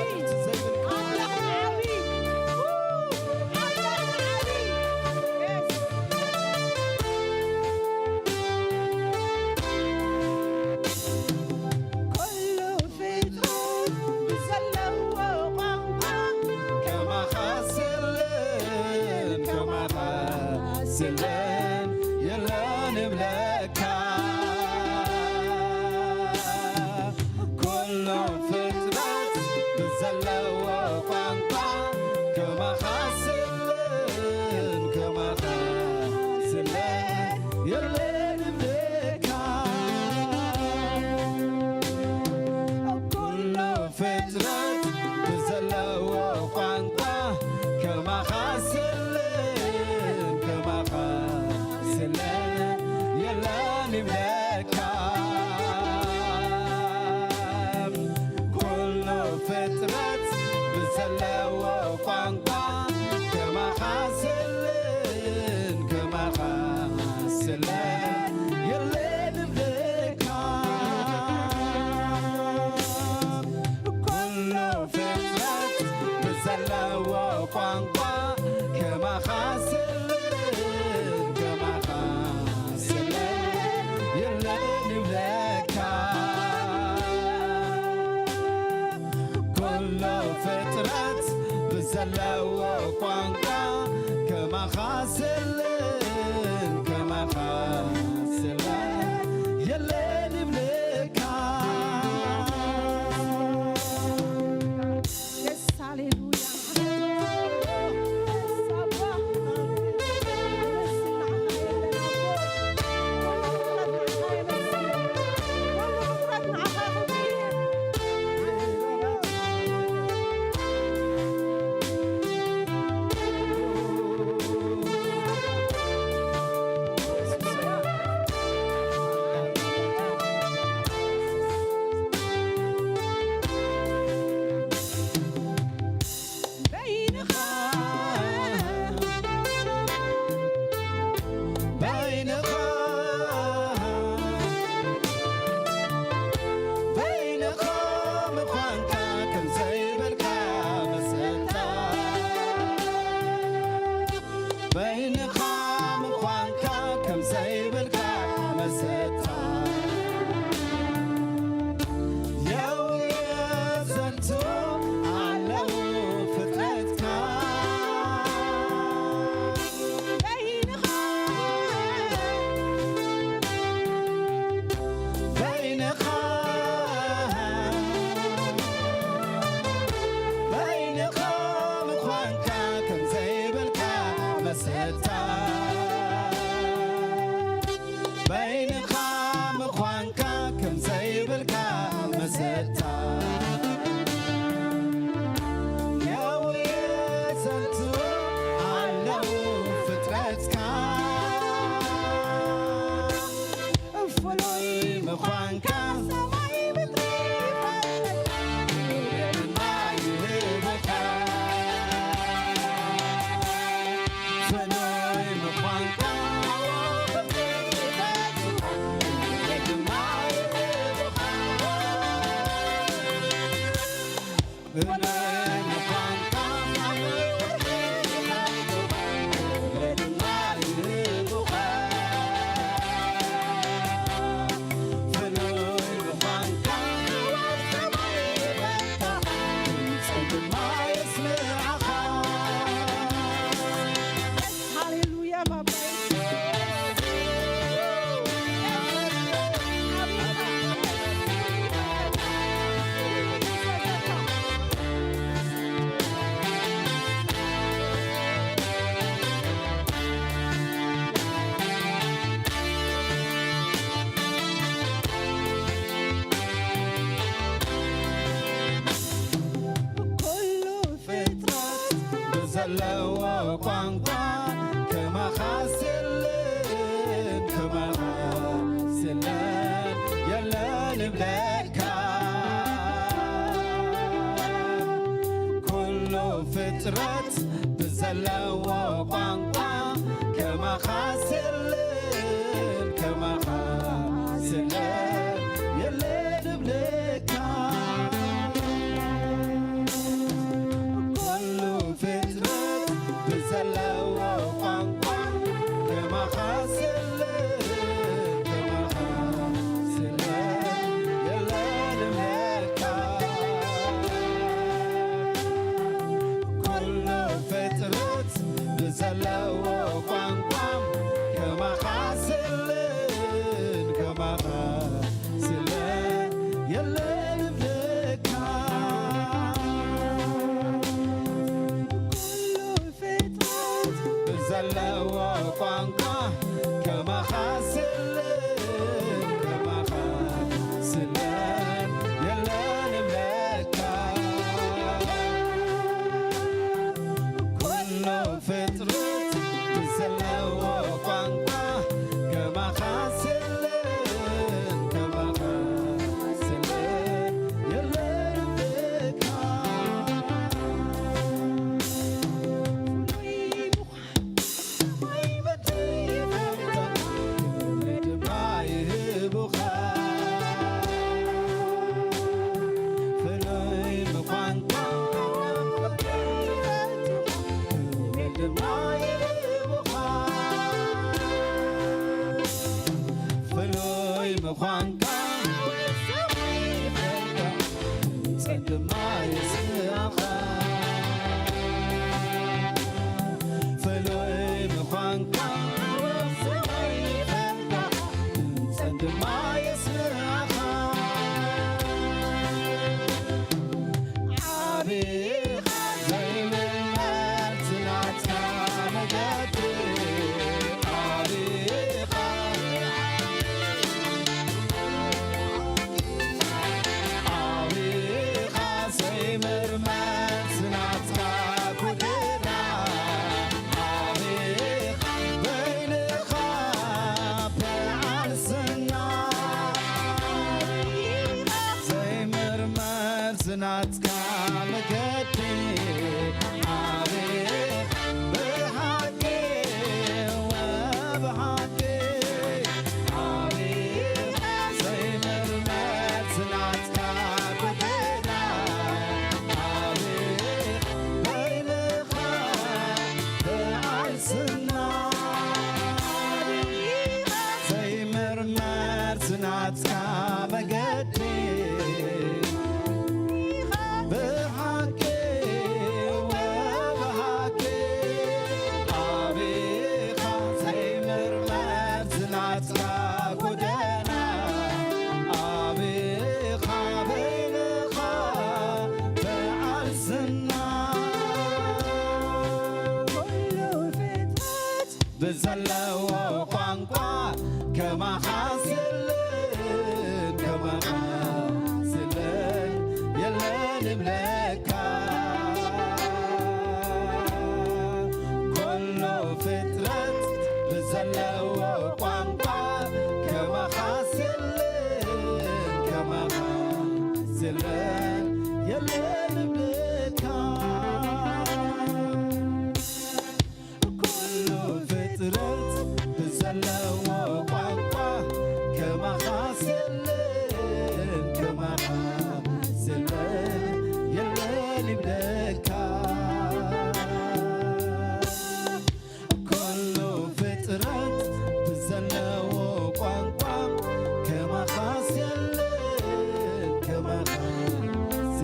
ዓቢ። ኣምላኽ ዓቢ። ኣምላኽ ዓቢ። የስ። ኩሉ ፍጥረት ብዘለዎ ቋንቋ ከማኻ ስልን ከማኻ ስልን የለን ይብለካ። ኩሉ ፍጥረት ብዘለዎ ቋንቋ ከማኻ ስልን ከማኻ ስልን የለን ይብለካ። ኩሉ ፍጥረት ብዘለዎ ቋንቋ ከማኻ ስልን ከማኻ ስለን የለን ይብለካ። ኩሉ ፍጥረት ብዘለዎ ቋንቋ ከማኻ ስልን ከማኻ ስለን የለን ይብለካ። ኩሉ ፍጥረት ብዘለዎ ቋንቋ ከማኻ ስልን ከማኻ ስለን የለን ይብለካ። ኩሉ ፍጥረት ብዘለዎ ቋንቋ ከማኻ ስልን ከማኻ ስለን የለ የውየ ዘንቱ ኣለዉ ፍጥረትካ። በይንኻ፣ በይንኻ፣ በይንኻ ምዃንካ ከም ዘይብልካ መሰታ። በይንኻ ምዃንካ ከም ዘይብልካ መሰታ። የውየ ዘንቱ ኣለዉ ፍጥረትካ። ፍሉይ ምዃንካ ሰማይ ምድሪ ይፈልጥ። ድማ ይህብካ። ፍሉይ ምዃንካ ኣዋፍር ይፈልጡ። ድማ ይህብካ። ፍሉይ ምዃንካ ሰማይ ምድሪ ይፈልጡ። ድማ ይህብካ። ሃሌሉያ ባባይ። ኩሉ ፍጥረት ብዘለዎ ቋንቋ ከማኻስ የለን፣ ከማኻስ የለን፣ የለን እብለካ። ኩሉ ፍጥረት ብዘለዎ ቋንቋ ከማኻስ የለን፣ ከማኻስ የለን፣ የለን እብለካ። ኩሉ ፍጥረት ብዘለዎ ቋንቋ ከማኻስ የለን፣ ከማኻስ የለን፣ የለን እብለካ። ኩሉ ፍጥረት ብዘለዎ ቋንቋ ከማኻስ የለን፣ ከማኻስ የለን፣ የለን እብለካ። ኩሉ ፍጥረት ብዘለዎ ቋንቋ ከማኻስ የለን፣ ከማኻስ የለን፣ የለን እብለካ። ኩሉ ፍጥረት ብዘለዎ ቋንቋ ከማኻስ የለን፣ ከማኻስ የለን፣ የለን እብለካ። ፍሉይ ምዃንካ ጸንድማ የስኣኻ። ፍሉይ ምዃንካ ጸንድማ የስኣኻ። ዓቢኻ ዘይምመት ናትካ መገዲ ዓቢኻ ዓቢኻ ዘይምርመር ናትካ ኩድራ ዓቢኻ በይንኻ በዓል ስና ዘይምርመር ናትካ መገዲ ዓቢኻ ብሓቂ ወብሓቂ ዓቢኻ ዘይምርመር ናትካ ኩድራ ዓቢኻ በይንኻ በዓል ስና ዓቢኻ ዘይምርመር ናትካ መገዲ ብሓቂ ወብሓቂ ኣቢኻ ዘይምርመር ናትካ ጎደና ኣቢኻ በይንኻ በዓል ዝና ኩሉ ፍጥረት ብዘለዎ ቋንቋ ከማኻስ የለን ከማኻስ የለን የለን ይብለካ ኩሉ ፍጥረት ብዘለዎ ቋንቋ ከማኻስ የለን ከማኻስ የለን የለን ይብለካ ኩሉ ፍጥረት ብዘለዎ ቋንቋ ከማኻስ የለን ከማኻስ የለን የለን ይብለካ ኩሉ ፍጥረት ብዘለዎ ቋንቋ ከማኻስ የለን ከማኻስ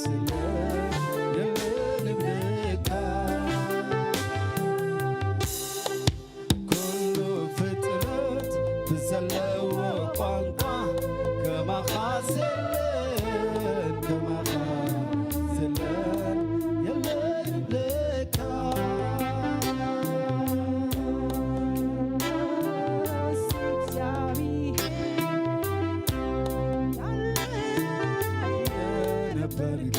የለን የለን ይብለካ ኩሉ ፍጥረት ብዘለዎ ቋንቋ ከማኻስ የለን ከማኻስ የለን የለን ይብለካ ነበርከ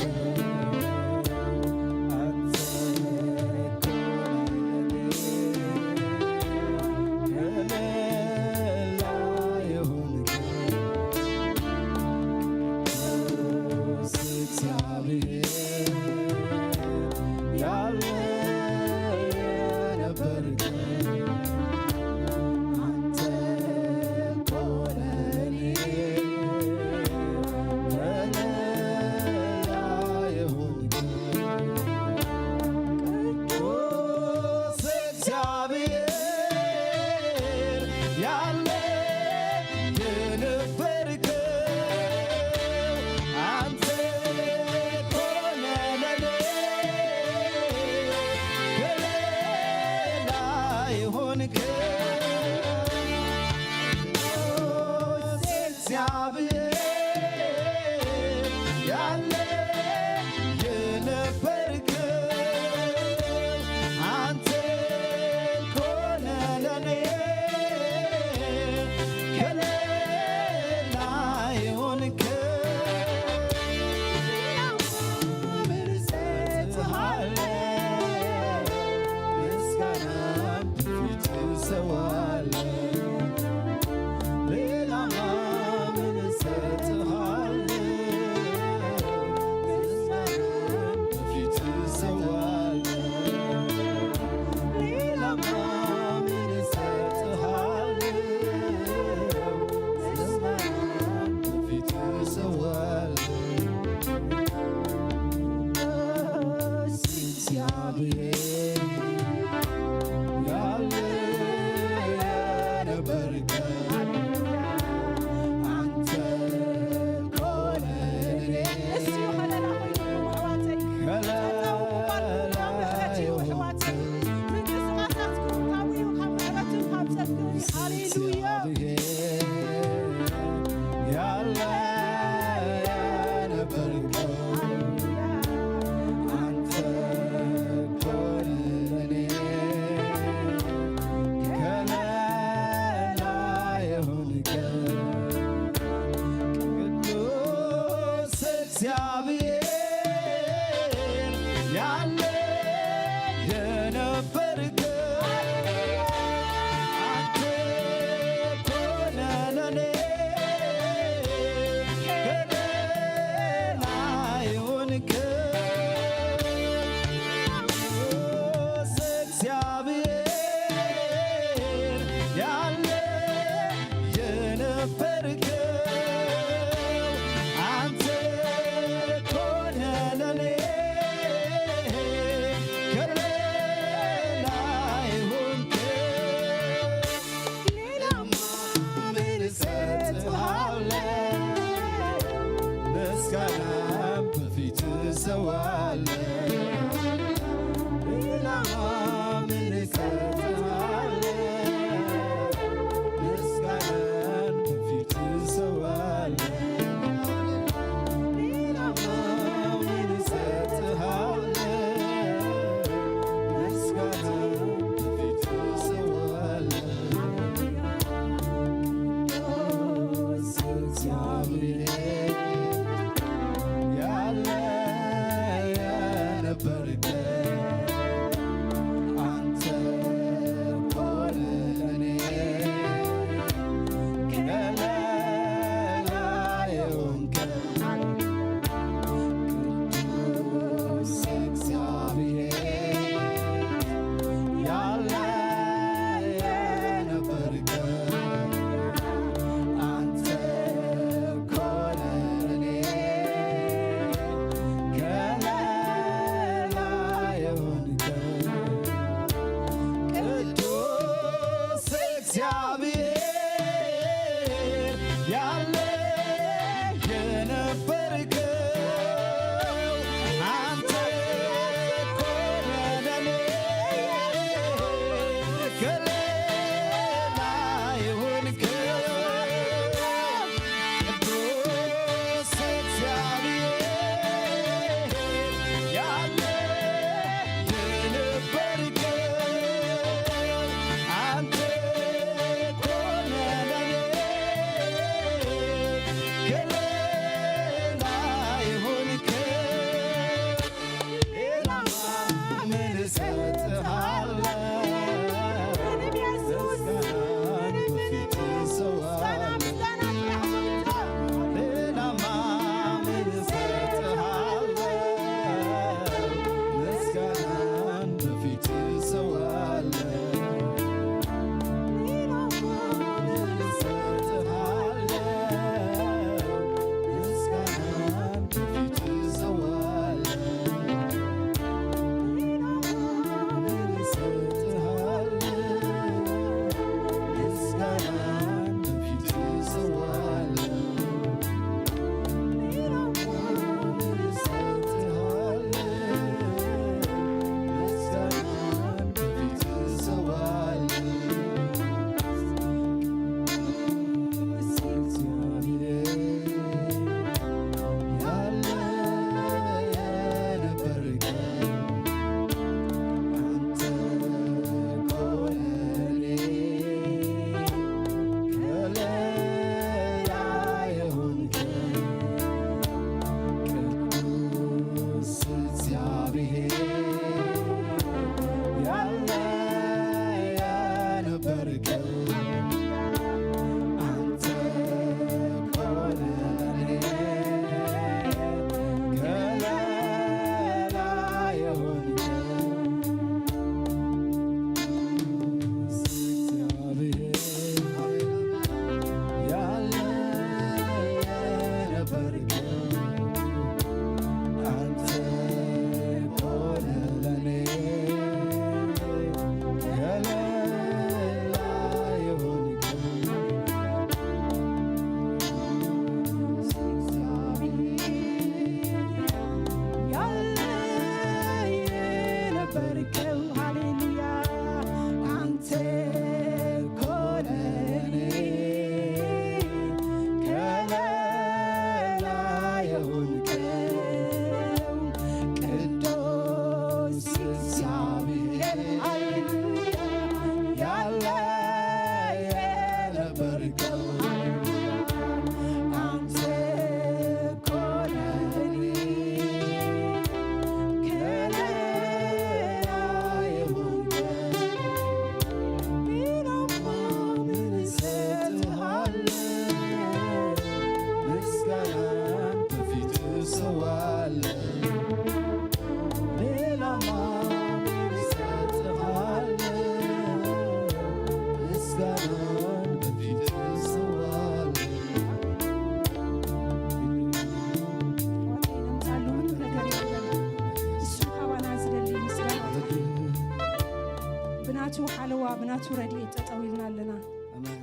ብብርቱ ረድኤት ጠጠው ኢልና ኣለና። ኣሜን።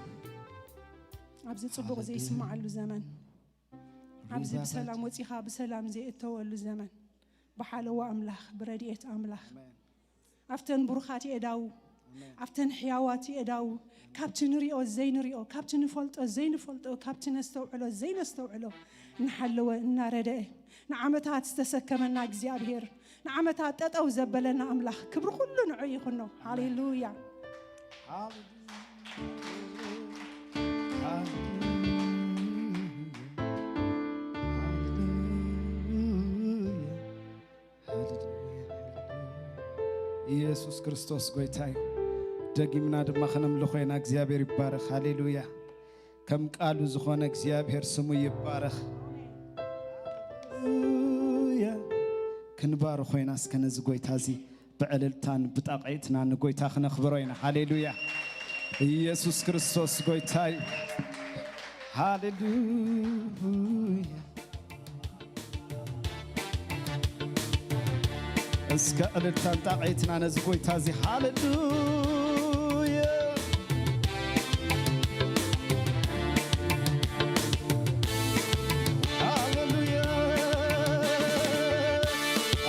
ኣብዚ ጽቡቕ ዘይስምዓሉ ዘመን፣ ኣብዚ ብሰላም ወጺኻ ብሰላም ዘይእተወሉ ዘመን፣ ብሓለዋ ኣምላኽ፣ ብረድኤት ኣምላኽ፣ ኣብተን ብሩኻት የእዳው፣ ኣብተን ሕያዋት የእዳው፣ ካብቲ ንሪኦ ዘይንሪኦ፣ ካብቲ ንፈልጦ ዘይንፈልጦ፣ ካብቲ ነስተውዕሎ ዘይነስተውዕሎ እናሓለወ እናረደአ ንዓመታት ዝተሰከመና እግዚኣብሔር፣ ንዓመታት ጠጠው ዘበለና ኣምላኽ ክብሪ ኩሉ ንዑ ይኹኖ። ሃሌሉያ። ኢየሱስ ክርስቶስ ጎይታ እዩ። ደጊምና ድማ ከነምልኾ ኢና። እግዚኣብሔር ይባረኽ። ሃሌሉያ። ከም ቃሉ ዝኾነ እግዚኣብሔር ስሙ ይባረኽ። ሃሌሉያ። ክንባርኾ ኢና እስከ ነዚ ጎይታ እዚ ብዕልልታን ብጣቕዒትና ንጎይታ ክነኽብሮ ኢና። ሃሌሉያ። ኢየሱስ ክርስቶስ ጎይታ እዩ። ሃሌሉያ። እስከ ዕልልታን ጣቕዒትና ነዚ ጎይታ እዚ። ሃሌሉያ። ሃሌሉያ።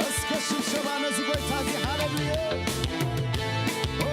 እስከ ሽብሸባ ነዚ ጎይታ እዚ። ሃሌሉያ። ኦ።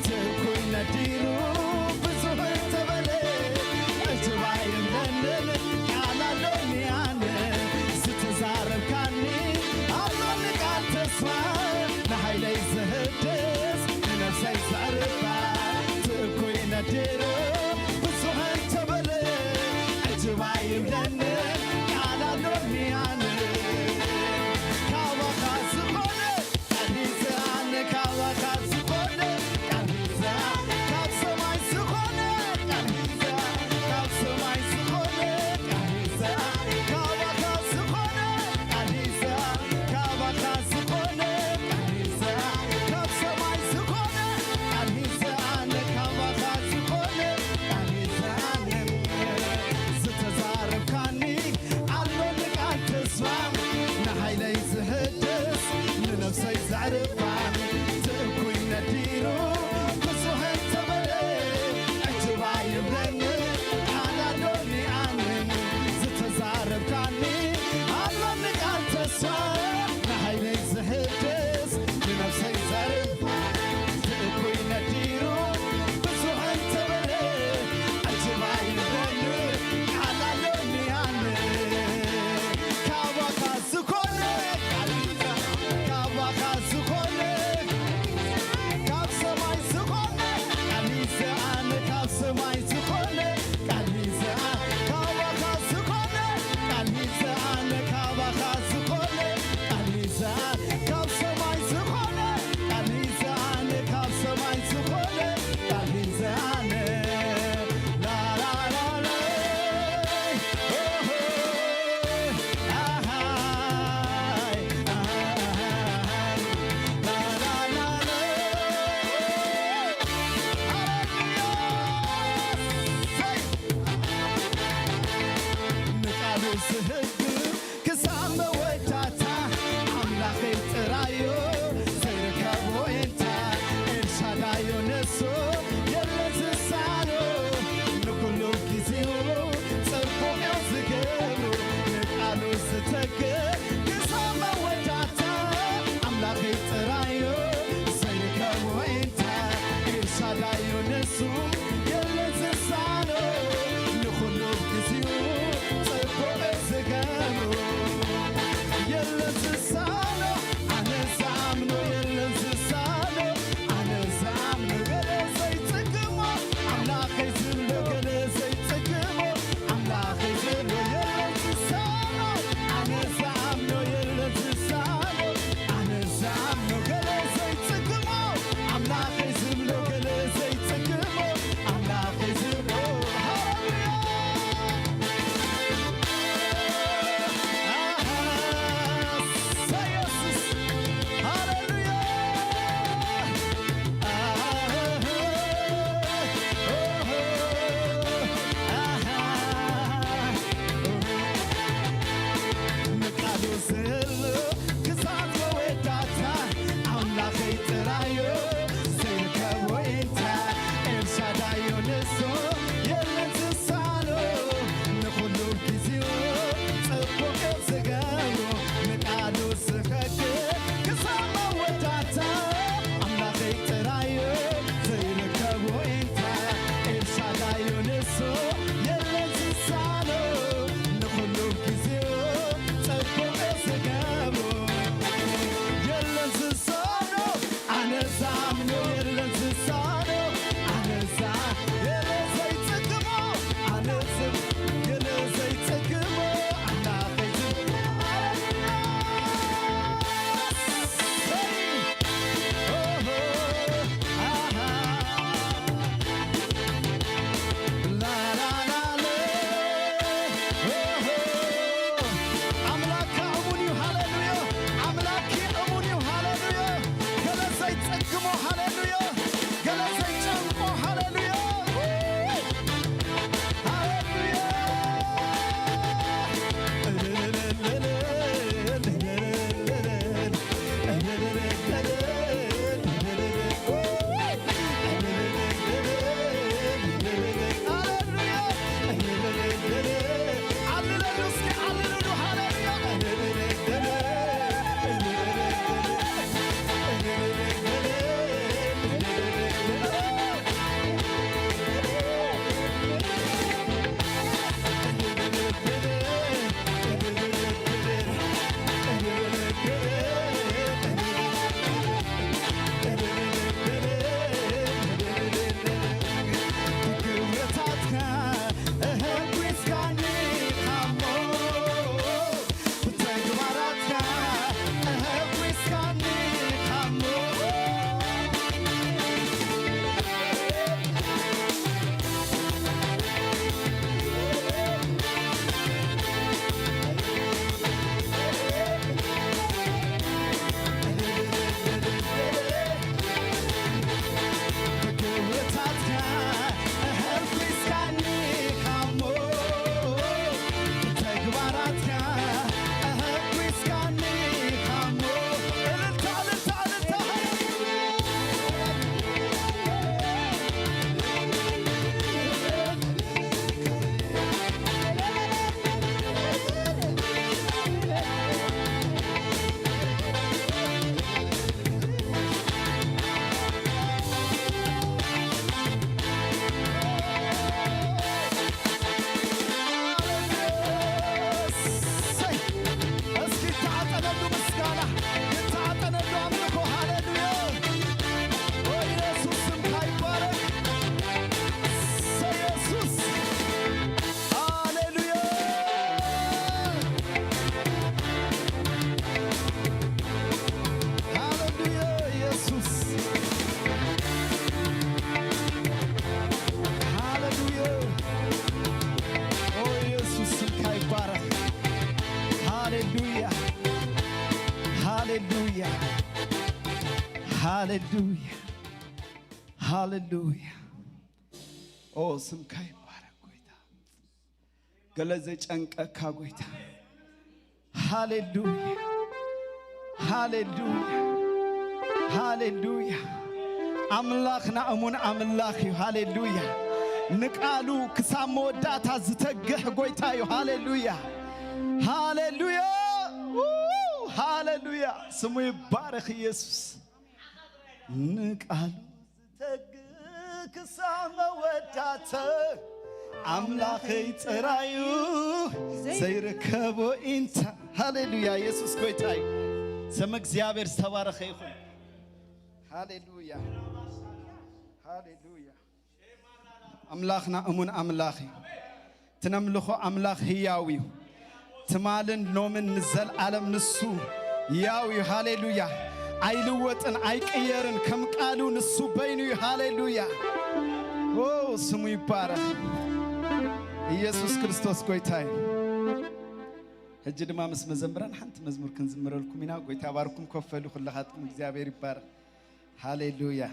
ትኩይ ነዲሩ ብዙሕ እንተበለ፣ ዕጅባ የብለንን ቃል ኣሎኒ ኣነ። ዝተዛረብካኒ ኣሎኒ ቃል ተስፋ፣ ንሓይለይ ዝህድስ ንነፍሰይ ዘዕርፋ። ትኩይ ነዲሩ ብዙሕ እንተበለ፣ ዕጅባ የብለንን ቃል ኣሎኒ ኣነ። ካባኻ ዝኾነ ቃል ሒዘ ኣነ፣ ካባኻ ዝኾነ ቃል ሒዘ፣ ካብ ሰማይ ዝኾነ ቃል ሒዘ፣ ካብ ሰማይ ዝኾነ ቃል ሒዘ፣ ካባኻ ዝኾነ ቃል ሒዘ፣ ካባኻ ዝኾነ ቃል ሒዘ፣ ካብ ሰማይ ዝኾነ ቃል ሒዘ ኣነ፣ ካባኻ ዝኾነ ቃል ሒዘ ኣነ። ዝተዛረብካኒ ኣሎኒ ቃል ተስፋ፣ ንሓይለይ ዝህድስ ንነፍሰይ ዘዕርፋ። ትእኩይ ነዲሩ ብዙሕ እንተበለ፣ ዕጅባ ይብለኒ ቃል ኣሎኒ ኣነ። ዝተዛረብካኒ ኣሎኒ ቃል ተስፋ፣ ንሓይለይ ዝህድስ ንነፍሰይ ዘዕርፋ። ትእኩይ ነዲሩ ብዙሕ እንተበለ፣ ዕጅባ ይብለኒ ቃል ኣሎኒ ኣነ። ካባኻ ዝኾነ ቃል ሒዘ፣ ካባኻ ዝኾነ፣ ካብ ሰማይ ዝኾነ ቃል ሒዘ ኣነ፣ ካብ ሰማይ ዝኾነ ቃል ሒዘ ኣነ፣ ካባኻ ዝኾነ ቃል ሒዘ ኣነ፣ ካባኻ ዝኾነ ቃል ሒዘ ኣነ፣ ካብ ሰማይ ዝኾነ ቃል ሒዘ ኣነ፣ ካብ ሰማይ ዝኾነ ቃል ሒዘ ኣነ። ላላላላ፣ ኦሆ፣ ኣሃይ፣ ኣሃይ፣ ላላላላ። ሃሌሉያ! ሰይ! ንቃሉ ዝህብ ክሳብ መወዳእታ ኣምላኸይ ጥራዮ ዘይርከቦ እንታ ኤልሻዳዮ ነሶ የለ ዝሳኖ ንኩሉ ግዚኡ ጽቡቕ እዩ ዝገብሩ ንቃሉ ዝተገ ክሳብ መወዳእታ ኣምላኸይ ጥራዮ ዘይርከቦ እንታ ኤልሻዳዮ ነሱ የለ ዝሳኖ ንኹሉ ግዚኡ ጽቡቕ ዝገብሩ የለ ዝሳኖ ኣነ ዝኣምኖ የለ ዝሳኖ ኣነ ዝኣምኖ ገለ ዘይጽግሞ ኣምላኸይ ዝብሎ ገለ ዘይጽግሞ ኣምላኸይ ዝብሎ የለ ዝሳኖ ኣነ ዝኣምኖ የለ ዝሳኖ ኣነ ዝኣምኖ ገለ ዘይጽግሞ ኣምላኸይ ዝብሎ ገለ ዘይጽግሞ ኣምላኸይ ዝብሎ ሃሌሉያ ኣሃ ሰይ ሃሌሉያ፣ ሃሌሉያ፣ ሃሌሉያ። ኦ፣ ስምካ ይባረክ ጎይታ። ገለ ዘጨንቀካ ጎይታ። ሃሌሉያ፣ ሃሌሉያ፣ ሃሌሉያ። ኣምላኽና እሙን ኣምላኽ እዩ። ሃሌሉያ። ንቃሉ ክሳብ መወዳእታ ዝተግህ ጎይታ እዩ። ሃሌሉያ፣ ሃሌሉያ፣ ው፣ ሃሌሉያ። ስሙ ይባረክ ኢየሱስ። ንቃሉ ዝተግህ ክሳብ መወዳእታ ኣምላኸይ ጥራዩ ዘይርከቦ ኢንታ። ሃሌሉያ፣ ኢየሱስ ጎይታ እዩ። ስም እግዚኣብሔር ዝተባረኸ ይኹን። ሃሌሉያ፣ ሃሌሉያ። ኣምላኽና እሙን ኣምላኽ እዩ። ትነምልኾ ኣምላኽ ህያው እዩ። ትማልን ሎምን ንዘለዓለም ንሱ ያው እዩ። ሃሌሉያ። ኣይልወጥን፣ ኣይቅየርን። ከም ቃሉ ንሱ በይኑ እዩ። ሃሌሉያ። ኦ፣ ስሙ ይባረኽ። ኢየሱስ ክርስቶስ ጎይታ እዩ። ሕጂ ድማ ምስ መዘምራን ሓንቲ መዝሙር ክንዝምረልኩም ኢና። ጎይታ ባርኩም። ኮፍ በሉ ኩላኻትኩም። እግዚኣብሔር ይባረኽ። ሃሌሉያ።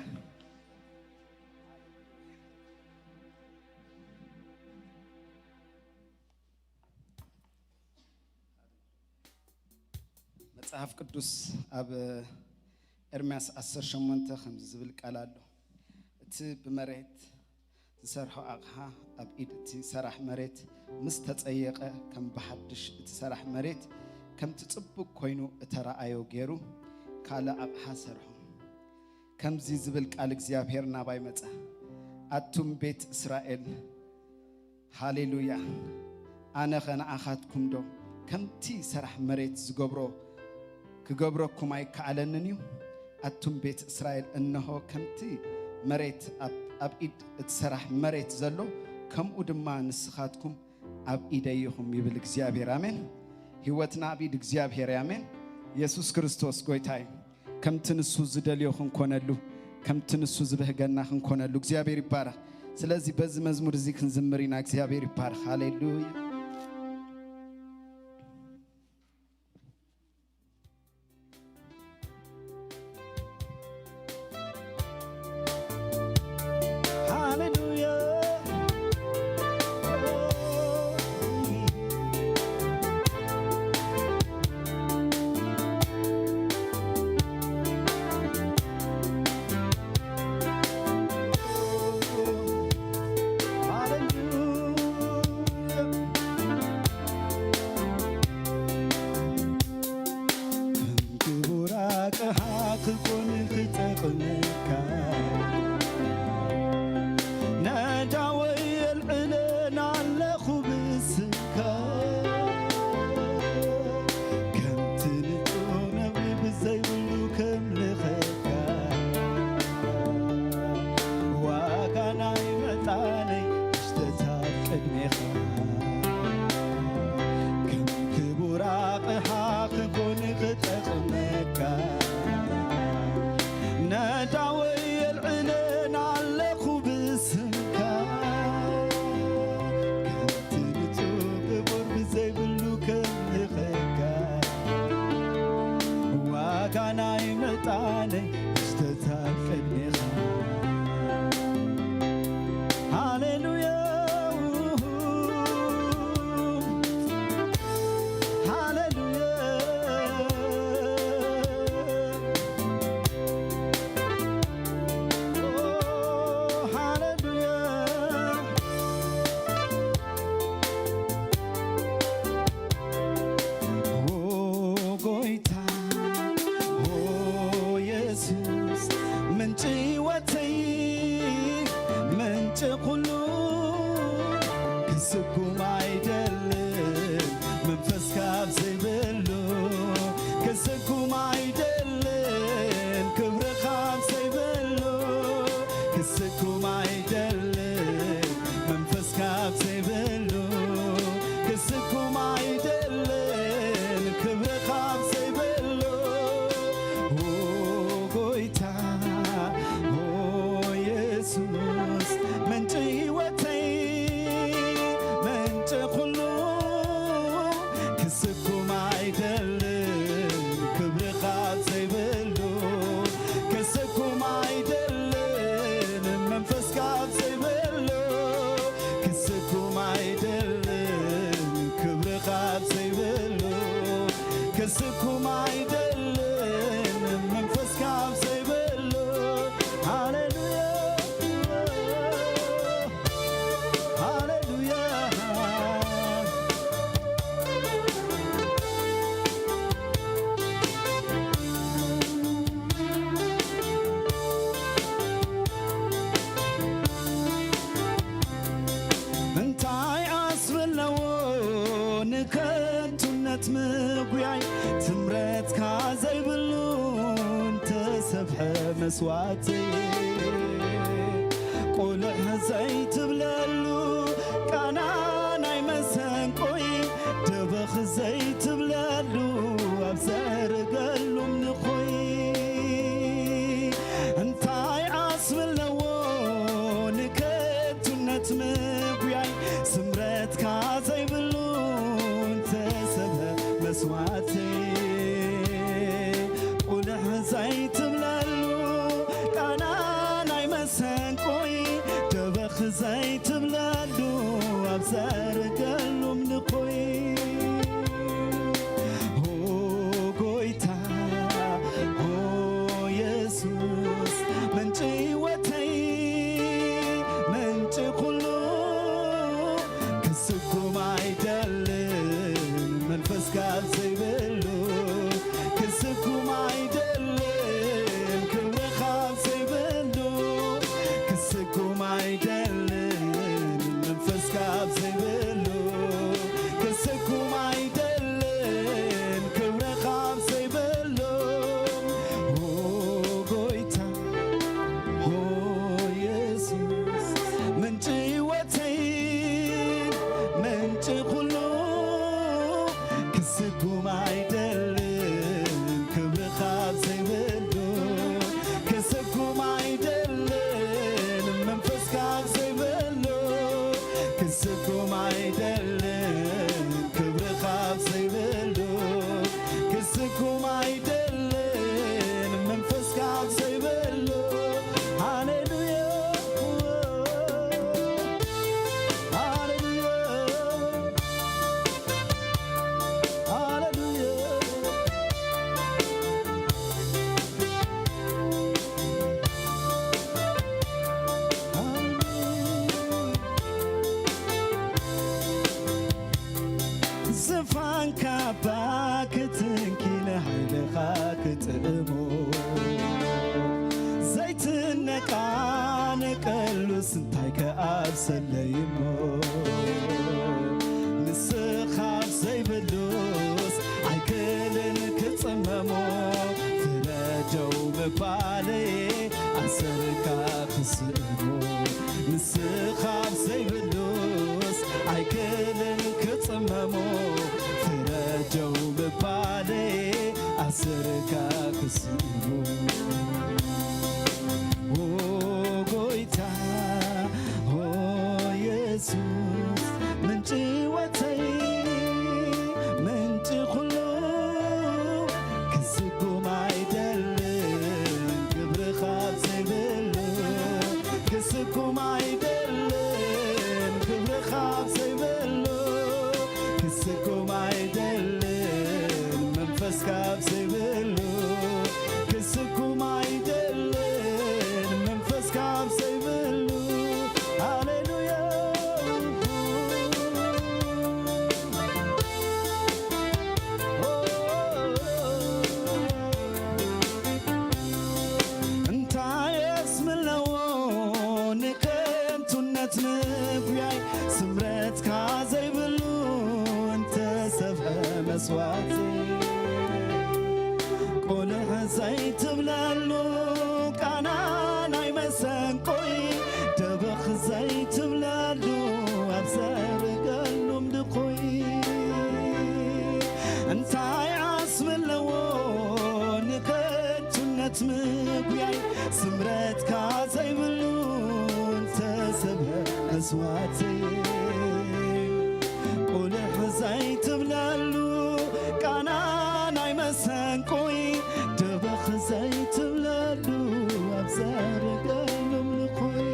መጽሓፍ ቅዱስ ኣብ ኤርምያስ ዓሰርተ ሸሞንተ ከምዚ ዝብል ቃል ኣሎ። እቲ ብመሬት ዝሰርሖ ኣቕሓ ኣብ ኢድ እቲ ሰራሕ መሬት ምስ ተጸየቐ፣ ከም ብሓድሽ እቲ ሰራሕ መሬት ከምቲ ጽቡቕ ኮይኑ እተረኣዮ ገይሩ ካልእ ኣቕሓ ሰርሖ። ከምዚ ዝብል ቃል እግዚኣብሔር ናባይ መጸ። ኣቱም ቤት እስራኤል፣ ሃሌሉያ። ኣነኸ ንኣኻትኩም ዶ ከምቲ ሰራሕ መሬት ዝገብሮ ክገብረኩም ኣይከኣለንን እዩ? ኣቱም ቤት እስራኤል፣ እንሆ ከምቲ መሬት ኣብ፣ ኣብ ኢድ እቲ ሰራሕ መሬት ዘሎ፣ ከምኡ ድማ ንስኻትኩም ኣብ ኢደይ ኢኹም ይብል እግዚኣብሔር። ኣሜን። ህይወትና ኣብ ኢድ እግዚኣብሔር እዩ። ኣሜን። የሱስ ክርስቶስ ጎይታ እዩ። ከምቲ ንሱ ዝደልዮ ክንኮነሉ፣ ከምቲ ንሱ ዝበህገና ክንኮነሉ እግዚኣብሔር ይባረኽ። ስለዚ በዚ መዝሙር እዚ ክንዝምር ኢና። እግዚኣብሔር ይባረኽ። ሃሌሉያ። ሃሌሉያ። ክቡር ኣቕሓ ክኾን ክጠቕመካ፣ ነዳወይ የልዕለን ኣለኹ ብስምካ። ከምቲ ንጹህ ነውሪ ብዘይብሉ ከምልኸካ፣ ዋጋ ናይ ምዕጣነይ ክሽተት ኣብ ቅድሜኻ። ከም ክቡር ኣቕሓ ክኾን ክጠቕመካ፣ ነዳወይ የልዕለን ኣለኹ ብስምካ። ከምቲ ንጹህ ክቡር ብዘይብሉ ከምልኸካ፣ ዋጋ ናይ ምዕጣነይ ክሽተት ኣብ ቅድሜኻ። ሃሌሉያ፣ ሃሌሉያ፣ ኦ፣ ሃሌሉያ። ኦ ጎይታ፣ ኦ የሱስ፣ ኣይደልን መንፈስካ ኣብ ዘይብሉ። ሃሌሉያ፣ ሃሌሉያ። እንታይ ኣስቢ ኣለዎ ንከንቱነት ምጉያይ፣ ትምረትካ ዘይብሉ እንተሰብሐ መስዋእቲ፣ ቁልሕ ዘይትብለሉ ቃና ናይ መሰንቆይ፣ ደበኽ ዘይትብለሉ ኣብ ዘርገሉ ምልኾይ። እንታይ ዓስቢ ኣለዎ ንከንቱነት ምጉያይ፣ ስምረትካ ዘይብሉ እንተሰብሐ መስዋእቲ፣ ቁልሕ ዘይትብለሉ ቃና ናይ መሰንቆይ፣ ደበኽ ዘይትብለሉ ኣብ ዘርገሉ ምልኾይ። ኦ ጎይታ፣ ኦ የሱስ፣ ምንጪ ህይወተይ፣ ምንጪ ኩሉ፣ ክስጉም ኣይደልን መንፈስካ ኣብ ዘይብሉ፣ ክስጉም ኣይደልን ክብርኻ ኣብ ዘይብሉ፣ ክስጉም ኣይደልን መንፈስካ ኣብ ዘይብሉ፣ ክስጉም ኣይደልን ክብርኻ ኣብ ዘይብሉ። ኦ ጎይታ፣ ኦ የሱስ፣ ምንጪ ህይወተይን ምንጪ ኩሉ፣ ክስጉም ኣይደልን ክብርኻ ኣብ ዘይብሉ፣ ክስጉም ኣይደልን መንፈስካ ኣብ ዘይብሉ፣ ክስጉም ኣይደልን ክብርኻ ኣብ ዘይብሉ፣ ክስጉም ኣይደልን መንፈስካ ኣብ ዘይብሉ። ሃሌሉያ፣ ሃሌሉያ፣ ሃሌሉያ። ዝፋን ካባ ክትንኪ ንሓይልኻ ክጥእሞ፣ ዘይትነቃነቀሉስ እንታይ ከኣብሰለይ እሞ፣ ንስኻ ዘይብሉስ ኣይክእልን ክጽመሞ፣ ፍረደው ምባለይ ኣሰርካ ክስእሞ፣ ንስኻ ዘይብሉስ ኣይክእልን ክጽመሞ፣ ፍረደው ምባለይ ኣሰርካ ክስእሞ። ኦ ጎይታ፣ ኦ የሱስ፣ ምንጪ ህይወተይ፣ ምንጪ ኩሉ፣ ክስጉም ኣይደልን ክብርኻ ኣብ ዘይብሉ፣ ክስጉም ኣይደልን ክብርኻ ኣብ ዘይብሉ፣ ክስጉም ኣይደልን መንፈስካ ኣብ ዘይብሉ፣ ክስጉም ኣይደልን መንፈስካ ኣብ ዘይብሉ። ሃሌሉያ። እንታይ ኣስሚ ኣለዎ ንከንቱነት ምጉያይ፣ ስምረትካ ዘይብሉ እንተሰብሐ መስዋእቲ፣ ቁልሕ ዘይትብለሉ ቃና ናይ መሰንቆይ፣ ደበኽ ዘይትብለሉ ኣብ ዘርገሉ ምልኾይ። እንታይ ዓስቢ ኣለዎ ንከንቱነት ምጉያይ፣ ስምረትካ ዘይብሉ እንተሰብሐ መስዋእቲ፣ ቁልሕ ዘይትብለሉ ቃና ናይ መሰንቆይ፣ ደበኽ ዘይትብለሉ ኣብ ዘርገሉ ምልኾይ።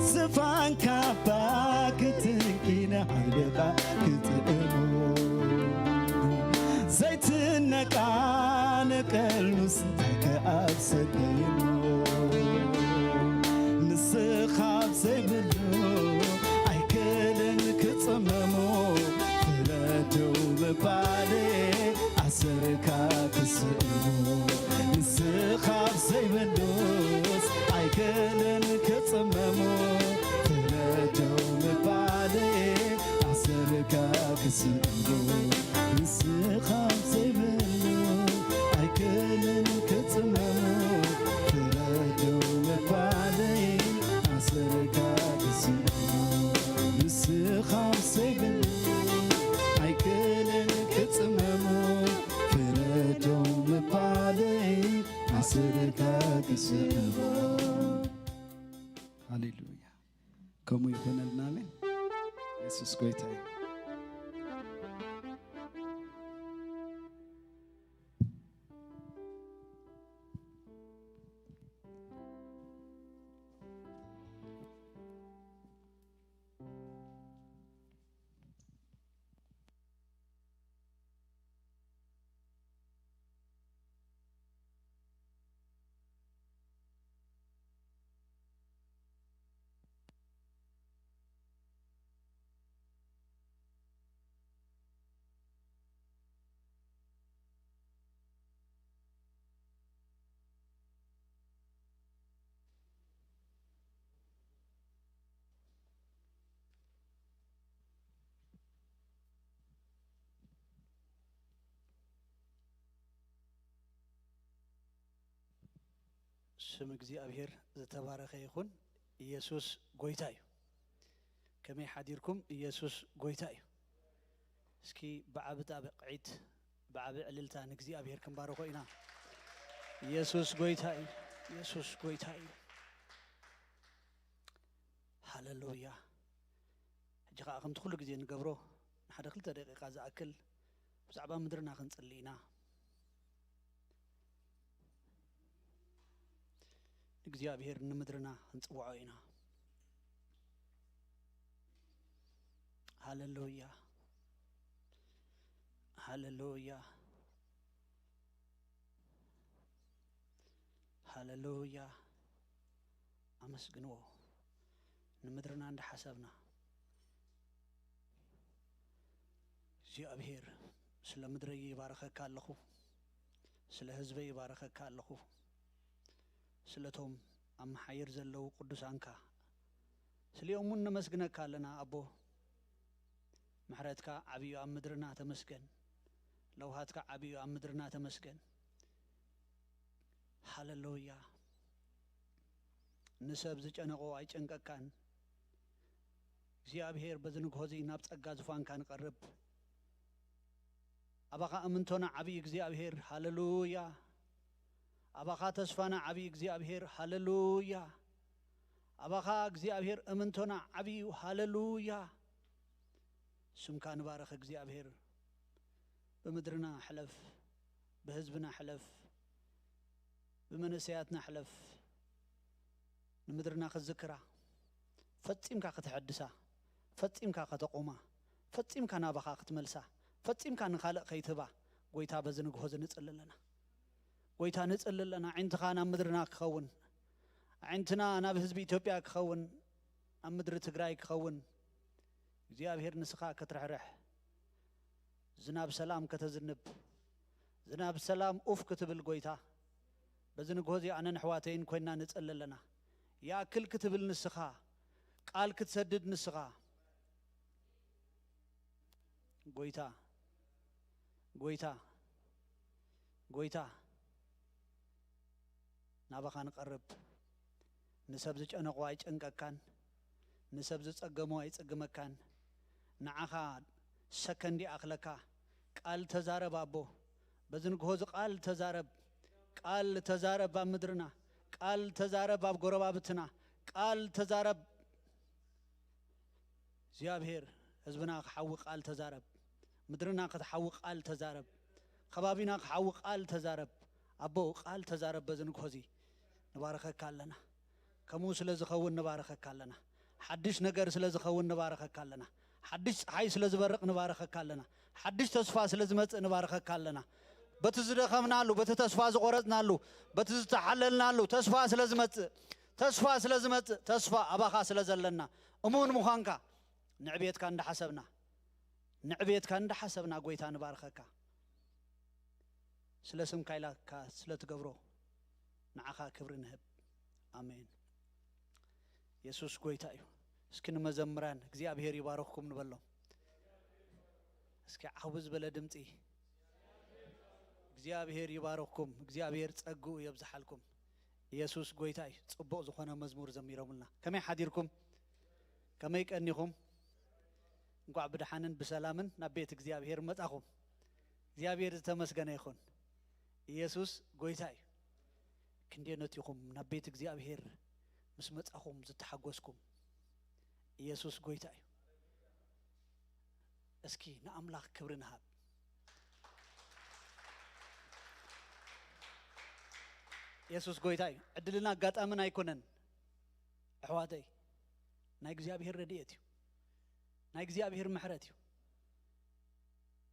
ዝፋን ካባ ክትንኪ ንሓይልኻ ክጥእሞ፣ ቃነ ቀልኑስ ከኣብ ሰደይሞ ንስኻ ዘይብሉ ኣይክእልን ክጽመሞ ፍረደው ምባለ ኣሰርካ ክስእሞ ንስኻ ዘይብሉስ ኣይክእልን ክጽመሞ ፍረደው ምባለ ኣሰርካ ክስእሞ ንስኻ ዘይብሉ ኣይክእልን ክጽመሞ ፍረደው ምባለይ ኣሰርካ ክስእሞ ንስኻ ዘይብሉ ኣይክእልን ክጽመሞ ፍረደው ምባለይ ኣሰርካ ክስእሞ ሃሌሉያ። ከምኡ ይኹነልና። ኣሜን። የሱስ ጎይታ እዩ። ስም እግዚኣብሔር ዝተባረኸ ይኹን። ኢየሱስ ጎይታ እዩ። ከመይ ሓዲርኩም? ኢየሱስ ጎይታ እዩ። እስኪ ብዓቢ ጣቕዒት፣ ብዓቢ ዕልልታ ንእግዚኣብሔር ክንባርኾ ኢና። ኢየሱስ ጎይታ እዩ። ኢየሱስ ጎይታ እዩ። ሃሌሉያ። ሕጂ ኸዓ ከምቲ ኩሉ ግዜ ንገብሮ ንሓደ ክልተ ደቂቃ ዝኣክል ብዛዕባ ምድርና ክንጽሊ ኢና። እግዚኣብሔር ንምድርና ክንጽውዖ ኢና። ሃሌሉያ፣ ሃሌሉያ፣ ሃሌሉያ። ኣመስግንዎ። ንምድርና እንዳሓሰብና እግዚኣብሔር ስለ ምድረይ ይባርኸካ ኣለኹ፣ ስለ ህዝበይ ይባርኸካ ኣለኹ፣ ስለቶም ኣብ መሓይር ዘለዉ ቅዱሳንካ ስሊኦም እውን ነመስግነካ ኣለና ኣቦ። ምሕረትካ ዓብዩ ኣብ ምድርና ተመስገን። ለውሃትካ ዓብዩ ኣብ ምድርና ተመስገን። ሃሌሉያ። ንሰብ ዝጨነቆ ኣይጨንቀካን። እግዚኣብሔር በዚ ንግሆ እዚ ናብ ጸጋ ዙፋንካ ንቐርብ። ኣባኻ እምንቶና ዓብዪ እግዚኣብሔር፣ ሃሌሉያ። ኣባኻ ተስፋና ዓብዪ እግዚኣብሔር፣ ሃሌሉያ። ኣባኻ እግዚኣብሔር እምንቶና ዓብዪ እዩ፣ ሃሌሉያ። ስምካ ንባረኽ እግዚኣብሔር። ብምድርና ሕለፍ፣ ብህዝብና ሕለፍ፣ ብመንእሰያትና ሕለፍ። ንምድርና ክትዝክራ፣ ፈጺምካ ከተሐድሳ፣ ፈጺምካ ከተቑማ፣ ፈጺምካ ናባኻ ክትመልሳ፣ ፈጺምካ ንኻልእ ከይትህባ፣ ጎይታ በዚ ንግሆ እዚ ንጽሊ ኣለና። ጎይታ ንጽሊ ኣለና። ኣዒንትኻ ናብ ምድርና ክኸውን፣ ኣዒንትና ናብ ህዝቢ ኢትዮጵያ ክኸውን፣ ኣብ ምድሪ ትግራይ ክኸውን፣ እግዚኣብሔር ንስኻ ክትርሕርሕ፣ ዝናብ ሰላም ከተዝንብ፣ ዝናብ ሰላም ኡፍ ክትብል ጎይታ፣ በዚ ንግሆ እዚ ኣነን ኣሕዋተይን ኮይንና ንጸሊ ኣለና። ይኣክል ክትብል ንስኻ፣ ቃል ክትሰድድ ንስኻ። ጎይታ፣ ጎይታ፣ ጎይታ፣ ናባኻ ንቐርብ። ንሰብ ዝጨነቖ ኣይጨንቀካን፣ ንሰብ ዝጸገሞ ኣይጽግመካን። ንዓኻ ሰከንድ ይኣኽለካ። ቃል ተዛረብ ኣቦ፣ በዚ ንግሆ እዚ ቃል ተዛረብ። ቃል ተዛረብ ኣብ ምድርና፣ ቃል ተዛረብ ኣብ ጎረባብትና፣ ቃል ተዛረብ። እግዚኣብሔር ህዝብና ክሓዊ ቃል ተዛረብ። ምድርና ክትሓዊ ቃል ተዛረብ። ከባቢና ክሓዊ ቃል ተዛረብ። ኣቦ ቃል ተዛረብ። በዚ ንግሆ እዚ ንባረኸካ ኣለና። ከምኡ ስለ ዝኸውን ንባረኸካ ኣለና። ሓድሽ ነገር ስለ ዝኸውን ንባረኸካ ኣለና። ሓድሽ ፀሓይ ስለ ዝበርቕ ንባረኸካ ኣለና። ሓድሽ ተስፋ ስለ ዝመጽእ ንባረኸካ ኣለና። በቲ ዝደኸምናሉ፣ በቲ ተስፋ ዝቖረጽናሉ፣ በቲ ዝተሓለልናሉ፣ ተስፋ ስለ ዝመጽእ፣ ተስፋ ስለ ዝመጽእ፣ ተስፋ ኣባኻ ስለ ዘለና፣ እሙን ምዃንካ፣ ንዕቤትካ እንዳሓሰብና፣ ንዕቤትካ እንዳሓሰብና፣ ጎይታ ንባርኸካ። ስለ ስምካ ኢላካ ስለ ትገብሮ፣ ንዓኻ ክብሪ ንህብ። ኣሜን። የሱስ ጎይታ እዩ። እስኪ ንመዘምራን እግዚኣብሔር ይባርኽኩም ንበሎም። እስኪ ዓኹ ዝበለ ድምጺ፣ እግዚኣብሔር ይባርኽኩም፣ እግዚኣብሔር ጸግኡ የብዝሓልኩም። የሱስ ጎይታ እዩ። ጽቡቕ ዝኾነ መዝሙር ዘሚሮምልና። ከመይ ሓዲርኩም? ከመይ ቀኒኹም? እንቋዕ ብደሓንን ብሰላምን ናብ ቤት እግዚኣብሔር መጻኹም። እግዚኣብሔር ዝተመስገነ ይኹን። ኢየሱስ ጎይታ እዩ። ክንደየኖት ኢኹም ናብ ቤት እግዚኣብሔር ምስ መጻኹም ዝተሓጎስኩም? ኢየሱስ ጎይታ እዩ። እስኪ ንኣምላኽ ክብሪ ንሃብ። የሱስ ጎይታ እዩ። ዕድልን ኣጋጣምን ኣይኮነን ኣሕዋተይ፣ ናይ እግዚኣብሔር ረድኤት እዩ። ናይ እግዚኣብሔር ምሕረት እዩ።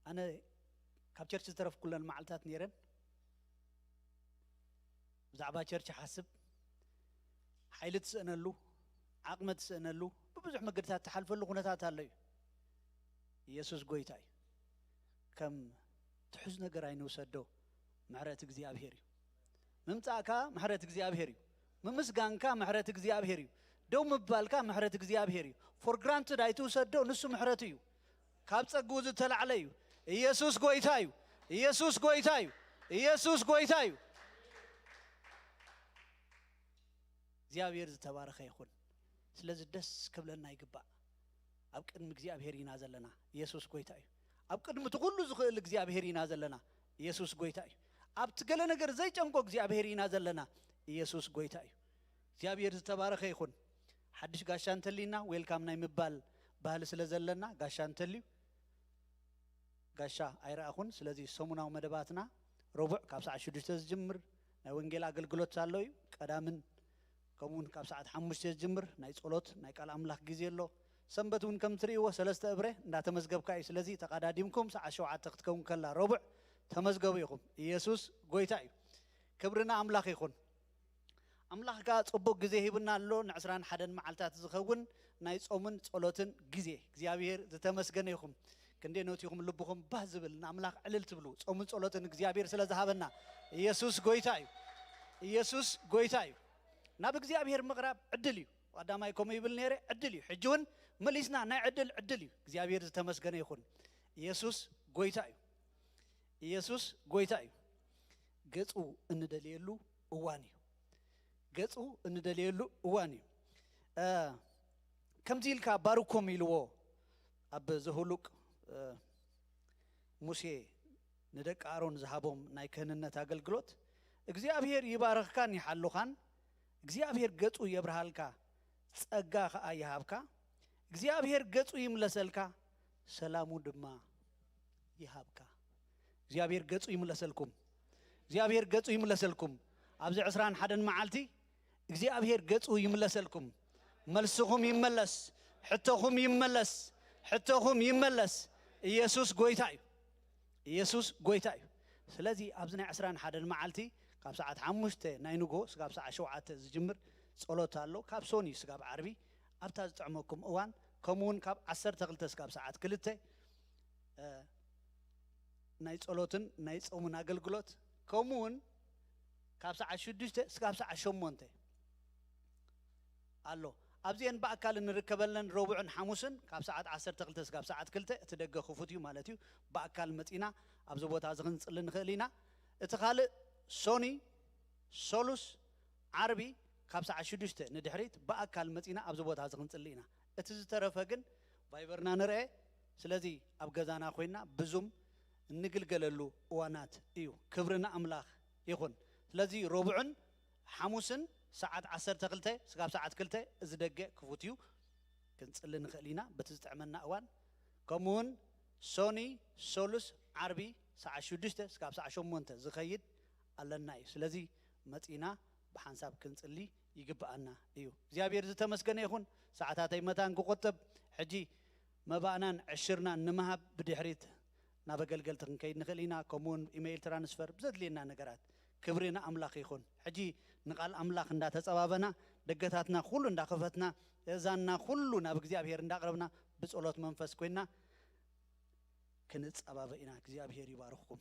ኣነ ካብ ቸርች ዝተረፍኩለን መዓልታት ነይረን። ብዛዕባ ቸርች ይሓስብ፣ ሓይሊ ትስእነሉ፣ ዓቕሚ ትስእነሉ፣ ብብዙሕ መገድታት ትሓልፈሉ ኩነታት ኣሎ እዩ። ኢየሱስ ጎይታ እዩ። ከም ትሑዝ ነገር ኣይንውሰዶ። ምሕረት እግዚኣብሔር እዩ። ምምጻእካ ምሕረት እግዚኣብሔር እዩ። ምምስጋንካ ምሕረት እግዚኣብሔር እዩ። ደው ምባልካ ምሕረት እግዚኣብሔር እዩ። ፎር ግራንትድ ኣይትውሰዶ፣ ንሱ ምሕረቱ እዩ። ካብ ጸግኡ ዝተላዕለ እዩ። ኢየሱስ ጎይታ እዩ። ኢየሱስ ጎይታ እዩ። ኢየሱስ ጎይታ እዩ። እግዚኣብሔር ዝተባረኸ ይኹን። ስለዚ ደስ ክብለና ይግባእ። ኣብ ቅድሚ እግዚኣብሔር ኢና ዘለና። ኢየሱስ ጎይታ እዩ። ኣብ ቅድሚ እቲ ኩሉ ዝኽእል እግዚኣብሔር ኢና ዘለና። ኢየሱስ ጎይታ እዩ። ኣብቲ ገለ ነገር ዘይጨንቆ እግዚኣብሔር ኢና ዘለና። ኢየሱስ ጎይታ እዩ። እግዚኣብሔር ዝተባረኸ ይኹን። ሓድሽ ጋሻ እንተሊና ዌልካም ናይ ምባል ባህሊ ስለ ዘለና፣ ጋሻ እንተልዩ፣ ጋሻ ኣይረኣኹን። ስለዚ ሰሙናዊ መደባትና ረቡዕ ካብ ሰዓት ሽዱሽተ ዝጅምር ናይ ወንጌል ኣገልግሎት ኣሎ እዩ። ቀዳምን ከምኡውን ካብ ሰዓት ሓሙሽተ ዝጅምር ናይ ጸሎት ናይ ቃል ኣምላኽ ግዜ ኣሎ። ሰንበት እውን ከም ትርእይዎ ሰለስተ እብረ እንዳተመዝገብካ እዩ። ስለዚ ተቐዳዲምኩም ሰዓት ሸውዓተ ክትከውን ከላ ረቡዕ ተመዝገቡ ኢኹም። ኢየሱስ ጎይታ እዩ። ክብሪ ንኣምላኽ ይኹን። ኣምላኽ ከኣ ጽቡቕ ግዜ ሂብና ኣሎ። ንዕስራን ሓደን መዓልታት ዝኸውን ናይ ጾምን ጸሎትን ግዜ እግዚኣብሔር ዝተመስገነ ይኹም። ክንደይ ነቲኹም ልብኹም ባህ ዝብል ንኣምላኽ ዕልል ትብሉ ጾምን ጸሎትን እግዚኣብሔር ስለ ዝሃበና። ኢየሱስ ጎይታ እዩ። ኢየሱስ ጎይታ እዩ። ናብ እግዚኣብሔር ምቕራብ ዕድል እዩ። ቀዳማይ ከምኡ ይብል ነይረ፣ ዕድል እዩ። ሕጂ እውን መሊስና ናይ ዕድል ዕድል እዩ። እግዚኣብሔር ዝተመስገነ ይኹን። ኢየሱስ ጎይታ እዩ። ኢየሱስ ጎይታ እዩ። ገጹ እንደልየሉ እዋን እዩ። ገጹ እንደልየሉ እዋን እዩ። እ፣ ከምዚ ኢልካ ባርኮም ኢልዎ ኣብ ዘሁሉቅ፣ እ፣ ሙሴ ንደቂ ኣሮን ዝሃቦም ናይ ክህንነት ኣገልግሎት፣ እግዚኣብሔር ይባርኽካን ይሓሉኻን፣ እግዚኣብሔር ገጹ የብርሃልካ፣ ጸጋ ኸኣ ይሃብካ፣ እግዚኣብሔር ገጹ ይምለሰልካ፣ ሰላሙ ድማ ይሃብካ። እግዚኣብሔር ገጹ ይምለሰልኩም። እግዚኣብሔር ገጹ ይምለሰልኩም። ኣብዚ ዕስራን ሓደን መዓልቲ እግዚኣብሔር ገጹ ይምለሰልኩም። መልስኹም ይመለስ፣ ሕቶኹም ይመለስ፣ ሕቶኹም ይመለስ። ኢየሱስ ጎይታ እዩ። ኢየሱስ ጎይታ እዩ። ስለዚ ኣብዚ ናይ ዕስራን ሓደን መዓልቲ ካብ ሰዓት ሓሙሽተ ናይ ንግሆ ስጋብ ሰዓት ሸውዓተ ዝጅምር ጸሎት ኣሎ። ካብ ሶኒ ስጋብ ዓርቢ ኣብታ ዝጥዕመኩም እዋን፣ ከምኡውን ካብ ዓሰርተ ክልተ ስጋብ ሰዓት ክልተ፣ እ፣ ናይ ጸሎትን ናይ ጾምን ኣገልግሎት፣ ከምኡውን ካብ ሰዓት ሽዱሽተ ስጋብ ሰዓት ሸሞንተ ኣሎ። ኣብዚአን ብኣካል እንርከበለን ረቡዕን ሓሙስን ካብ ሰዓት ዓሰርተ ክልተ ስጋብ ሰዓት ክልተ እቲ ደገ ክፉት እዩ ማለት እዩ። ብኣካል መጺና ኣብዚ ቦታ እዚ ክንጽሊ ንኽእል ኢና። እቲ ካልእ ሶኒ፣ ሰሉስ፣ ዓርቢ ካብ ሰዓት ሽዱሽተ ንድሕሪት ብኣካል መጺና ኣብዚ ቦታ እዚ ክንጽሊ ኢና። እቲ ዝተረፈ ግን ቫይበርና ንርአ። ስለዚ ኣብ ገዛና ኮይና ብዙም እንግልገለሉ እዋናት እዩ። ክብሪ ንኣምላኽ ይኹን። ስለዚ ረቡዕን ሓሙስን ሰዓት ዓሰርተ ክልተ ስጋብ ሰዓት ክልተ እዚ ደገ ክፉት እዩ። ክንጽሊ ንኽእል ኢና በቲ ዝጥዕመና እዋን። ከምኡውን ሶኒ፣ ሰሉስ፣ ዓርቢ ሰዓት ሽዱሽተ ስጋብ ሰዓት ሸሞንተ ዝኸይድ ኣለና እዩ። ስለዚ መጺና ብሓንሳብ ክንጽሊ ይግብኣና እዩ። እግዚኣብሔር ዝተመስገነ ይኹን። ሰዓታተይ መታን ክቆጥብ፣ ሕጂ መባእናን ዕሽርናን ንምሃብ ብድሕሪት ናብ ኣገልገልቲ ክንከይድ ንኽእል ኢና። ከምኡውን ኢሜይል ትራንስፈር ብዘድልየና ነገራት። ክብሪ ንኣምላኽ ይኹን። ሕጂ ንቓል ኣምላኽ እንዳተጸባበና፣ ደገታትና ኩሉ እንዳኸፈትና፣ እዛንና ኩሉ ናብ እግዚኣብሔር እንዳቕረብና፣ ብጸሎት መንፈስ ኮይና ክንጸባበ ኢና። እግዚኣብሔር ይባርኽኩም።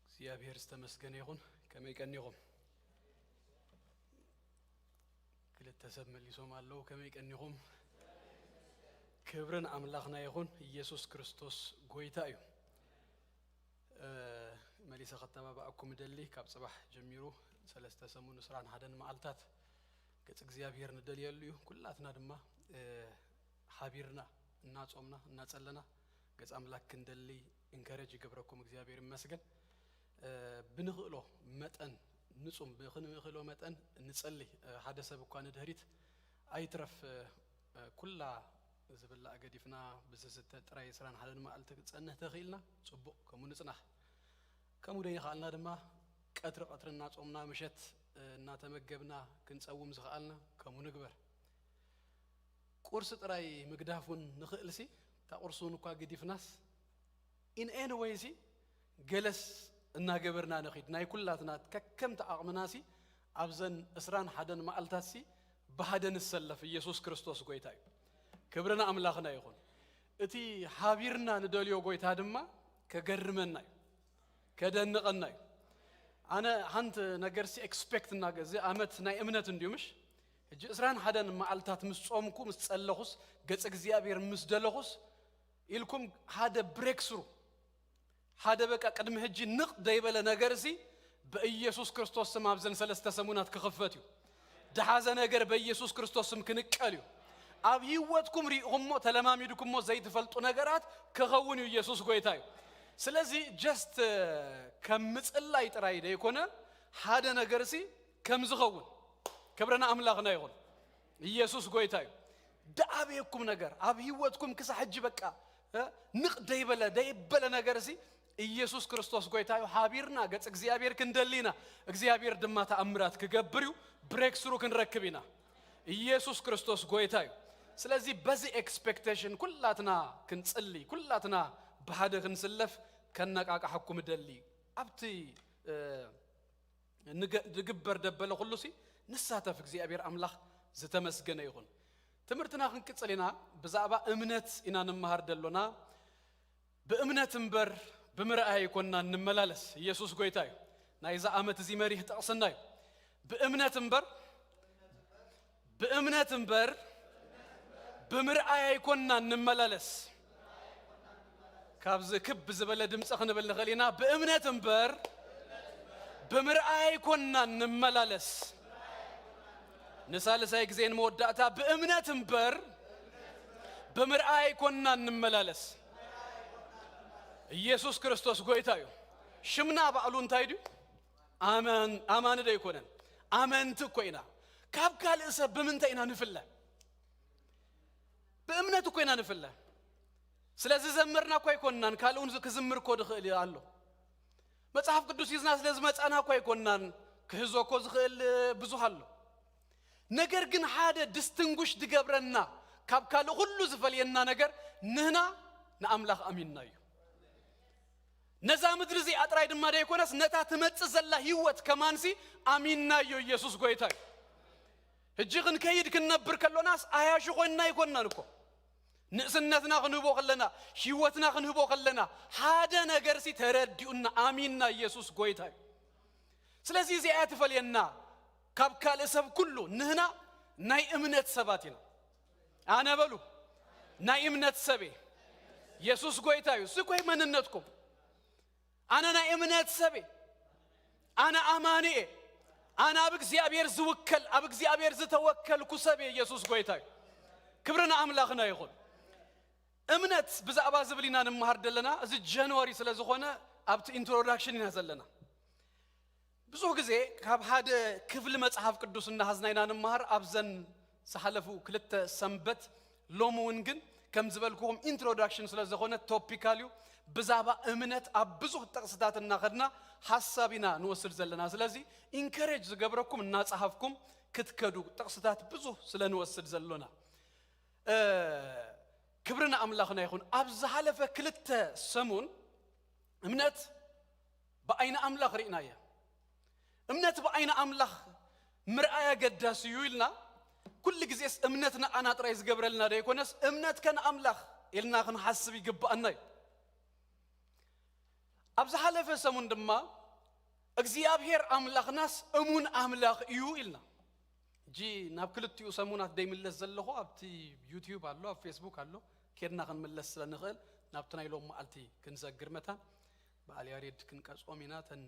እግዚኣብሔር ዝተመስገነ ይኹን። ከመይ ቀኒኹም? ክልተ ሰብ መሊሶም ኣለዉ። ከመይ ቀኒኹም? ክብርን ኣምላኽና ይኹን። ኢየሱስ ክርስቶስ ጎይታ እዩ። እ፣ መሊሰ ከተባብዓኩም እደሊ። ካብ ጽባሕ ጀሚሩ ሰለስተ ሰሙን ዕስራን ሓደን መዓልታት ገጽ እግዚኣብሔር ንደልየሉ እዩ። ኩላትና ድማ፣ እ፣ ሓቢርና እናጾምና እናጸለና ገጽ ኣምላኽ ክንደሊ ኢንከረጅ ይገብረኩም። እግዚኣብሔር ይመስገን። እ፣ ብንኽእሎ መጠን ንጹም፣ ብኽንኽእሎ መጠን ንጸሊ። እ፣ ሓደ ሰብ እኳ ንድሕሪት ኣይትረፍ፣ እ፣ እ፣ ኩላ ዝብላዕ ገዲፍና ብዝስተ ጥራይ ዕስራን ሓደን መዓልቲ ክንጸንሕ ተኽኢልና ጽቡቕ፣ ከምኡ ንጽናሕ። ከምኡ ደይኸኣልና ድማ ቀትሪ ቀትሪ እናጾምና ምሸት፣ እ፣ እናተመገብና ክንጸውም ዝኸኣልና ከምኡ ንግበር። ቁርሲ ጥራይ ምግዳፍ እውን ንኽእልሲ፣ እታ ቁርሲ እውን እኳ ግዲፍናስ፣ in any way ሲ፣ ገለስ እናገበርና ንኺድ። ናይ ኩላትና ከከምቲ ዓቕምናሲ፣ ኣብዘን ዕስራን ሓደን መዓልታትሲ ብሓደ ንሰለፍ። ኢየሱስ ክርስቶስ ጎይታ እዩ። ክብሪ ንኣምላኽና ይኹን። እቲ ሓቢርና ንደልዮ ጎይታ ድማ ከገርመና እዩ። ከደንቐና እዩ። ኣነ ሓንቲ ነገርሲ ኤክስፔክት እናገ-፣ እዚ ዓመት ናይ እምነት እንድዩ ምሽ? ሕጂ ዕስራን ሓደን መዓልታት ምስ ጾምኩ፣ ምስ ጸለኹስ፣ ገጽ እግዚኣብሔር ምስ ደለኹስ፣ ኢልኩም ሓደ ብሬክ ስሩ፣ ሓደ በቃ ቅድሚ ሕጂ ንቕ ደይበለ ነገርሲ ብኢየሱስ ክርስቶስ ስም ኣብዘን ሰለስተ ሰሙናት ክኽፈት እዩ። ደሓዘ ነገር በኢየሱስ ክርስቶስ ስም ክንቀል እዩ። ኣብ ህይወትኩም ሪእኹሞ ተለማሚድኩሞ ዘይትፈልጡ ነገራት ክኸውን እዩ። ኢየሱስ ጎይታ እዩ። ስለዚ ጀስት ከም ምጽላይ ጥራይ ደይኮነ ሓደ ነገርሲ ከም ዝኸውን ክብሪ ንኣምላኽና ይኹን። ኢየሱስ ጎይታ እዩ። ደኣበየኩም ነገር ኣብ ህይወትኩም ክሳብ ሕጂ በቃ፣ እ፣ ንቕ ደይበለ ደይበለ ነገርሲ ኢየሱስ ክርስቶስ ጎይታ እዩ። ሓቢርና ገጽ እግዚኣብሔር ክንደሊ ኢና። እግዚኣብሔር ድማ ተኣምራት ክገብር እዩ። ብሬክ ስሩ ክንረክብ ኢና። ኢየሱስ ክርስቶስ ጎይታ እዩ። ስለዚ በዚ ኤክስፔክቴሽን ኩላትና ክንጽሊ፣ ኩላትና ብሓደ ክንስለፍ ከነቃቃሐኩም እደሊ። ኣብቲ፣ እ፣ ንገ-፣ ንግበር ደበለ ኩሉሲ ንሳተፍ። እግዚኣብሔር ኣምላኽ ዝተመስገነ ይኹን። ትምህርትና ክንቅጽል ኢና። ብዛዕባ እምነት ኢና ንመሃር ደሎና። ብእምነት እምበር ብምርኣይ ኣይኮንና እንመላለስ። ኢየሱስ ጎይታ እዩ። ናይዛ ዓመት እዚ መሪህ ጥቕስና እዩ። ብእምነት እምበር፣ ብእምነት እምበር ብምርኣይ ኣይኮንና እንመላለስ። ካብዚ ክብ ዝበለ ድምፂ ክንብል ንኽእል ኢና። ብእምነት እምበር ብምርኣይ ኣይኮንና እንመላለስ። ንሳልሳይ ግዜ ንመወዳእታ፣ ብእምነት እምበር ብምርኣይ ኣይኮንና እንመላለስ። ኢየሱስ ክርስቶስ ጎይታ እዩ። ሽምና ባዕሉ እንታይ ድዩ? ኣማን-፣ ኣማኒ ዶ ኣይኮነን? ኣመንቲ እኮ ኢና። ካብ ካልእ ሰብ ብምንታይ ኢና ንፍለ? ብእምነት እኮ ኢና ንፍለ። ስለዚ ዘመርና እኮ ኣይኮንናን፣ ካልእ እውን ክዝምር እኮ ዝኽእል ኣሎ። መጽሓፍ ቅዱስ ሒዝና ስለ ዝመጻና እኮ ኣይኮንናን፣ ክህዞ እኮ ዝኽእል ብዙሕ ኣሎ። ነገር ግን ሓደ ዲስቲንጉሽ ዝገብረና፣ ካብ ካልእ ኩሉ ዝፈልየና ነገር፣ ንህና ንኣምላኽ ኣሚንና እዩ። ነዛ ምድሪ እዚኣ ጥራይ ድማ ደይኮነስ፣ ነታ ትመጽእ ዘላ ህይወት ከማንሲ ኣሚንናዮ። ኢየሱስ ጎይታ እዩ። ሕጂ ክንከይድ ክንነብር ከሎናስ፣ ኣያሹ ኮይንና ኣይኮንናን እኮ። ንእስነትና ክንህቦ ከለና፣ ህይወትና ክንህቦ ከለና፣ ሓደ ነገርሲ ተረዲኡና፣ ኣሚንና ኢየሱስ ጎይታ እዩ። ስለዚ እዚኣ እያ ትፈልየና ካብ ካልእ ሰብ ኩሉ። ንህና ናይ እምነት ሰባት ኢና። ኣነ በሉ፣ ናይ እምነት ሰብ እየ። ኢየሱስ ጎይታ እዩ። እሱ እኮ እዩ መንነትኩም። ኣነ ናይ እምነት ሰብ እየ። ኣነ ኣማኒ እየ። ኣነ ኣብ እግዚኣብሔር ዝውከል፣ ኣብ እግዚኣብሔር ዝተወከልኩ ሰብ እየ። ኢየሱስ ጎይታ እዩ። ክብሪ ንኣምላኽና ይኹን። እምነት ብዛዕባ ዝብል ኢና ንምሃር ዘለና። እዚ ጃንዋሪ ስለ ዝኾነ ኣብቲ ኢንትሮዳክሽን ኢና ዘለና። ብዙሕ ግዜ ካብ ሓደ ክፍሊ መጽሓፍ ቅዱስ እናሃዝና ኢና ንምሃር ኣብዘን ዝሓለፉ ክልተ ሰንበት። ሎም እውን ግን ከም ዝበልኩኹም ኢንትሮዳክሽን ስለ ዝኾነ ቶፒካል እዩ። ብዛዕባ እምነት ኣብ ብዙሕ ጥቕስታት እናኸድና ሓሳብ ኢና ንወስድ ዘለና። ስለዚ ኢንከሬጅ ዝገብረኩም እናጸሃፍኩም ክትከዱ ጥቕስታት ብዙሕ ስለ ንወስድ ዘሎና። ክብሪ ንኣምላኽና ይኹን። ኣብ ዝሓለፈ ክልተ ሰሙን እምነት ብዓይኒ ኣምላኽ ርኢናያ። እምነት ብዓይኒ ኣምላኽ ምርኣይ ኣገዳሲ እዩ ኢልና፣ ኩሉ ግዜስ እምነት ንዓና ጥራይ ዝገብረልና ዶ ኣይኮነስ እምነት ከ ንኣምላኽ ኢልና ክንሓስብ ይግብኣና እዩ። ኣብ ዝሓለፈ ሰሙን ድማ እግዚኣብሔር ኣምላኽናስ እሙን ኣምላኽ እዩ ኢልና። እጂ ናብ ክልቲኡ ሰሙናት ደይምለስ ዘለኹ ኣብቲ ዩቲዩብ ኣሎ፣ ኣብ ፌስቡክ ኣሎ፣ ኬድና ክንምለስ ስለ ንኽእል ናብቲ ናይ ሎም መዓልቲ ክንሰግር መታን በዓል ያሬድ ክንቀጽኦም ኢና። ተን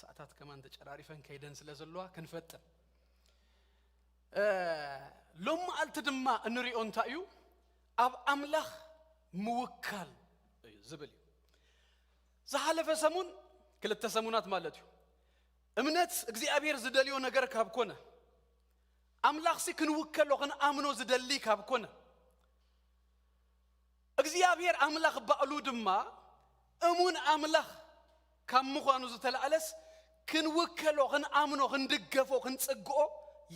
ሰዓታት ከማን ተጨራሪፈን ከይደን ስለ ዘለዋ ክንፈጥን። ሎም መዓልቲ ድማ እንሪኦ እንታይ እዩ? ኣብ ኣምላኽ ምውካል እዩ ዝብል እዩ። ዝሓለፈ ሰሙን፣ ክልተ ሰሙናት ማለት እዩ፣ እምነት እግዚኣብሔር ዝደልዮ ነገር ካብ ኮነ፣ ኣምላኽሲ ክንውከሎ ክንኣምኖ ዝደሊ ካብ ኮነ፣ እግዚኣብሔር ኣምላኽ ባዕሉ ድማ እሙን ኣምላኽ ካብ ምዃኑ ዝተላዕለስ ክንውከሎ፣ ክንኣምኖ፣ ክንድገፎ፣ ክንጽግኦ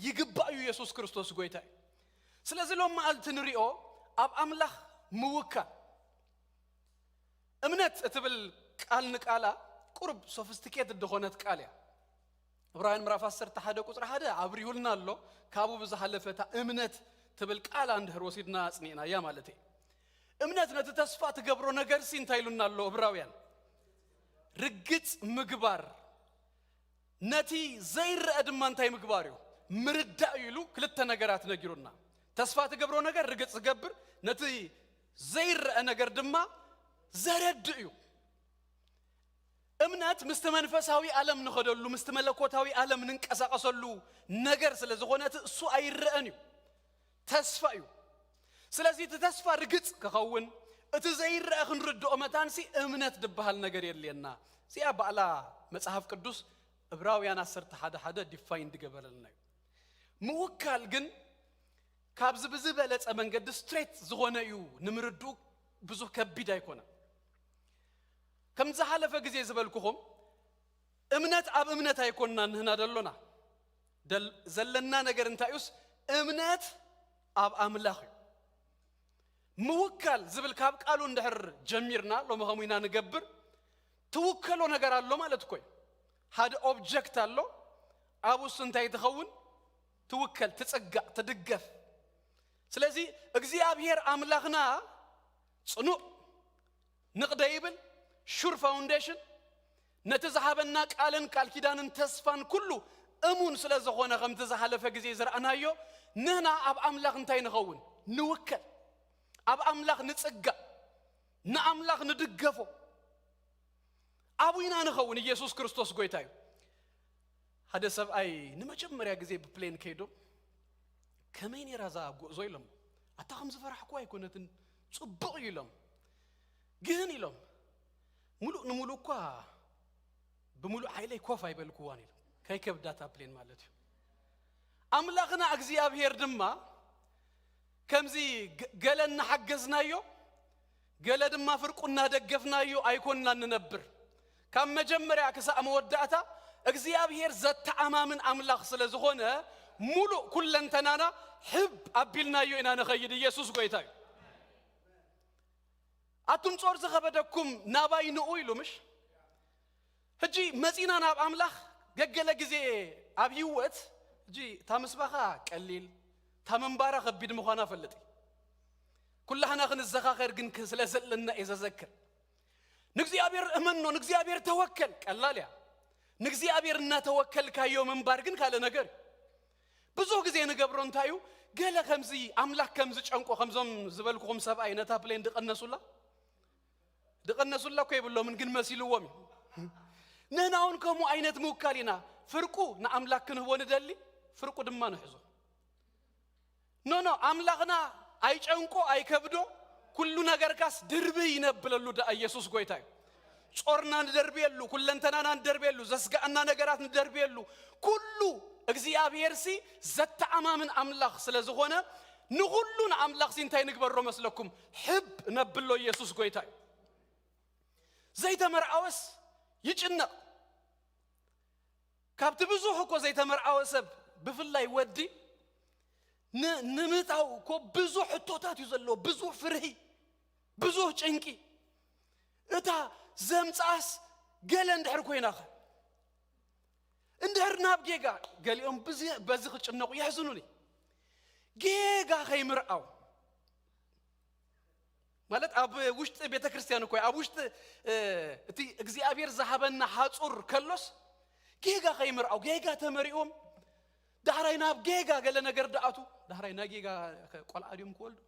ይግባእ እዩ። የሱስ ክርስቶስ ጎይታ እዩ። ስለዚ ሎም መዓልቲ ንሪኦ ኣብ ኣምላኽ ምውካል። እምነት እትብል ቃል ንቃላ ቁሩብ ሶፊስቲኬትድ ዝኾነት ቃል እያ። ዕብራውያን ምዕራፍ ዓሰርተ ሓደ ቁጽሪ ሓደ ኣብሪሁልና ኣሎ። ካብኡ ብዝሓለፈ እታ እምነት ትብል ቃል እንድሕር ወሲድና ኣጽኒዕናያ ማለት እዩ። እምነት ነቲ ተስፋ ትገብሮ ነገርሲ እንታይ ኢሉና ኣሎ ዕብራውያን? ርግጽ ምግባር፣ ነቲ ዘይረአ ድማ እንታይ ምግባር እዩ? ምርዳእ እዩ ኢሉ ክልተ ነገራት ነጊሩና። ተስፋ ትገብሮ ነገር ርግጽ ዝገብር፣ ነቲ ዘይረአ ነገር ድማ ዘረድእ እዩ። እምነት ምስቲ መንፈሳዊ ዓለም ንኸደሉ፣ ምስቲ መለኮታዊ ዓለም ንንቀሳቐሰሉ ነገር ስለ ዝኾነ እቲ እሱ ኣይረአን እዩ፣ ተስፋ እዩ። ስለዚ እቲ ተስፋ ርግጽ ክኸውን፣ እቲ ዘይረአ ክንርድኦ መታንሲ እምነት ዝበሃል ነገር የድልየና። እዚኣ ባዕላ መጽሓፍ ቅዱስ ዕብራውያን ዓሰርተ ሓደ ሓደ ዲፋይን ዝገበረልና እዩ። ምውካል ግን ካብዚ ብዝበለጸ መንገዲ ስትሬት ዝኾነ እዩ፣ ንምርድኡ ብዙሕ ከቢድ ኣይኮነን። ከም ዝሓለፈ ግዜ ዝበልኩኹም እምነት ኣብ እምነት ኣይኮንና ንህና ደሎና። ደል-፣ ዘለና ነገር እንታይ እዩስ እምነት ኣብ ኣምላኽ እዩ። ምውካል ዝብል ካብ ቃሉ እንድሕር ጀሚርና ሎሚ ከምኡ ኢና ንገብር። ትውከሎ ነገር ኣሎ ማለት እኮ እዩ። ሓደ ኦብጀክት ኣሎ፣ ኣብኡስ እንታይ ትኸውን? ትውከል፣ ትጽጋዕ፣ ትድገፍ። ስለዚ እግዚኣብሔር ኣምላኽና ጽኑዕ፣ ንቕ ደይብል፣ ሹር ፋውንዴሽን፣ ነቲ ዝሃበና ቃልን ቃል ኪዳንን ተስፋን ኩሉ እሙን ስለ ዝኾነ፣ ከምቲ ዝሓለፈ ግዜ ዝረኣናዮ፣ ንህና ኣብ ኣምላኽ እንታይ ንኸውን? ንውከል። ኣብ ኣምላኽ ንጽጋዕ፣ ንኣምላኽ ንድገፎ። ኣብኡ ኢና ንኸውን። ኢየሱስ ክርስቶስ ጎይታ እዩ። ሓደ ሰብኣይ ንመጀመርያ ግዜ ብፕሌን ከይዶም፣ "ከመይ ነይራ እዛ ጉዕዞ?" ኢሎም። "ኣታ ከም ዝፈራሕኩ ኣይኮነትን፣ ጽቡቕ እዩ" ኢሎም። "ግን" ኢሎም፣ "ምሉእ ንምሉእ እኳ ብምሉእ ሓይለይ ኮፍ ኣይበልኩዋን" ኢሎም። ከይከብዳ እታ ፕሌን ማለት እዩ። ኣምላኽና እግዚኣብሔር ድማ ከምዚ ገ-፣ ገለ እናሓገዝናዮ፣ ገለ ድማ ፍርቁ እናደገፍናዮ ኣይኮንና ንነብር። ካብ መጀመርያ ክሳዕ መወዳእታ እግዚኣብሔር ዘተኣማምን ኣምላኽ ስለ ዝኾነ፣ ሙሉእ ኩለንተናና ሕብ ኣቢልናዮ ኢና ንኸይድ። ኢየሱስ ጎይታ እዩ። "ኣቱም ጾር ዝኸበደኩም ናባይ ንዑ" ኢሉ፣ ምሽ? ሕጂ መጺና ናብ ኣምላኽ። ገገለ ግዜ ኣብ ህይወት፣ ሕጂ እታ ምስባኻ ቀሊል፣ እታ ምንባራ ከቢድ ምዃና ፈልጥ። ኩላህና ክንዘኻኸር ግን ክ-፣ ስለ ዘለና እየ ዘዘክር። ንእግዚኣብሔር እመኖ፣ ንእግዚኣብሔር ተወከል፣ ቀላል እያ። ንእግዚኣብሔር እናተወከልካዮ ምንባር ግን ካልእ ነገር እዩ። ብዙሕ ግዜ ንገብሮ እንታይ እዩ? ገለ ከምዚ ኣምላኽ ከም ዝጨንቆ፣ ከምዞም ዝበልኩኹም ሰብኣይ ነታ ፕሌን ድቐነሱላ፣ ድቐነሱላ እኮ የብሎምን፣ ግን መሲልዎም እዩ። ንሕና እውን ከምኡ ዓይነት ምውካል ኢና። ፍርቁ ንኣምላኽ ክንህቦ ንደሊ፣ ፍርቁ ድማ ንሕዞ። ኖ፣ ኖ፣ ኣምላኽና ኣይጨንቆ፣ ኣይከብዶ፣ ኩሉ ነገርካስ ድርብይ ይነብለሉ ደኣ ኢየሱስ ጎይታ እዩ። ጾርና ንደርብየሉ፣ ኩለንተናና ንደርብየሉ፣ ዘስጋኣና ነገራት ንደርብየሉ። ኩሉ እግዚኣብሔርሲ ዘተኣማምን ኣምላኽ ስለ ዝኾነ፣ ንኹሉ ንኣምላኽሲ እንታይ ንግበሮ መስለኩም? ሕብ ነብሎ። ኢየሱስ ጎይታ እዩ። ዘይተመርዓወስ ይጭነቕ። ካብቲ ብዙሕ እኮ ዘይተመርዓወ ሰብ፣ ብፍላይ ወዲ፣ ን-፣ ንምእታው እኮ ብዙሕ ሕቶታት እዩ ዘለዎ፣ ብዙሕ ፍርሂ፣ ብዙሕ ጭንቂ። እታ ዘምጽኣስ ገለ እንድሕር ኮይናኸ? እንድሕር ናብ ጌጋ፣ ገሊኦም ብዚ-፣ በዚ ክጭነቑ የሕዝኑኒ። ጌጋ ከይምርዓው ማለት ኣብ ውሽጢ ቤተ ክርስቲያን እኮ፣ ኣብ ውሽጢ፣ እ፣ እቲ እግዚኣብሔር ዝሃበና ሓጹር ከሎስ፣ ጌጋ ከይምርዓው፣ ጌጋ ተመሪዎም፣ ዳሕራይ ናብ ጌጋ ገለ ነገር ደኣቱ፣ ዳሕራይ ናይ ጌጋ ቆልዓ ድዮም ክወልዱ?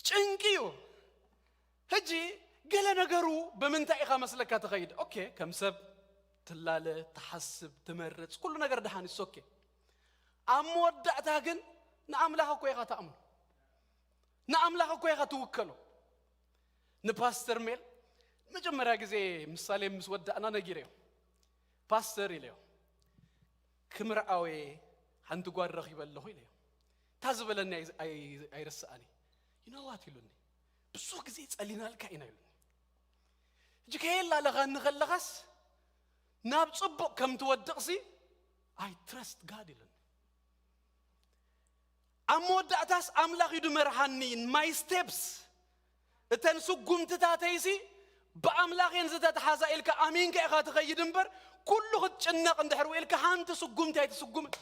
ጭንቂ እዩ። ሕጂ ገለ ነገሩ ብምንታይ ኢኻ መስለካ ትኸይድ? ኦኬ፣ ከም ሰብ ትላለ፣ ትሓስብ፣ ትመርጽ፣ ኩሉ ነገር ደሓን፣ it's okay። ኣብ መወዳእታ ግን ንኣምላኽ እኮ ኢኻ ትኣምኖ። ንኣምላኽ እኮ ኢኻ ትውከሎ። ንፓስተር ሜል መጀመርያ ግዜ ምሳሌ ምስ ወዳእና ነጊረዮ። ፓስተር ኢለዮ፣ "ክምርዓወ ሓንቲ ጓል ረኺበ ኣለኹ" ኢለዮ። እታ ዝበለኒ ኣይ-፣ ኣይ-፣ ኣይርስኣኒ። "You know what?" ኢሉኒ። "ብዙሕ ግዜ ጸሊናልካ ኢና" ኢሉኒ። ሕጂ ከየላለኻኒ ከለኻስ ናብ ጽቡቕ ከም ትወድቕሲ፣ "I trust God" ኢሉኒ። ኣብ መወዳእታስ ኣምላኽ እዩ ድመርሃኒ፣ my steps፣ እተን ስጉምትታተይሲ ብኣምላኽ እየን ዝተተሓዛ ኢልካ ኣሚንካ ኢኻ ትኸይድ እምበር፣ ኩሉ ክትጭነቕ እንድሕር ውኢልካ ሓንቲ ስጉምቲ ኣይትስጉምን።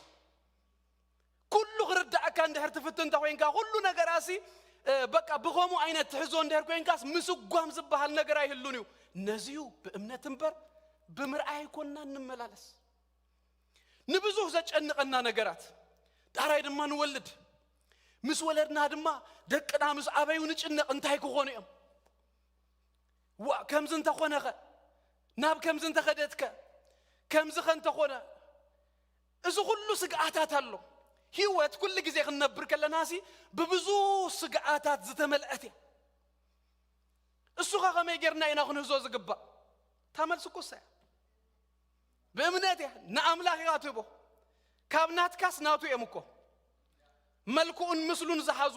ኩሉ ክርዳእካ እንድሕር ትፍትን እንተኾይንካ፣ ኩሉ ነገራሲ፣ እ፣ በቃ ብኸምኡ ዓይነት ትሕዞ እንድሕር ኮይንካስ፣ ምስጓም ዝበሃል ነገር ኣይህሉን እዩ። ነዚዩ ብእምነት እምበር ብምርኣይ ኣይኮንና እንመላለስ። ንብዙሕ ዘጨንቐና ነገራት፣ ዳሕራይ ድማ ንወልድ። ምስ ወለድና ድማ ደቅና ምስ ዓበዩ ንጭነቕ፣ እንታይ ክኾኑ እዮም? ዋ፣ ከምዚ እንተኾነኸ? ናብ ከምዚ እንተኸደትከ? ከምዚ ኸ እንተኾነ? እዚ ኩሉ ስግኣታት ኣሎ። ህይወት ኩሉ ግዜ ክንነብር ከለናሲ ብብዙ ስግኣታት ዝተመልአት እያ። እሱኻ ከመይ ጌርና ኢና ክንህዞ ዝግባእ? እታ መልሲ እኮ እሳ እያ። ብእምነት እያ፣ ንኣምላኽ ኢኻ ትህቦ። ካብ ናትካስ ናቱ እዮም እኮ። መልክኡን ምስሉን ዝሓዙ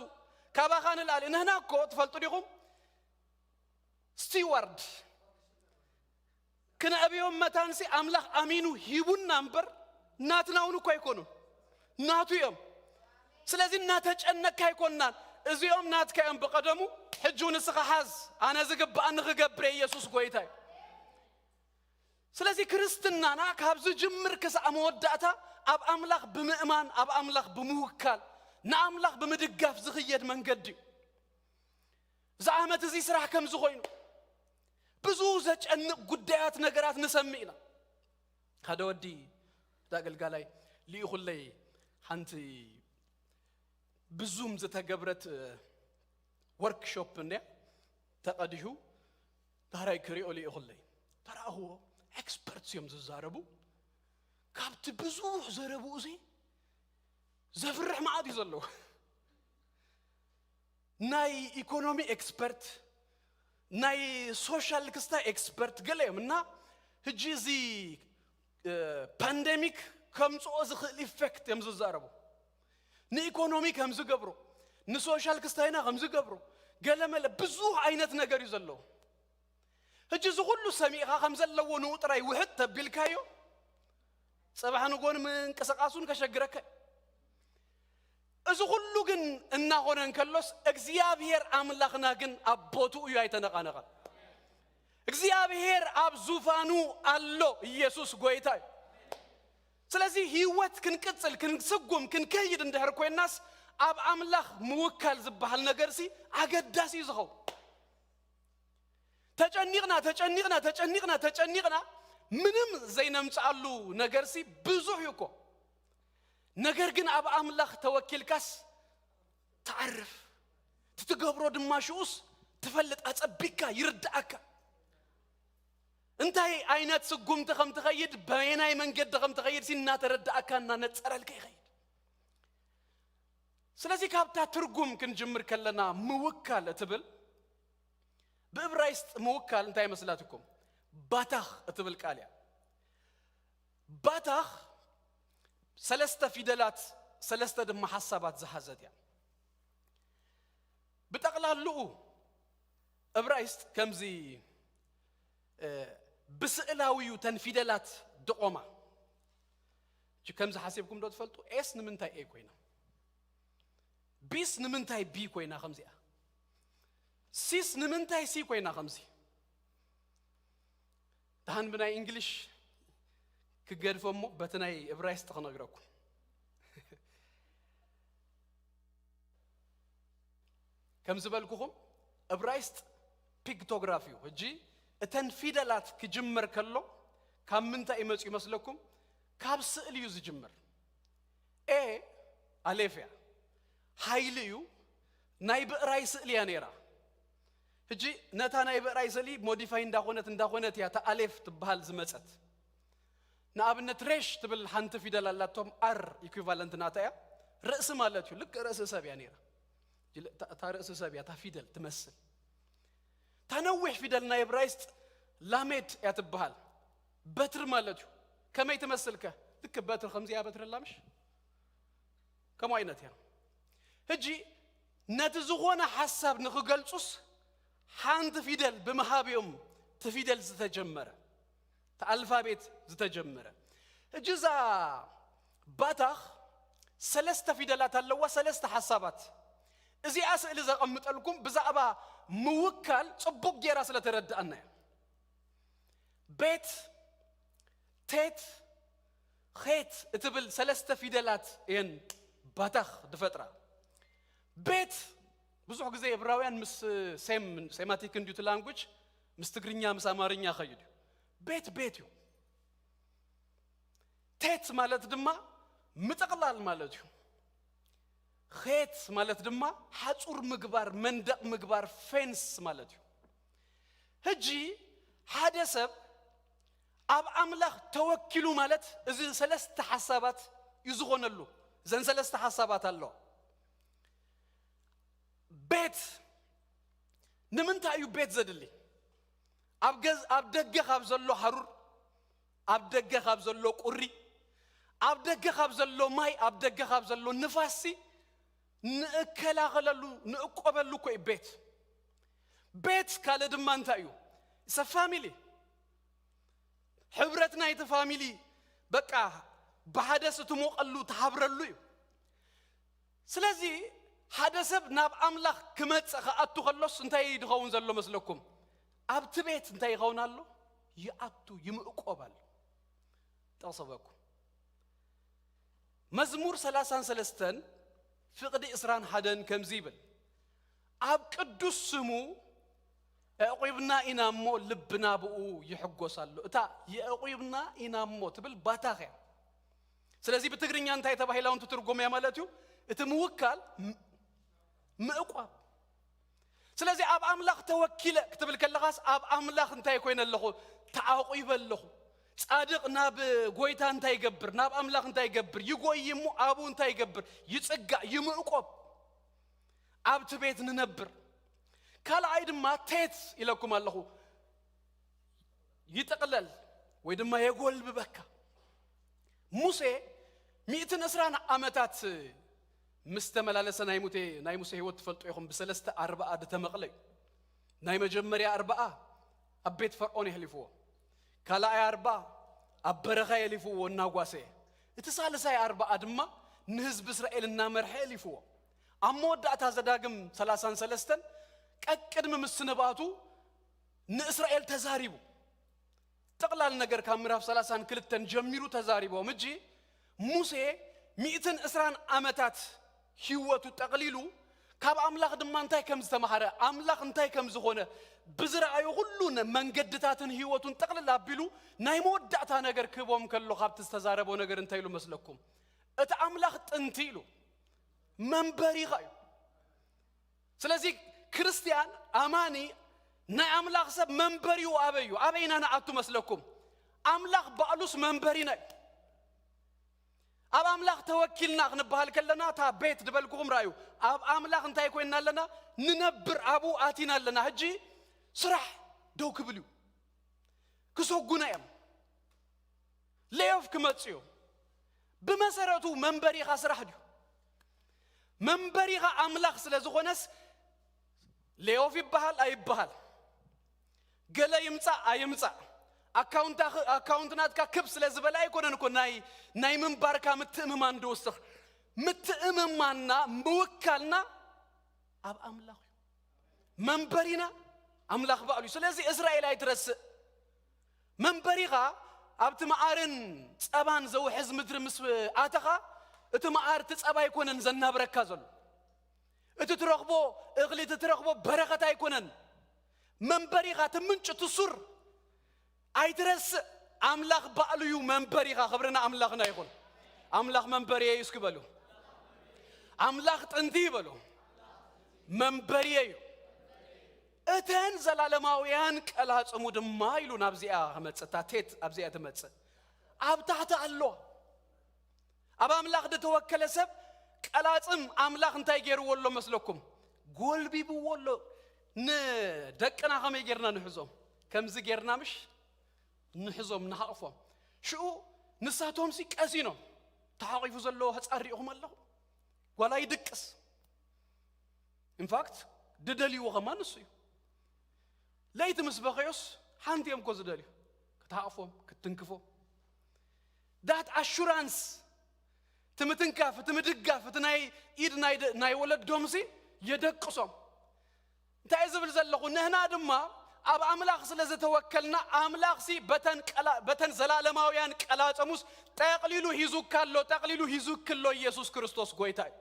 ካባኻ ንላዕሊ። ንህና እኮ ትፈልጡ ዲኹም? ስቲዋርድ ክነዕብዮም መታንሲ ኣምላኽ ኣሚኑ ሂቡና እምበር ናትና እውን እኮ ኣይኮኑን። ናቱ እዮም። ስለዚ እናተጨነቅካ ኣይኮንናን። እዚኦም ናትካ እዮም ብቐደሙ፣ ሕጂ እውን ንስኻ ሓዝ። ኣነ ዝግብኣኒ ክገብር እየ፣ ኢየሱስ ጎይታ እዩ። ስለዚ ክርስትናና ካብ ዝጅምር ክሳዕ መወዳእታ ኣብ ኣምላኽ ብምእማን፣ ኣብ ኣምላኽ ብምውካል፣ ንኣምላኽ ብምድጋፍ ዝኽየድ መንገዲ እዩ። እዚ ዓመት እዚ ስራሕ ከም ዝኾይኑ ብዙ ዘጨንቕ ጉዳያት ነገራት ንሰምዕ ኢና። ሓደ ወዲ፣ ሓደ ኣገልጋላይ ልኢኹለይ ሓንቲ ብዙም ዝተገብረት ወርክሾፕ እንድያ ተቐዲሑ፣ ዳሕራይ ክሪኦ ልኢኹለይ። ተረኣኽዎ፣ ኤክስፐርትስ እዮም ዝዛረቡ። ካብቲ ብዙሕ ዘረብኡ እዚ ዘፍርሕ መዓት እዩ ዘለዎ። ናይ ኢኮኖሚ ኤክስፐርት፣ ናይ ሶሻል ክስታይ ኤክስፐርት ገለ እዮም። እና ሕጂ እዚ፣ እ፣ ፓንደሚክ ከምጽኦ ዝኽእል ኢፌክት እዮም ዝዛረቡ። ንኢኮኖሚ ከም ዝገብሮ፣ ንሶሻል ክስታይና ከም ዝገብሮ፣ ገለ መለ ብዙሕ ዓይነት ነገር እዩ ዘለዎ። ሕጂ እዚ ኩሉ ሰሚዕኻ ከም ዘለዎ ንኡ ጥራይ ውሕጥ ተቢልካዮ፣ ጽባሕ ንጎን ምንቅስቓሱን ከሸግረካ እዩ። እዚ ኩሉ ግን እናኾነ እንከሎስ፣ እግዚኣብሔር ኣምላኽና ግን ኣብ ቦትኡ እዩ፣ ኣይተነቓነቐን። እግዚኣብሔር ኣብ ዙፋኑ ኣሎ። ኢየሱስ ጎይታ እዩ። ስለዚ ህይወት ክንቅጽል፣ ክንስጉም፣ ክንከይድ እንድሕር ኮይናስ፣ ኣብ ኣምላኽ ምውካል ዝበሃል ነገርሲ ኣገዳሲ እዩ ዝኸውን። ተጨኒቕና፣ ተጨኒቕና፣ ተጨኒቕና፣ ተጨኒቕና፣ ምንም ዘይነምጽኣሉ ነገርሲ ብዙሕ እዩ እኮ። ነገር ግን ኣብ ኣምላኽ ተወኪልካስ ትዓርፍ። እቲ ትገብሮ ድማ ሽኡስ ትፈልጥ፣ ኣጸቢቅካ ይርድኣካ። እንታይ ዓይነት ስጉምቲ ከም ትኸይድ፣ በየናይ መንገዲ ከም ትኸይድ ሲ እናተረድኣካ እናነጸረልካ ይኸይድ። ስለዚ ካብታ ትርጉም ክንጅምር ከለና ምውካል እትብል ብእብራይስጥ ምውካል እንታይ ይመስላትኩም? ባታኽ እትብል ቃል እያ። ባታኽ ሰለስተ ፊደላት ሰለስተ ድማ ሓሳባት ዝሓዘት እያ። ብጠቕላልኡ እብራይስጥ ከምዚ ብስእላዊ እዩ። ተን ፊደላት ድቖማ ከምዚ ሓሲብኩም ዶ ትፈልጡ? ኤስ ንምንታይ ኤ ኮይና? ቢስ ንምንታይ ቢ ኮይና ከምዚኣ? ሲስ ንምንታይ ሲ ኮይና ከምዚ? ደሓን ብናይ እንግሊሽ ክገድፎ እሞ በቲ ናይ እብራይስጥ ክነግረኩም። ከም ዝበልኩኹም እብራይስጥ ፒክቶግራፍ እዩ። ሕጂ እተን ፊደላት ክጅመር ከሎ ካብ ምንታይ እዩ መፅኡ ይመስለኩም? ካብ ስእሊ እዩ ዝጅምር። ኤ ኣሌፍ እያ፣ ሓይሊ እዩ። ናይ ብዕራይ ስእሊ እያ ነይራ። ሕጂ ነታ ናይ ብዕራይ ስእሊ ሞዲፋይ እንዳኾነት እንዳኾነት እያ እታ ኣሌፍ ትበሃል ዝመፀት። ንኣብነት ሬሽ ትብል ሓንቲ ፊደል ኣላቶም፣ ኣር ኢኩቫለንት ናታ እያ። ርእሲ ማለት እዩ፣ ልክ ርእሲ ሰብ እያ ነይራ። እታ ርእሲ ሰብ እያ እታ ፊደል ትመስል። እታ ነዊሕ ፊደል ናይ እብራይስጥ ላሜድ እያ ትበሃል። በትሪ ማለት እዩ። ከመይ ትመስልከ? ልክ በትሪ ከምዚኣ በትሪ ኣላ ምሽ? ከምኡ ዓይነት እያ። ሕጂ ነቲ ዝኾነ ሓሳብ ንኽገልጹስ ሓንቲ ፊደል ብምሃብ እዮም እቲ ፊደል ዝተጀመረ፣ እቲ ኣልፋቤት ዝተጀመረ። ሕጂ እዛ ባታኽ ሰለስተ ፊደላት ኣለዋ፣ ሰለስተ ሓሳባት። እዚኣ ስእሊ ዘቐምጠልኩም ብዛዕባ ምውካል ጽቡቕ ጌራ ስለ ተረድኣና እያ። ቤት፣ ቴት፣ ኼት እትብል ሰለስተ ፊደላት እየን ባታኽ ድፈጥራ። ቤት ብዙሕ ግዜ እብራውያን ምስ ሴም፣ ሴማቲክ እንዲዩ እቲ ላንጉጅ ምስ ትግርኛ ምስ ኣማርኛ ኸይድ እዩ። ቤት ቤት እዩ። ቴት ማለት ድማ ምጥቕላል ማለት እዩ። ኼት ማለት ድማ ሓጹር ምግባር፣ መንደቕ ምግባር፣ ፌንስ ማለት እዩ። ሕጂ ሓደ ሰብ ኣብ ኣምላኽ ተወኪሉ ማለት እዚ ሰለስተ ሓሳባት እዩ ዝኾነሉ። እዘን ሰለስተ ሓሳባት ኣለዋ። ቤት፣ ንምንታይ እዩ ቤት ዘድሊ? ኣብ ገዝ-፣ ኣብ ደገ ካብ ዘሎ ሃሩር፣ ኣብ ደገ ካብ ዘሎ ቁሪ፣ ኣብ ደገ ካብ ዘሎ ማይ፣ ኣብ ደገ ካብ ዘሎ ንፋሲ ንእከላኸለሉ፣ ንእቆበሉ እኮ እዩ ቤት። ቤት ካልእ ድማ እንታይ እዩ? ሰ ፋሚሊ፣ ሕብረት ናይቲ ፋሚሊ፣ በቃ ብሓደስ እትሞቐሉ፣ ትሃብረሉ እዩ። ስለዚ ሓደ ሰብ ናብ ኣምላኽ ክመጽእ ክኣቱ ከሎስ እንታይ ድኸውን ዘሎ መስለኩም? ኣብቲ ቤት እንታይ ይኸውን ኣሎ? ይኣቱ፣ ይምእቆብ ኣሎ። ጠቕሰበኩም። መዝሙር ሰላሳን ሰለስተን ፍቕዲ ዕስራን ሓደን ከምዚ ይብል፣ ኣብ ቅዱስ ስሙ ኣዕቂብና ኢና እሞ ልብና ብኡ ይሕጎስ ኣሎ። እታ የዕቂብና ኢና እሞ ትብል ባታኽ እያ። ስለዚ ብትግርኛ እንታይ ተባሂላ እውን ትትርጎም እያ ማለት እዩ? እቲ ምውካል ም-፣ ምእቋብ። ስለዚ ኣብ ኣምላኽ ተወኪለ ክትብል ከለኻስ ኣብ ኣምላኽ እንታይ ኮይነ ኣለኹ? ተዓቂበ ኣለኹ። ጻድቕ ናብ ጎይታ እንታይ ይገብር? ናብ ኣምላኽ እንታይ ይገብር? ይጎይ እሞ ኣብኡ እንታይ ይገብር? ይጽጋዕ፣ ይምእቆብ። ኣብቲ ቤት ንነብር። ካልኣይ ድማ ቴት ኢለኩም ኣለኹ፣ ይጥቕለል ወይ ድማ የጎልብበካ። ሙሴ ሚእትን ዕስራን ዓመታት ምስ ተመላለሰ ናይ ሙቴ-፣ ናይ ሙሴ ህይወት ትፈልጡ ኢኹም። ብሰለስተ ኣርባኣ ዝተመቕለ እዩ። ናይ መጀመርያ ኣርባኣ ኣብ ቤት ፈርዖን የሕሊፍዎ። ካልኣይ ኣርባኣ ኣብ በረኻ የሕሊፍዎ እናጓሰየ። እቲ ሳልሳይ ኣርባኣ ድማ ንህዝቢ እስራኤል እናመርሐ የሕሊፍዎ። ኣብ መወዳእታ ዘዳግም ሰላሳን ሰለስተን ቀቅድሚ ምስንባቱ ንእስራኤል ተዛሪቡ። ጠቕላል ነገር ካብ ምዕራፍ ሰላሳን ክልተን ጀሚሩ ተዛሪቦም። እጂ ሙሴ ሚእትን ዕስራን ዓመታት ህይወቱ ጠቕሊሉ ካብ ኣምላኽ ድማ እንታይ ከም ዝተማሃረ፣ ኣምላኽ እንታይ ከም ዝኾነ ብዝረኣዮ ኩሉ ነ-፣ መንገድታትን ህይወቱን ጠቕልል ኣቢሉ ናይ መወዳእታ ነገር ክህቦም ከሎ ካብቲ ዝተዛረቦ ነገር እንታይ ኢሉ መስለኩም? እቲ ኣምላኽ ጥንቲ ኢሉ መንበሪኻ እዩ። ስለዚ ክርስትያን ኣማኒ ናይ ኣምላኽ ሰብ መንበሪኡ ኣበይ እዩ? ኣበይ ኢና ንኣቱ መስለኩም? ኣምላኽ ባዕሉስ መንበሪና እዩ። ኣብ ኣምላኽ ተወኪልና ክንበሃል ከለና፣ እታ ቤት ዝበልኩኹም ራእዩ። ኣብ ኣምላኽ እንታይ ኮይንና ኣለና? ንነብር፣ ኣብኡ ኣቲና ኣለና። ሕጂ ስራሕ ደው ክብል እዩ። ክሰጉና እዮም። ሌዮፍ ክመጽእ እዩ። ብመሰረቱ መንበሪኻ ስራሕ ድዩ? መንበሪኻ ኣምላኽ ስለ ዝኾነስ፣ ሌዮፍ ይበሃል ኣይበሃል፣ ገለ ይምጻእ ኣይምጻእ፣ ኣካውንታ-፣ ኣካውንት ናትካ ክብ ስለ ዝበለ ኣይኮነን እኮ ናይ፣ ናይ ምንባርካ ምትእምማን ድውስኽ። ምትእምማንና፣ ምውካልና ኣብ ኣምላኽ እዩ። መንበሪና ኣምላኽ ባዕሉ እዩ። ስለዚ እስራኤል ኣይትረስእ። መንበሪኻ ኣብቲ መዓርን ጸባን ዘውሕዝ ምድሪ ምስ ኣተኻ፣ እቲ መዓር፣ እቲ ጸባ ኣይኮነን ዘናብረካ ዘሎ። እቲ ትረኽቦ እኽሊ፣ እቲ ትረኽቦ በረኸት ኣይኮነን። መንበሪኻ፣ እቲ ምንጭ፣ እቲ ሱር ኣይትረስእ። ኣምላኽ ባዕሉ እዩ መንበሪኻ። ክብርና ኣምላኽና ይኹን። ኣምላኽ መንበሪየ እዩ እስኪ በሉ። ኣምላኽ ጥንቲ ይበሉ። መንበሪየ እዩ። እተን ዘላለማውያን ቀላጽሙ ድማ ኢሉ ናብዚኣ ክመጽእ፣ እታ ቴት ኣብዚኣ ትመጽእ። ኣብ ታሕቲ ኣሎ። ኣብ ኣምላኽ ዝተወከለ ሰብ ቀላጽም ኣምላኽ እንታይ ገይርዎ ኣሎ መስለኩም? ጎልቢብዎ ኣሎ። ንደቅና ከመይ ጌርና ንሕዞም? ከምዚ ጌርና ምሽ ንሕዞም፣ ንሃቕፎም። ሽኡ ንሳቶምሲ ቀሲኖም፣ ተሓቒፉ ዘሎ ህጻን ሪኢኹም ኣለኹም? ጓላ ይድቅስ። ኢንፋክት ድደልይዎ ከማን ንሱ እዩ። ለይቲ ምስ በኸዮስ ሓንቲ እዮም እኮ ዝደልዩ። ክትሃቕፎም፣ ክትትንክፎም። ዳት ኣሹራንስ፣ እቲ ምትንካፍ፣ እቲ ምድጋፍ፣ እቲ ናይ ኢድ ናይ ደ-፣ ናይ ወለዶምሲ የደቅሶም። እንታይ ዝብል ዘለኹ? ንህና ድማ ኣብ ኣምላኽ ስለ ዝተወከልና፣ ኣምላኽሲ በተን ቀላ-፣ በተን ዘላለማውያን ቀላጸሙስ ጠቕሊሉ ሂዙካ ኣሎ፣ ጠቕሊሉ ሂዙኪ ኣሎ። ኢየሱስ ክርስቶስ ጎይታ እዩ።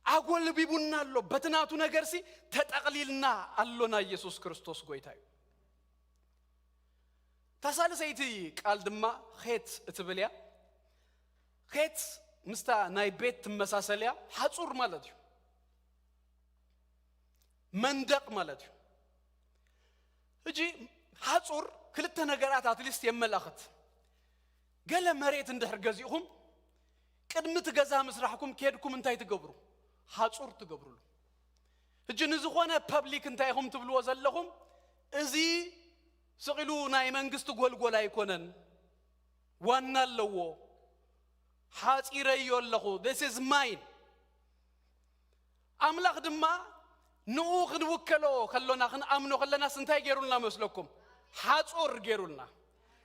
ኣጎልቢቡና ኣሎ። በቲ ናቱ ነገርሲ ተጠቕሊልና ኣሎና። ኢየሱስ ክርስቶስ ጎይታ እዩ። እታ ሳልሰይቲ ቃል ድማ ኼት እትብል እያ። ኼት ምስታ ናይ ቤት ትመሳሰል እያ። ሓጹር ማለት እዩ። መንደቕ ማለት እዩ። ሕጂ ሓጹር ክልተ ነገራት ኣትሊስት የመላኽት። ገለ መሬት እንድሕር ገዚእኹም፣ ቅድሚ እቲ ገዛ ምስራሕኩም ኬድኩም እንታይ ትገብሩ? ሓጹር ትገብሩሉ። ሕጂ ንዝኾነ ፐብሊክ እንታይ ኢኹም ትብልዎ ዘለኹም? እዚ ስቕ ኢሉ ናይ መንግስቲ ጎልጎል ኣይኮነን፣ ዋና ኣለዎ። ሓጺረዮ ኣለኹ፣ this is mine። ኣምላኽ ድማ ንኡ ክንውከሎ ከሎና፣ ክንኣምኖ ከለናስ እንታይ ገይሩልና መስለኩም? ሓጹር ገይሩልና።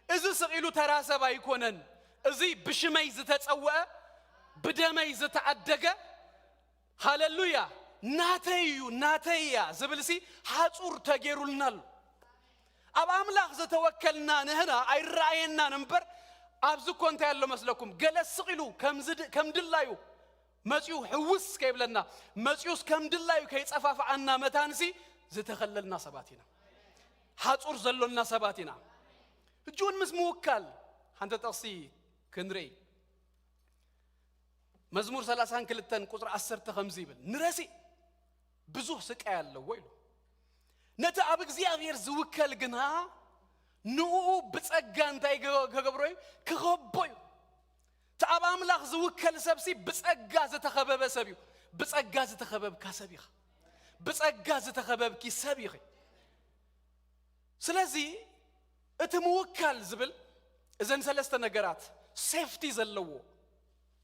እዚ ስቕ ኢሉ ተራ ሰብ ኣይኮነን። እዚ ብሽመይ ዝተጸውዐ፣ ብደመይ ዝተዓደገ፣ ሃሌሉያ፣ ናተይ እዩ፣ ናተይ እያ ዝብልሲ ሓጹር ተገይሩልና ኣሎ። ኣብ ኣምላኽ ዝተወከልና ንህና ኣይረኣየናን እምበር፣ ኣብዚ እኮ እንታይ ኣሎ መስለኩም? ገለ ስቕ ኢሉ ከም ዝድ-፣ ከም ድላዩ መጺኡ ሕውስ ከይብለና፣ መጺኡስ ከም ድላዩ ከይጸፋፍዓና መታንሲ ዝተኸለልና ሰባት ኢና። ሓጹር ዘሎና ሰባት ኢና። ሕጂ እውን ምስ ምውካል ሓንቲ ጥቕሲ ክንርኢ። መዝሙር ሰላሳን ክልተን ቁጽሪ ዓሰርተ ከምዚ ይብል፣ "ንረሲእ ብዙህ ስቃይ ኣለዎ" ኢሉ። "ነቲ ኣብ እግዚኣብሔር ዝውከል ግና ንኡ ብጸጋ እንታይ ገ-፣ ከገብሮ እዩ? ክኸቦ እዩ።" እቲ ኣብ ኣምላኽ ዝውከል ሰብሲ ብጸጋ ዝተኸበበ ሰብ እዩ። ብጸጋ ዝተኸበብካ ሰብ ኢኻ። ብጸጋ ዝተኸበብኪ ሰብ ኢኺ። ስለዚ እቲ ምውካል ዝብል እዘን ሰለስተ ነገራት፣ ሴፍቲ ዘለዎ፣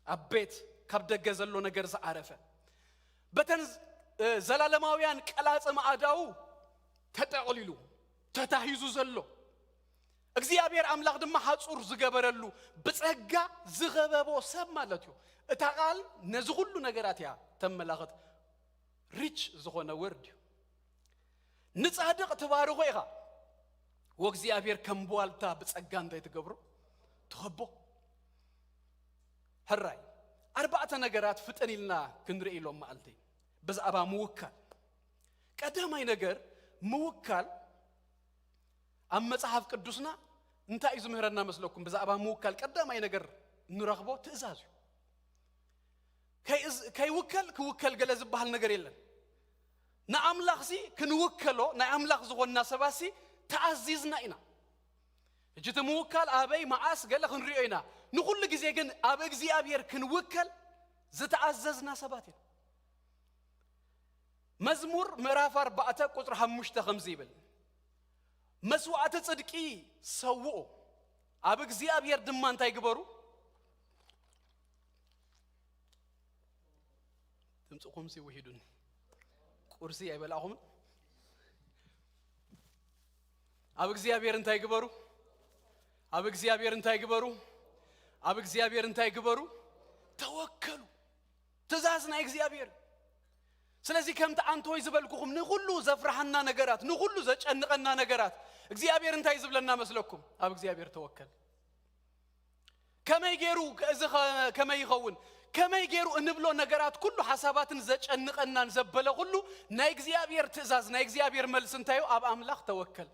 ኣብ ቤት ካብ ደገ ዘሎ ነገር ዝዓረፈ፣ በተን፣ እ፣ ዘላለማውያን ቀላጽም ኣእዳዉ ተጠቕሊሉ ተታሂዙ ዘሎ፣ እግዚኣብሔር ኣምላኽ ድማ ሓጹር ዝገበረሉ፣ ብጸጋ ዝኸበቦ ሰብ ማለት እዩ። እታ ቃል ነዚ ኩሉ ነገራት እያ ተመላኽት። ሪች ዝኾነ ወርድ እዩ። ንጻድቕ ትባርኾ ኢኻ፣ ወእግዚኣብሔር ከም ብዋልታ ብጸጋ እንታይ ትገብሮ? ትኸቦ። ሕራይ፣ ኣርባዕተ ነገራት ፍጥን ኢልና ክንርኢ ኢሎም መዓልቲ ብዛዕባ ምውካል። ቀዳማይ ነገር፣ ምውካል ኣብ መጽሓፍ ቅዱስና እንታይ እዩ ዝምህረና መስለኩም? ብዛዕባ ምውካል ቀዳማይ ነገር እንረኽቦ ትእዛዝ እዩ። ከይእዝ-፣ ከይውከል ክውከል ገለ ዝበሃል ነገር የለን። ንኣምላኽሲ ክንውከሎ፣ ናይ ኣምላኽ ዝኾንና ሰባትሲ ተኣዚዝና ኢና። ሕጂ እቲ ምውካል ኣበይ፣ መዓስ፣ ገለ ክንሪኦ ኢና። ንኹሉ ግዜ ግን ኣብ እግዚኣብሔር ክንውከል ዝተኣዘዝና ሰባት ኢና። መዝሙር ምዕራፍ ኣርባዕተ ቁጽሪ ሓሙሽተ ከምዚ ይብል፣ "መስዋዕቲ ጽድቂ ሰውኡ፣ ኣብ እግዚኣብሔር ድማ እንታይ ግበሩ?" ድምፅኹም ሲ ውሒዱኒ። ቁርሲ ኣይበላኹምን? ኣብ እግዚኣብሔር እንታይ ግበሩ? ኣብ እግዚኣብሔር እንታይ ግበሩ? ኣብ እግዚኣብሔር እንታይ ግበሩ? ተወከሉ። ትእዛዝ ናይ እግዚኣብሔር። ስለዚ ከምቲ ኣንቶይ ዝበልኩኹም ንኹሉ ዘፍርሃና ነገራት፣ ንኹሉ ዘጨንቐና ነገራት እግዚኣብሔር እንታይ ዝብለና መስለኩም? ኣብ እግዚኣብሔር ተወከል። ከመይ ገይሩ እዚ ኸ-፣ ከመይ ይኸውን? ከመይ ገይሩ እንብሎ ነገራት ኩሉ ሓሳባትን ዘጨንቐናን ዘበለ ኩሉ ናይ እግዚኣብሔር ትእዛዝ፣ ናይ እግዚኣብሔር መልሲ እንታይ እዩ? ኣብ ኣምላኽ ተወከል።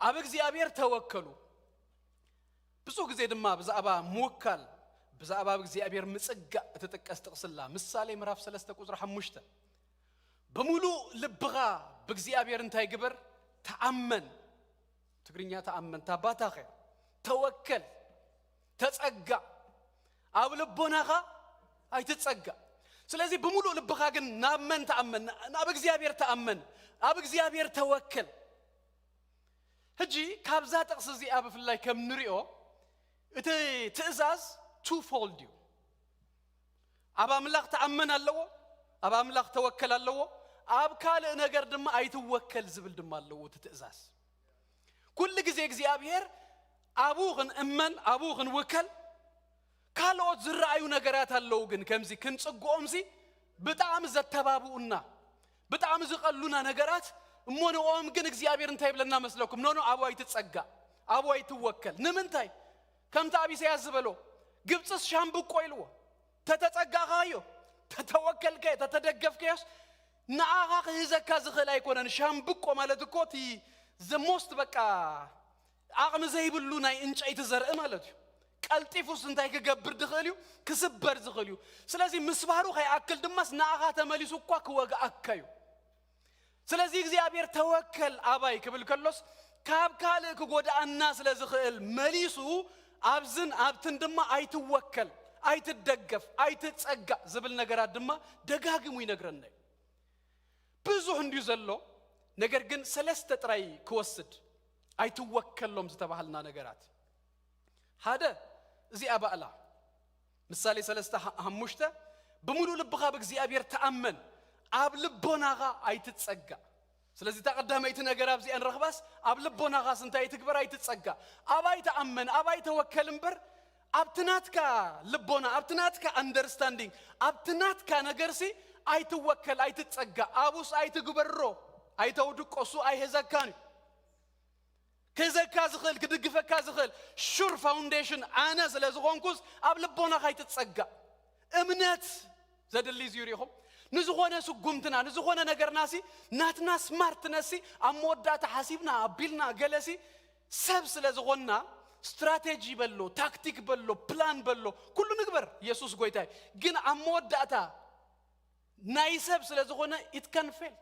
ኣብ እግዚኣብሔር ተወከሉ። ብዙሕ ግዜ ድማ ብዛዕባ ምውካል፣ ብዛዕባ ኣብ እግዚኣብሔር ምጽጋእ እትጥቀስ ጥቕስላ። ምሳሌ ምዕራፍ ሰለስተ ቁጽሪ ሓሙሽተ፣ "ብምሉእ ልብኻ ብእግዚኣብሔር እንታይ ግበር? ተኣመን።" ትግርኛ ተኣመን፣ ታባታኸ፣ ተወከል፣ ተጸጋእ። ኣብ ልቦናኻ ኣይትጸጋእ። ስለዚ ብምሉእ ልብኻ ግን ናብ መን ተኣመን? ናብ እግዚኣብሔር ተኣመን። ኣብ እግዚኣብሔር ተወከል። ሕጂ ካብዛ ጥቕሲ እዚኣ ብፍላይ ከም ንሪኦ፣ እቲ ትእዛዝ ቱ ፎልድ እዩ። ኣብ ኣምላኽ ተኣመን ኣለዎ፣ ኣብ ኣምላኽ ተወከል ኣለዎ፣ ኣብ ካልእ ነገር ድማ ኣይትወከል ዝብል ድማ ኣለዎ እቲ ትእዛዝ። ኩሉ ግዜ እግዚኣብሔር ኣብኡ ክንእመን፣ ኣብኡ ክንውከል፣ ካልኦት ዝረኣዩ ነገራት ኣለዉ፣ ግን ከምዚ ክንጽግኦምሲ ብጣዕሚ ዘተባብኡና፣ ብጣዕሚ ዝቐሉና ነገራት እሞ ንኦም ግን እግዚኣብሔር እንታይ ይብለና መስለኩም? ኖኖ፣ ኣብኡ ኣይትጸጋእ፣ ኣብኡ ኣይትወከል። ንምንታይ? ከምቲ ኣብ ኢሳያስ ዝበሎ፣ ግብጽስ ሻምብቆ ኢልዎ። ተተጸጋእካዮ፣ ተተወከልካዮ፣ ተተደገፍካዮስ ንኣኻ ክህዘካ ዝኽእል ኣይኮነን። ሻምብቆ ማለት እኮ እቲ the most በቃ ዓቕሚ ዘይብሉ ናይ እንጨይቲ ዘርኢ ማለት እዩ። ቀልጢፉስ እንታይ ክገብር ዝኽእል እዩ? ክስበር ዝኽእል እዩ። ስለዚ ምስባሩ ከይኣክል ድማስ ንኣኻ ተመሊሱ እኳ ክወግኣካ እዩ። ስለዚ እግዚኣብሔር ተወከል ኣባይ ክብል ከሎስ ካብ ካልእ ክጎድኣና ስለ ዝኽእል መሊሱ ኣብዝን ኣብትን ድማ ኣይትወከል፣ ኣይትደገፍ፣ ኣይትጸጋእ ዝብል ነገራት ድማ ደጋጊሙ ይነግረና እዩ። ብዙሕ እንድዩ ዘሎ፣ ነገር ግን ሰለስተ ጥራይ ክወስድ፣ ኣይትወከሎም ዝተባሃልና ነገራት። ሓደ፣ እዚኣ ባእላ፣ ምሳሌ ሰለስተ ሓ-፣ ሓሙሽተ፣ "ብምሉእ ልብኻ ብእግዚኣብሔር ተኣመን፣ ኣብ ልቦናኻ ኣይትጸጋእ።" ስለዚ እታ ቀዳመይቲ ነገር ኣብዚኣ ንረኽባስ፣ ኣብ ልቦናኻስ እንታይ ትግበር? ኣይትጸጋእ። ኣባይ ተኣመን፣ ኣባይ ተወከል እምበር፣ ኣብቲ ናትካ ልቦና፣ ኣብቲ ናትካ ኣንደርስታንዲንግ፣ ኣብቲ ናትካ ነገርሲ ኣይትወከል፣ ኣይትጸጋእ። ኣብኡስ ኣይትግበሮ፣ ኣይተውድቆ፣ እሱ ኣይህዘካን እዩ። ክህዘካ ዝኽእል፣ ክድግፈካ ዝኽእል ሹር ፋውንዴሽን ኣነ ስለ ዝኾንኩስ ኣብ ልቦናኻ ኣይትጸጋእ። እምነት ዘድሊ እዩ ሪኢኹም። ንዝኾነ ስጉምትና፣ ንዝኾነ ነገርናሲ ናትና ስማርትነስሲ ኣብ መወዳእታ ሓሲብና ኣቢልና ገለሲ ሰብ ስለ ዝኾንና ስትራቴጂ በሎ፣ ታክቲክ በሎ፣ ፕላን በሎ፣ ኩሉ ንግበር፣ የሱስ ጎይታ እዩ። ግን ኣብ መወዳእታ ናይ ሰብ ስለ ዝኾነ it can fail።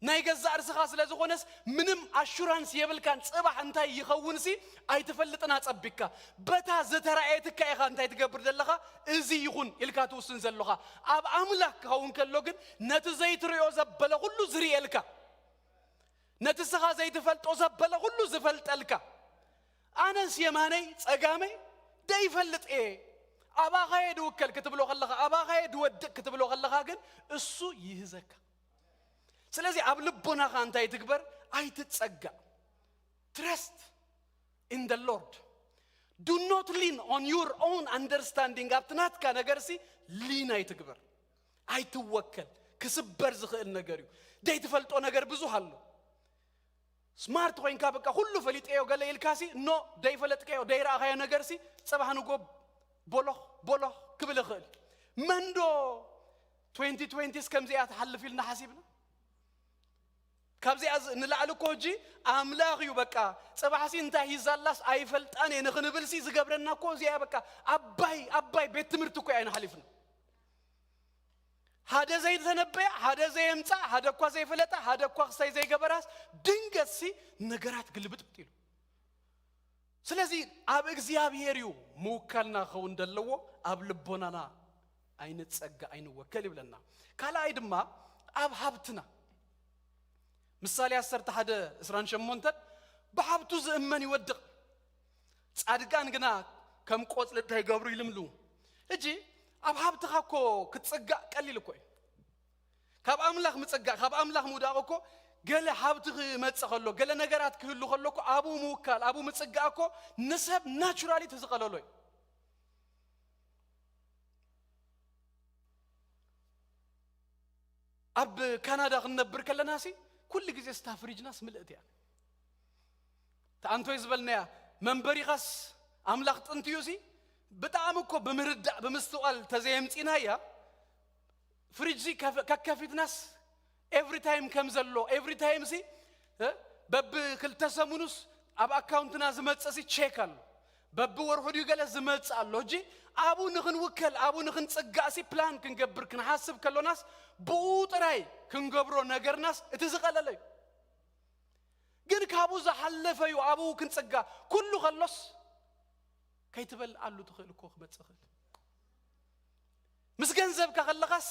ናይ ገዛእ ርስኻ ስለ ዝኾነስ ምንም ኣሹራንስ የብልካን። ጽባሕ እንታይ ይኸውንሲ ኣይትፈልጥን። ኣጸቢቅካ በታ ዝተራእየትካ ኢኻ እንታይ ትገብር ዘለኻ፣ እዚ ይኹን ኢልካ ትውስን ዘለኻ። ኣብ ኣምላኽ ክኸውን ከሎ ግን ነቲ ዘይትርእዮ ዘበለ ኩሉ ዝርእየልካ፣ ነቲ ስኻ ዘይትፈልጦ ዘበለ ኩሉ ዝፈልጠልካ። ኣነስ የማነይ ጸጋመይ ደይፈልጥ እየ። ኣባኻየ ድውከል ክትብሎ ከለኻ፣ ኣባኻየ ድወድቅ ክትብሎ ከለኻ ግን እሱ ይህዘካ። ስለዚ ኣብ ልቦናኻ እንታይ ትግበር? ኣይትጸጋእ። Trust in the Lord. Do not lean on your own understanding። ኣብቲ ናትካ ነገርሲ ሊን ኣይትግበር። ኣይትወከል። ክስበር ዝኽእል ነገር እዩ። ደይትፈልጦ ነገር ብዙሕ ኣሎ። ስማርት ኮይንካ በቃ ኩሉ ፈሊጠዮ ገለ ኢልካሲ፣ ኖ፣ ደይፈለጥካዮ፣ ደይረኣኻዮ ነገርሲ ጽባሕ ንጎ ቦሎኽ ቦሎኽ ክብል ይኽእል። መንዶ ትዌንቲ ትዌንቲስ ከምዚኣ ትሓልፍ ኢልና ሓሲብና? ካብዚኣ ዝ-፣ ንላዕሊ እኮ ሕጂ ኣምላኽ እዩ በቃ። ጽባሕሲ እንታይ ሂዛላስ ኣይፈልጣን እየ ንኽንብልሲ ዝገብረና እኮ እዚኣ በቃ። ኣባይ፣ ኣባይ ቤት ትምህርቲ እኮ ኢና ሓሊፍና። ሓደ ዘይተነበያ፣ ሓደ ዘየምጻ፣ ሓደ እኳ ዘይፈለጣ፣ ሓደ እኳ ክሳይ ዘይገበራስ ድንገትሲ ነገራት ግልብጥብጥ ኢሉ። ስለዚ ኣብ እግዚኣብሔር እዩ ምውካልና ክኸውን ዘለዎ፣ ኣብ ልቦናና ኣይንጸጋ ኣይንወከል ይብለና። ካልኣይ ድማ ኣብ ሃብትና። ምሳሌ ዓሰርተ ሓደ ዕስራን ሸሞንተን፣ ብሃብቱ ዝእመን ይወድቕ፣ ጻድቃን ግና ከም ቆጽሊ እንታይ ይገብሩ ይልምሉ። እጂ ኣብ ሃብትኻ እኮ ክትጽጋእ ቀሊል እኮ እዩ። ካብ ኣምላኽ ምጽጋእ፣ ካብ ኣምላኽ ምውዳቕ እኮ፣ ገለ ሃብቲ ክመጽእ ከሎ፣ ገለ ነገራት ክህሉ ከሎ እኮ ኣብኡ ምውካል፣ ኣብኡ ምጽጋእ እኮ ንሰብ ናቹራሊ ተዝቐለሎ እዩ። ኣብ ካናዳ ክንነብር ከለና ሲ ኩሉ ግዜ ስታ ፍሪጅናስ ምልእት እያ። ተኣንቶይ ዝበልናያ መንበሪኻስ ኣምላኽ ጥንትዩ ሲ ብጣዕሚ እኮ ብምርዳእ ብምስትዋል ተዘየምፂና እያ። ፍሪጅ ሲ ከፍ- ከከፊትናስ ኤቭሪ ታይም ከም ዘሎ ኤቭሪ ታይም ሲ እ፣ በብ ክልተ ሰሙኑስ ኣብ ኣካውንትና ዝመጽእ ሲ ቼክ ኣሎ። በብ ወርሑ ድዩ ገለ ዝመጽእ ኣሎ። እጂ ኣብኡ ንኽንውከል ኣብኡ ንኽንጽጋእ ሲ ፕላን ክንገብር ክንሓስብ ከሎናስ ብኡ ጥራይ ክንገብሮ ነገርናስ እቲ ዝቐለለ እዩ። ግን ካብኡ ዝሓለፈ እዩ ኣብኡ ክንጽጋ ኩሉ ከሎስ ከይትበልዓሉ ትኽእል እኮ ክመጽእ ይኽእል። ምስ ገንዘብካ ከለኻስ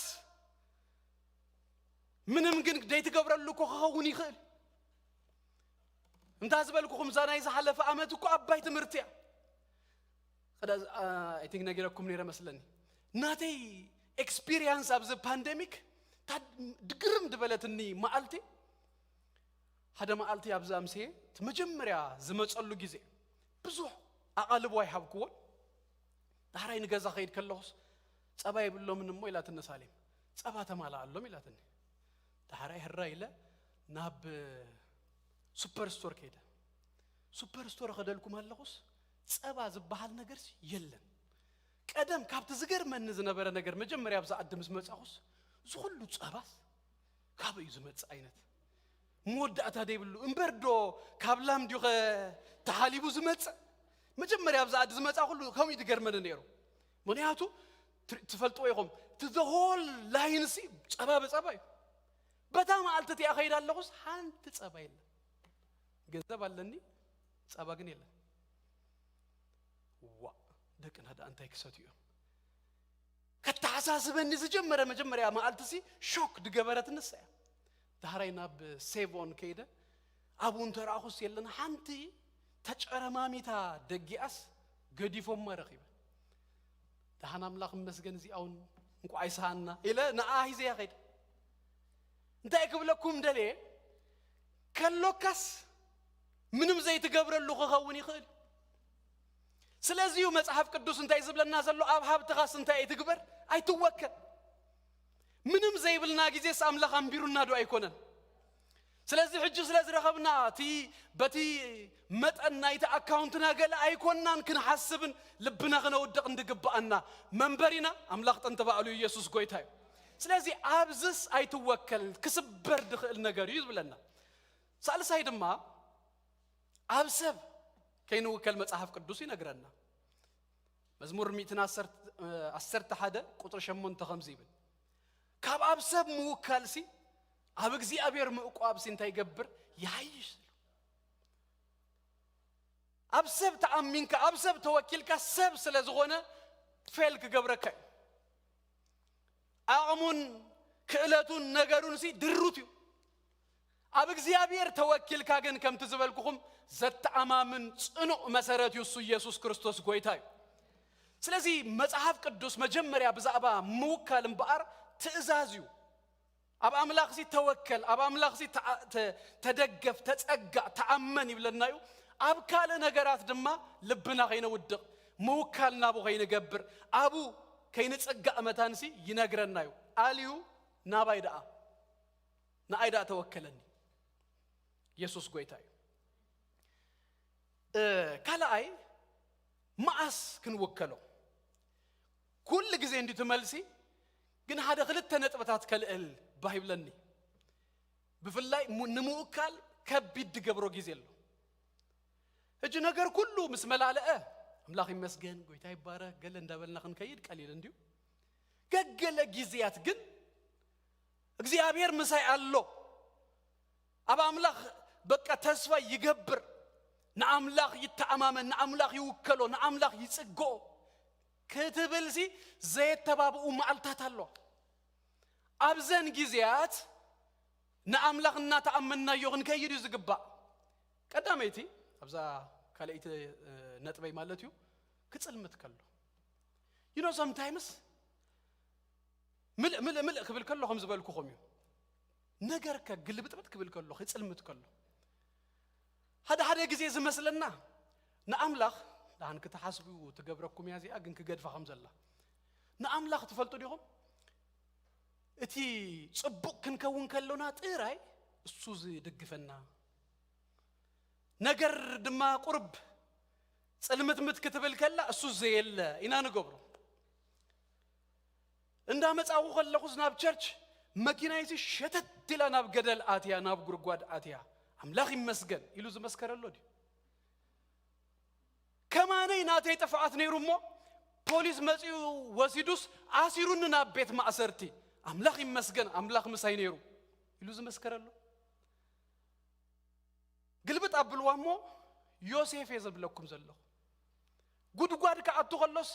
ምንም ግን ደይትገብረሉ እኮ ክኸውን ይኽእል። እንታ ዝበልኩኹም እዛ ናይ ዝሓለፈ ዓመት እኮ ኣባይ ትምህርቲ እያ። I think ነጊረኩም ነይረ መስለኒ። ናተይ ኤክስፒሪየንስ ኣብዚ ፓንደሚክ ድግርም ዝበለትኒ መዓልቲ፣ ሓደ መዓልቲ ኣብዚ ኣምስየ እቲ መጀመርያ ዝመጸሉ ግዜ ብዙሕ ኣቓልቦ ኣይሃብክዎን። ዳሕራይ ንገዛ ከይድ ከለኹስ ጸባ የብሎምን እሞ ኢላትኒ ሳሌም፣ ጸባ ተማልኣሎም ኢላትኒ። ዳሕራይ ህራ ኢለ ናብ ሱፐር ስቶር ከይደ። ሱፐር ስቶር ከደልኩም ኣለኹስ ጸባ ዝበሃል ነገርስ የለን። ቀደም ካብቲ ዝገርመኒ ዝነበረ ነገር መጀመርያ ኣብዛ ዓዲ ምስ መጻኹስ እዚ ኩሉ ጸባስ ካበይ እዩ ዝመጽእ ዓይነት መወዳእታ ደይብሉ እምበር ዶ ካብ ላም ድዩ ተሓሊቡ ዝመጽእ? መጀመርያ ኣብዛ ዓዲ ዝመጻ ኩሉ ከምኡ እዩ ዝገርመኒ ነይሩ። ምክንያቱ ትር- ትፈልጥዎ ኢኹም እቲ ዘሆል ላይንሲ ጸባ ብጸባ እዩ። በታ መዓልቲ እቲኣ ከይዳ ኣለኹስ ሓንቲ ጸባ የለን። ገንዘብ ኣለኒ ጸባ ግን የለን። ዋ ደቅና ደኣ እንታይ ክሰትዩ እዮም? ከተሓሳስበኒ ዝጀመረ መጀመርያ መዓልቲ ሲ ሾክ ድገበረት ንሳ እያ። ዳሕራይ ናብ ሴቮን ከይደ ኣብኡ እንተረኣኹስ የለን ሓንቲ ተጨረማሚታ ደጊኣስ ገዲፎማ ረኺበ። ደሓን ኣምላኽ ይመስገን እዚኣ እውን እንቋዕ ኣይሰሃና ኢለ ንኣ ሂዘያ ከይደ። እንታይ ክብለኩም ደልየ ከሎካስ ምንም ዘይትገብረሉ ክኸውን ይኽእል። ስለዚ እዩ መጽሓፍ ቅዱስ እንታይ ዝብለና ዘሎ? ኣብ ሃብትኻስ እንታይ ኣይትግበር፣ ኣይትወከል። ምንም ዘይብልና ግዜስ ኣምላኽ ኣንቢሩና ዶ ኣይኮነን? ስለዚ ሕጂ ስለ ዝረኸብና እቲ በቲ መጠን ናይቲ ኣካውንትና ገለ ኣይኮንናን ክንሓስብን ልብና ክነውድቕ እንድግብኣና መንበሪና ኣምላኽ ጥንቲ ባዕሉ ኢየሱስ ጎይታ እዩ። ስለዚ ኣብዝስ ኣይትወከል ክስበር ድኽእል ነገር እዩ ዝብለና። ሳልሳይ ድማ ኣብ ሰብ ከይንውከል መጽሓፍ ቅዱስ ይነግረና። መዝሙር ሚእትን ዓሰርተ ሓደ ቁጽሪ ሸሞንተ ከምዚ ይብል፣ ካብ ኣብ ሰብ ምውካልሲ ኣብ እግዚኣብሔር ምእቋብሲ እንታይ ይገብር? ይሃይሽ። ኣብ ሰብ ተኣሚንካ ኣብ ሰብ ተወኪልካ ሰብ ስለ ዝኾነ ፌል ክገብረካ እዩ። ዓቕሙን ክእለቱን ነገሩን ሲ ድሩት እዩ። ኣብ እግዚኣብሔር ተወኪልካ ግን ከምቲ ዝበልኩኹም ዘተኣማምን ጽኑዕ መሰረት እዩ፣ እሱ ኢየሱስ ክርስቶስ ጎይታ እዩ። ስለዚ መጽሓፍ ቅዱስ መጀመርያ ብዛዕባ ምውካል እምበኣር ትእዛዝ እዩ። ኣብ ኣምላኽ ሲ ተወከል፣ ኣብ ኣምላኽ ሲ ተኣ- ተ- ተደገፍ፣ ተጸጋእ፣ ተኣመን ይብለና እዩ። ኣብ ካልእ ነገራት ድማ ልብና ከይነውድቕ ምውካል ናቡ ከይንገብር ኣቡ ከይንጽጋእ መታንሲ ይነግረና እዩ። ኣልዩ ናባይ ደኣ ንኣይ ደኣ ተወከለኒ። የሱስ ጎይታ እዩ። ካልኣይ መዓስ ክንውከሎ? ኩሉ ግዜ እንዲ ትመልሲ ግን ሓደ ክልተ ነጥብታት ከልእል ባህ ይብለኒ። ብፍላይ ሙ- ንምውካል ከቢድ ድገብሮ ግዜ ኣሎ። ሕጂ ነገር ኩሉ ምስ መላለአ ኣምላኽ ይመስገን ጎይታ ይባረክ ገለ እንዳበልና ክንከይድ ቀሊል እንድዩ። ገገለ ግዜያት ግን እግዚኣብሔር ምሳይ ኣሎ። ኣብ ኣምላኽ በቃ ተስፋ ይገብር። ንኣምላኽ ይተኣማመን፣ ንኣምላኽ ይውከሎ፣ ንኣምላኽ ይጽግኦ ክትብልሲ ዘየተባብኡ መዓልታት ኣለዋ። ኣብዘን ግዜያት ንኣምላኽ እናተኣመንናዮ ክንከይድ እዩ ዝግባእ። ቀዳመይቲ፣ ኣብዛ ካልኣይቲ ነጥበይ ማለት እዩ፣ ክጽልምት ከሎ። You know, sometimes ምልእ ምልእ ምልእ ክብል ከሎ ከም ዝበልኩኹም እዩ። ነገር ከግልብጥብጥ ክብል ከሎ፣ ክጽልምት ከሎ፣ ሓደ ሓደ ግዜ ዝመስለና ንኣምላኽ፣ ደሓን ክትሓስቡ ትገብረኩም እያ እዚኣ፣ ግን ክገድፋ ከም ዘላ። ንኣምላኽ ትፈልጡ ዲኹም? እቲ ጽቡቕ ክንከውን ከሎና ጥራይ እሱ ዝድግፈና፣ ነገር ድማ ቁርብ ጽልምትምት ክትብል ከላ እሱ ዘየለ ኢና ንገብሮ። እንዳመጻኹ ከለኹስ ናብ ቸርች መኪናይሲ ሸተት ኢላ ናብ ገደል ኣትያ፣ ናብ ጉድጓድ ኣትያ፣ ኣምላኽ ይመስገን ኢሉ ዝመስከረሎ ድዩ? ከማነይ ናተይ ጥፍኣት ነይሩ እሞ ፖሊስ መጺኡ ወሲዱስ ኣሲሩኒ ናብ ቤት ማእሰርቲ። ኣምላኽ ይመስገን፣ ኣምላኽ ምሳይ ነይሩ ኢሉ ዝመስከረሎ። ግልብጥ ኣብልዋ እሞ ዮሴፍ እየ ዘብለኩም ዘለኹ። ጉድጓድ ክኣቱ ከሎስ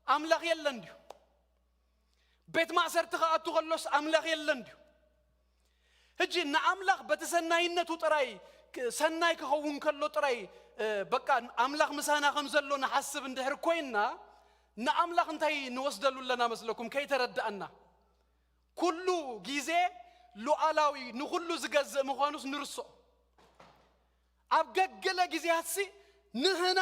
ኣምላኽ የለን ድዩ? ቤት ማእሰርቲ ክኣቱ ከሎስ ኣምላኽ የለን ድዩ? ሕጂ ንኣምላኽ በቲ ሰናይነቱ ጥራይ ክ-፣ ሰናይ ክኸውን ከሎ ጥራይ፣ እ፣ በቃ ኣምላኽ ምሳና ከም ዘሎ ንሓስብ እንድሕር ኮይንና፣ ንኣምላኽ እንታይ ንወስደሉ ኣለና መስለኩም? ከይተረዳእና። ኩሉ ግዜ ሉዓላዊ፣ ንኹሉ ዝገዝእ ምዃኑስ ንርስኦ። ኣብ ገገለ ግዜያትሲ ንህና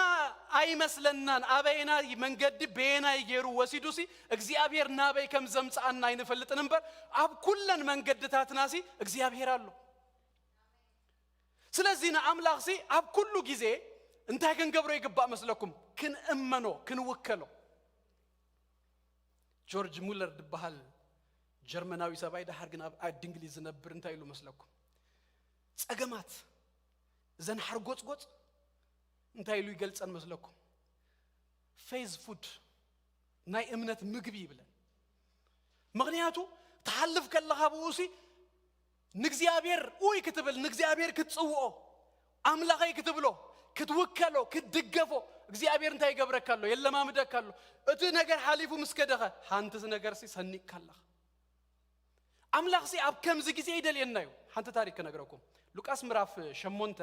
ኣይመስለናን፣ ኣበየናይ መንገዲ በየናይ ገይሩ ወሲዱሲ እግዚኣብሔር ናበይ ከም ዘምጽኣና ኣይንፈልጥን እምበር፣ ኣብ ኩለን መንገድታትናሲ እግዚኣብሔር ኣሎ። ስለዚ ንኣምላኽሲ ኣብ ኩሉ ግዜ እንታይ ክንገብሮ ይግባእ መስለኩም? ክንእመኖ፣ ክንውከሎ። ጆርጅ ሙለር ዝበሃል ጀርመናዊ ሰብኣይ፣ ደሓር ግን ኣብ ዓዲ እንግሊዝ ዝነብር፣ እንታይ ኢሉ መስለኩም? ጸገማት፣ እዘን ሓርጎጽጎጽ እንታይ ኢሉ ይገልጸን መስለኩም? ፌዝ ፉድ፣ ናይ እምነት ምግቢ ይብለን። ምኽንያቱ ትሓልፍ ከለኻ ብኡሲ ንእግዚኣብሔር ኡይ ክትብል፣ ንእግዚኣብሔር ክትጽውኦ፣ ኣምላኸይ ክትብሎ፣ ክትውከሎ፣ ክትድገፎ፣ እግዚኣብሔር እንታይ ይገብረካ ኣሎ? የለማምደካ ኣሎ። እቲ ነገር ሓሊፉ ምስ ከደኸ፣ ሓንቲ ነገርሲ ሰኒቕካ ኣለኻ። ኣምላኽሲ ኣብ ከምዚ ግዜ ይደልየና እዩ። ሓንቲ ታሪክ ክነግረኩም። ሉቃስ ምዕራፍ ሸሞንተ፣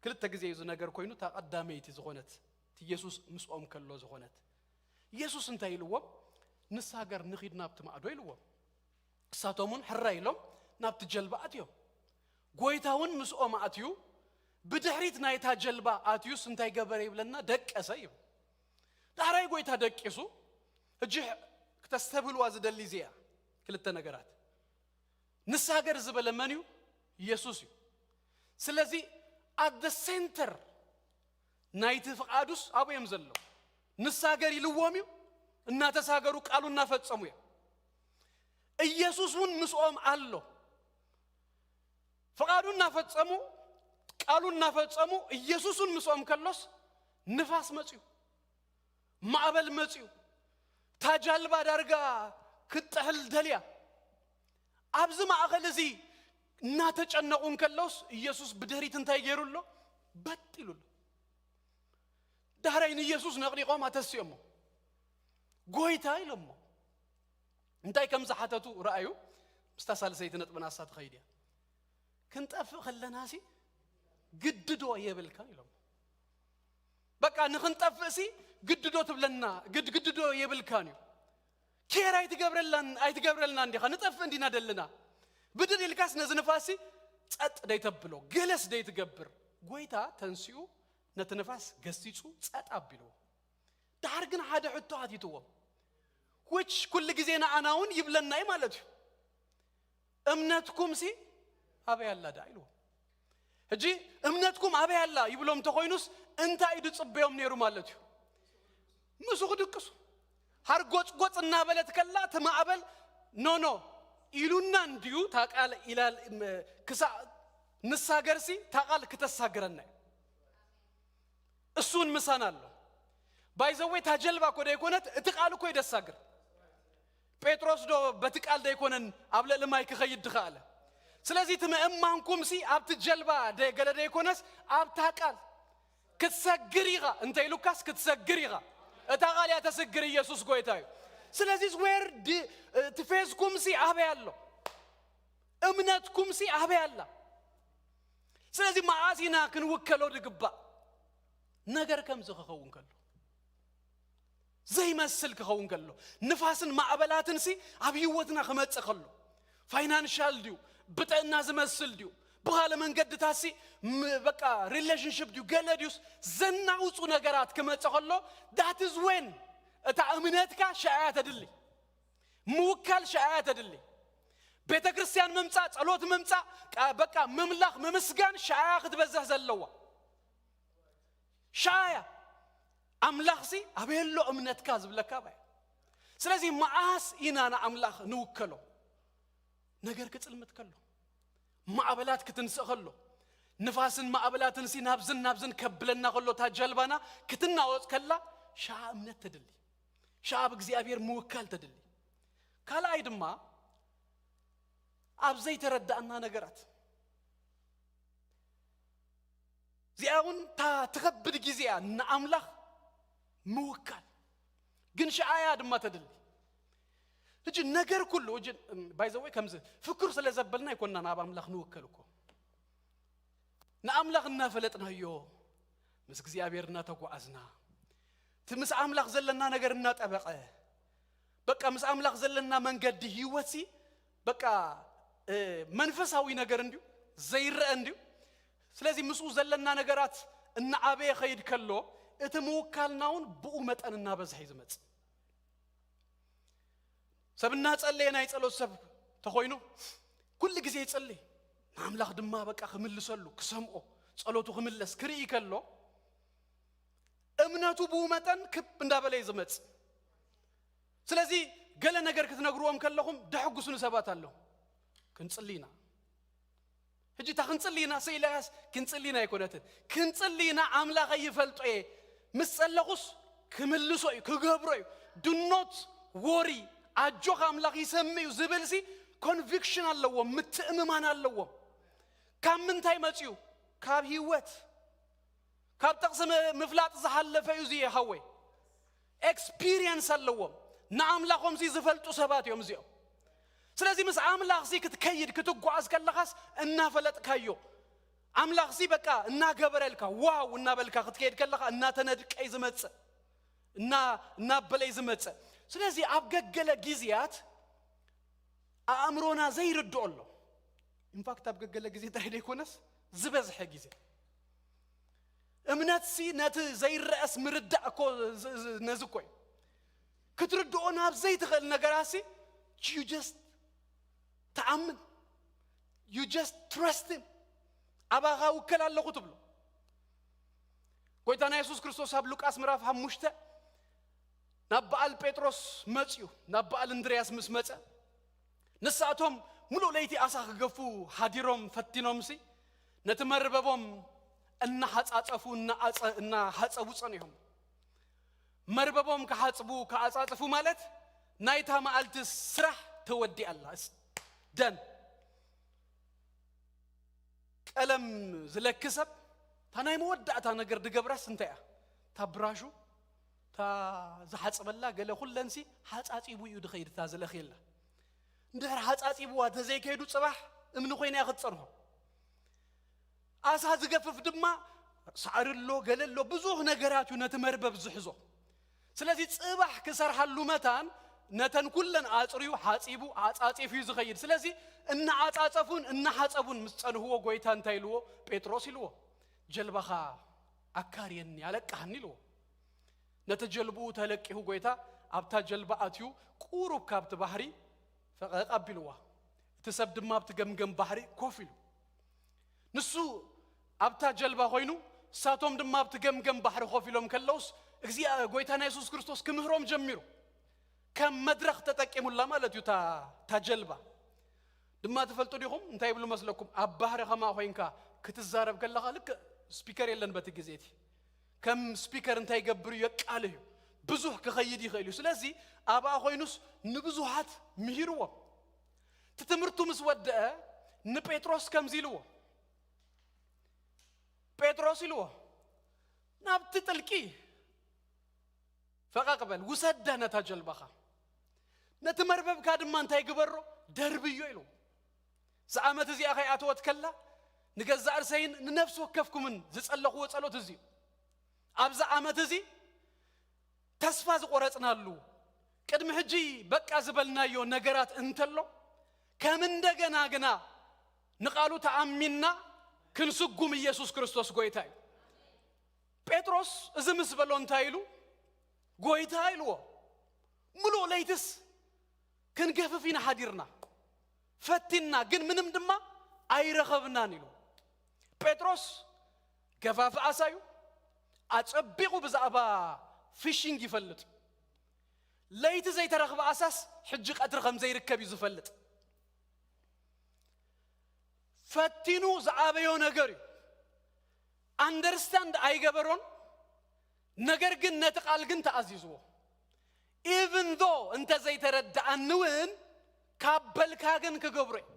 ክልተ ግዜ እዩ ዝነገር ኮይኑ፣ እታ ቀዳመይቲ ዝኾነት፣ እቲ ኢየሱስ ምስኦም ከሎ ዝኾነት። ኢየሱስ እንታይ ኢልዎም? "ንሳገር ንኺድ ናብቲ ማዕዶ" ኢልዎም። እሳቶም እውን ሕራይ ኢሎም ናብቲ ጀልባ ኣትዮም። ጎይታ እውን ምስኦም ኣትዩ፣ ብድሕሪት ናይታ ጀልባ ኣትዩስ እንታይ ገበረ ይብለና? ደቀሰ ይብል። ዳሕራይ ጎይታ ደቂሱ፣ ሕጂ ክተስተብህልዋ ዝደሊ እዚኣ ክልተ ነገራት። ንሳገር ዝበለ መን እዩ? ኢየሱስ እዩ። ስለዚ at the center ናይቲ ፍቓዱስ ኣብኡ እዮም ዘለዉ። ንሳገር ኢልዎም እዩ፣ እናተሳገሩ ቃሉ እናፈጸሙ እዮም። ኢየሱስ እውን ምስኦም ኣሎ። ፍቓዱ እናፈጸሙ፣ ቃሉ እናፈጸሙ፣ ኢየሱስ እውን ምስኦም ከሎስ ንፋስ መጽዩ፣ ማዕበል መጽዩ፣ እታ ጃልባ ዳርጋ ክትጥሕል ደልያ። ኣብዚ ማእኸል እዚ እናተጨነቑ እንከለውስ ኢየሱስ ብድሕሪት እንታይ ገይሩ ኣሎ? በጥ ኢሉ ኣሎ። ዳሕራይ ንኢየሱስ ነቕኒቖም ኣተስዮሞ። "ጎይታ" ኢሎሞ። እንታይ ከም ዝሓተቱ ረኣዩ። ምስታ ሳልሰይቲ ነጥብና እሳ ትኸይድ እያ። "ክንጠፍእ ከለናሲ ግድዶ የብልካን?" ኢሎም። በቃ ንኽንጠፍእሲ ግድዶ ትብለና፣ ግድ-፣ ግድዶ የብልካን እዩ። ኬር ኣይትገብረላን፣ ኣይትገብረልናን ዲኻ? ንጠፍእ እንዲና ደለና። ብድድ ኢልካስ ነዚ ንፋስሲ ጸጥ ደይተብሎ፣ ገለስ ደይትገብር? ጎይታ ተንሲኡ ነቲ ንፋስ ገሲጹ ጸጥ ኣቢልዎ። ደሓር ግን ሓደ ሕቶ ኣቲትዎም፣ which ኩሉ ግዜ ንኣና እውን ይብለና እዩ ማለት እዩ። "እምነትኩምሲ ኣበይ ኣላ ደኣ?" ኢልዎም። ሕጂ "እምነትኩም ኣበይ ኣላ?" ይብሎም እንተኾይኑስ እንታይ እዩ ዝጽበዮም ነይሩ ማለት እዩ? ምስኡ ክድቅሱ። ሃርጎጽጎጽ እናበለት ከላ እቲ ማዕበል "ኖ፣ ኖ" ኢሉና እንድዩ፣ እታ ቃል ኢላ፣ ክሳዕ ንሳገርሲ እታ ቃል ክተሳግረና እዩ። እሱ እውን ምሳና ኣሎ። ባይዘወይ እታ ጀልባ እኮ ደይኮነት፣ እቲ ቃል እኮ እዩ ደሳግር። ጴጥሮስ ዶ በቲ ቃል ደይኮነን ኣብ ልዕሊ ማይ ክኸይድ ድኸኣለ? ስለዚ እቲ ምእማንኩምሲ ኣብቲ ጀልባ ደ-፣ ገለ ደይኮነስ ኣብታ ቃል። ክትሰግር ኢኻ እንተ ኢሉካስ ክትሰግር ኢኻ። እታ ቃል እያ ተስግር፣ ኢየሱስ ጎይታ እዩ። ስለዚህ where ድ-፣ እቲ ፌዝኩም ሲ ኣበይ ኣሎ? እምነትኩም ሲ ኣበይ ኣላ? ስለዚህ መዓስ ኢና ክንውከሎ ድግባእ? ነገር ከምዚ ክኸውን ከሎ፣ ዘይመስል ክኸውን ከሎ፣ ንፋስን ማዕበላትን ሲ ኣብ ህይወትና ክመጽእ ከሎ፣ ፋይናንሻል ድዩ፣ ብጥዕና ዝመስል ድዩ፣ ብኻለ መንገድታት ሲ ም-፣ በቃ ሪሌሽንሽፕ ድዩ፣ ገለ ድዩስ፣ ዘናውጹ ነገራት ክመጽእ ከሎ፣ that is when እታ እምነትካ ሻያ ተድሊ፣ ምውካል ሻያ ተድሊ። ቤተ ክርስቲያን ምምጻእ፣ ጸሎት ምምጻእ፣ ቃ-፣ በቃ ምምላኽ፣ ምምስጋን ሻያ ክትበዝሕ ዘለዋ። ሻያ ኣምላኽሲ ኣበይ ኣሎ እምነትካ ዝብለካ ባይ። ስለዚህ መዓስ ኢና ንኣምላኽ ንውከሎ? ነገር ክጽልምት ከሎ፣ ማዕበላት ክትንስእ ከሎ፣ ንፋስን ማዕበላትን ሲ ናብዝን ናብዝን ከብለና ከሎ፣ እታ ጀልባና ክትናወጽ ከላ፣ ሻ እምነት ተድሊ፣ ሻ ኣብ እግዚኣብሔር ምውካል ተድሊ። ካልኣይ ድማ ኣብ ዘይተረዳእና ነገራት። እዚኣ እውን እታ ትኸብድ ግዜ እያ ንኣምላኽ ምውካል። ግን ሸዓያ ድማ ተድሊ። ሕጂ ነገር ኩሉ፣ ሕጂ፣ ባይ ዘ ወይ ከምዚ ፍክር ስለ ዘበልና ኣይኮንና ናብ ኣምላኽ ንውከል እኮ። ንኣምላኽ እናፈለጥናዮ፣ ምስ እግዚኣብሔር እናተጓዓዝና፣ እቲ ምስ ኣምላኽ ዘለና ነገር እናጠበቐ፣ በቃ ምስ ኣምላኽ ዘለና መንገዲ ህይወትሲ በቃ፣ እ፣ መንፈሳዊ ነገር እንድዩ፣ ዘይረአ እንድዩ። ስለዚ ምስኡ ዘለና ነገራት እናዓበየ ኸይድ ከሎ፣ እቲ ምውካልና እውን ብኡ መጠን እናበዝሐ እዩ ዝመጽእ። ሰብ እናጸለየ ናይ ጸሎት ሰብ ተኾይኑ፣ ኩሉ ግዜ ይጸሊ። ንኣምላኽ ድማ በቃ ክምልሰሉ፣ ክሰምዖ፣ ጸሎቱ ክምለስ ክርኢ ከሎ፣ እምነቱ ብኡ መጠን ክብ እንዳበለ እዩ ዝመጽእ። ስለዚ ገለ ነገር ክትነግርዎም ከለኹም ደሕጉሱኒ ሰባት ኣለዉ። ክንጽሊ ኢና። ሕጂ እታ ክንጽሊ ኢና፣ ሰ ኢላያስ ክንጽሊ ኢና ኣይኮነትን። ክንጽሊ ኢና፣ ኣምላኸይ ይፈልጦ እየ። ምስ ጸለኹስ ክምልሶ እዩ፣ ክገብሮ እዩ። Do not worry፣ ኣጆኻ ኣምላኽ ይሰምዕ እዩ ዝብል ሲ ኮንቪክሽን ኣለዎም፣ ምትእምማን ኣለዎም። ካብ ምንታይ መጽዩ? ካብ ህይወት። ካብ ጥቕሲ ም-፣ ምፍላጥ ዝሓለፈ እዩ እዚ ሓወይ። ኤክስፒሪየንስ ኣለዎም። ንኣምላኾም ሲ ዝፈልጡ ሰባት እዮም እዚኦም። ስለዚ ምስ ኣምላኽ ሲ ክትከይድ ክትጓዓዝ ከለኻስ እናፈለጥካዮ፣ ኣምላኽ ሲ በቃ እናገበረልካ ዋው እናበልካ ክትከይድ ከለኻ እናተነድቀይ ዝመጽእ፣ እና-፣ እናበለይ ዝመጽእ። ስለዚ ኣብ ገገለ ግዜያት ኣእምሮና ዘይርድኦ ኣሎ። ኢንፋክት ኣብ ገገለ ግዜ ጥራይ ዘይኮነስ ዝበዝሐ ግዜ እምነትሲ ነቲ ዘይረአስ ምርዳእ እኮ ዝ-፣ ዝ-፣ ነዚ እኮ እዩ። ክትርድኦ ናብ ዘይትኽእል ነገራሲ you just ትኣምን፣ you just trust him። ኣባኻ ውከል ኣለኹ ትብሎ። ጎይታና የሱስ ክርስቶስ ኣብ ሉቃስ ምዕራፍ ሓሙሽተ ናብ በዓል ጴጥሮስ መጽዩ፣ ናብ በዓል እንድርያስ ምስ መጸ፣ ንሳቶም ምሉእ ለይቲ ኣሳ ክገፉ ሓዲሮም ፈቲኖምሲ፣ ነቲ መርበቦም እናሓጻጸፉ፣ እናዓጸ-፣ እናሓጸቡ ጸኒሖም። መርበቦም ክሓጽቡ፣ ክዓጻጽፉ ማለት ናይታ መዓልቲ ስራሕ ተወዲኣላ። እስ-፣ ደን። ቀለም ዝለኪ ሰብ፣ እታ ናይ መወዳእታ ነገር ድገብራስ እንታይ እያ? እታ ብራሹ፣ እታ ዝሓጽበላ ገለ ኩለንሲ ሓጻጺቡ እዩ ድኸይድ፣ እታ ዝለኽየላ። እንድሕር ሓጻጺብዋ ተዘይከይዱ፣ ጽባሕ እምኒ ኮይና እያ ክትጸንሖ። ኣሳ ዝገፍፍ ድማ ሳዕሪ ኣሎ፣ ገለ ኣሎ፣ ብዙሕ ነገራት እዩ ነቲ መርበብ ዝሕዞ። ስለዚ ጽባሕ ክሰርሓሉ መታን ነተን ኩለን ኣጽርዩ፣ ሓጺቡ፣ ኣጻጺፉ እዩ ዝኸይድ። ስለዚ እናዓጻጸፉን እናሓጸቡን ምስ ጸንህዎ፣ ጎይታ እንታይ ኢልዎ? ጴጥሮስ ኢልዎ፣ "ጀልባኻ ኣካርየኒ፣ ኣለቅሓኒ" ኢልዎ። ነቲ ጀልብኡ ተለቂሁ፣ ጎይታ ኣብታ ጀልባ ኣትዩ፣ ቁሩብ ካብቲ ባሕሪ ፈቐቕ ኣቢልዋ። እቲ ሰብ ድማ ኣብቲ ገምገም ባሕሪ ኮፍ ኢሉ። ንሱ ኣብታ ጀልባ ኮይኑ፣ ንሳቶም ድማ ኣብቲ ገምገም ባሕሪ ኮፍ ኢሎም ከለውስ፣ እግዚኣብ-፣ ጎይታና የሱስ ክርስቶስ ክምህሮም ጀሚሩ። ከም መድረኽ ተጠቂሙላ ማለት እዩ እታ፣ እታ ጀልባ። ድማ ትፈልጡ ዲኹም እንታይ ይብሉ መስለኩም? ኣብ ባህሪ ከማ ኮይንካ ክትዛረብ ከለኻ ልክዕ ስፒከር የለን በቲ ግዜ እቲ። ከም ስፒከር እንታይ ይገብር እዩ? የቃልህ እዩ። ብዙሕ ክኸይድ ይኽእል እዩ። ስለዚ ኣብኣ ኮይኑስ ንብዙሃት ምሂርዎም። እቲ ትምህርቱ ምስ ወደአ ንጴጥሮስ ከምዚ ኢልዎ። ጴጥሮስ ኢልዎ፣ ናብቲ ጥልቂ ፈቐቕ በል፣ ውሰዳ ነታ ጀልባኻ፣ ነቲ መርበብካ ድማ እንታይ ግበሮ፣ ደርብዮ ኢሉ። እዛ ዓመት እዚኣ ከይኣተወት ከላ ንገዛእ ርእሰይን ንነፍሲ ወከፍኩምን ዝጸለኽዎ ጸሎት እዚ እዩ። ኣብዛ ዓመት እዚ ተስፋ ዝቆረጽናሉ፣ ቅድሚ ሕጂ በቃ ዝበልናዮ ነገራት እንተሎ፣ ከም እንደገና ግና ንቓሉ ተኣሚንና ክንስጉም ኢየሱስ ክርስቶስ ጎይታ እዩ። ጴጥሮስ እዚ ምስ በሎ እንታይ ኢሉ? ጎይታ ኢልዎ። ምሉእ ለይትስ ክንገፍፍ ኢና ሓዲርና፣ ፈቲንና፣ ግን ምንም ድማ ኣይረኸብናን ኢሉ። ጴጥሮስ ገፋፊ ዓሳ እዩ። ኣጸቢቑ ብዛዕባ ፊሺንግ ይፈልጥ። ለይቲ ዘይተረኽበ ዓሳስ ሕጂ ቀትሪ ከም ዘይርከብ እዩ ዝፈልጥ። ፈቲኑ ዝዓበዮ ነገር እዩ። ኣንደርስታንድ ኣይገበሮን፣ ነገር ግን ነቲ ቃል ግን ተኣዚዝዎ። ኢቭን ዶ እንተ ዘይተረድኣኒ እውን ካብ በልካ ግን ክገብሮ እዩ።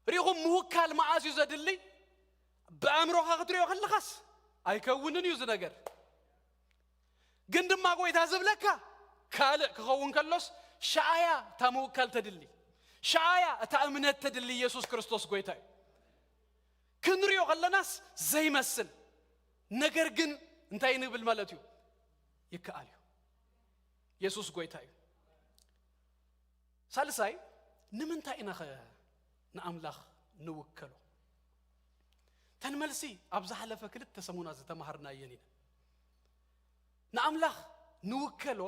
ሪኹም ምውካል መዓስ እዩ ዘድሊ? ብኣእምሮኻ ክትሪኦ ከለኻስ ኣይከውንን እዩ እዚ ነገር። ግን ድማ ጎይታ ዝብለካ ካልእ ክኸውን ከሎስ፣ ሸኣያ እታ ምውካል ተድሊ፣ ሸኣያ እታ እምነት ተድሊ። ኢየሱስ ክርስቶስ ጎይታ እዩ። ክንሪኦ ከለናስ ዘይመስል፣ ነገር ግን እንታይ ንብል ማለት እዩ? ይከኣል እዩ። ኢየሱስ ጎይታ እዩ። ሳልሳይ፣ ንምንታይ ኢናኸ ንኣምላኽ ንውከሎ? ተን መልሲ ኣብ ዝሓለፈ ክልተ ሰሙናት ዝተማሃርናየን ኢና። ንኣምላኽ ንውከሎ፣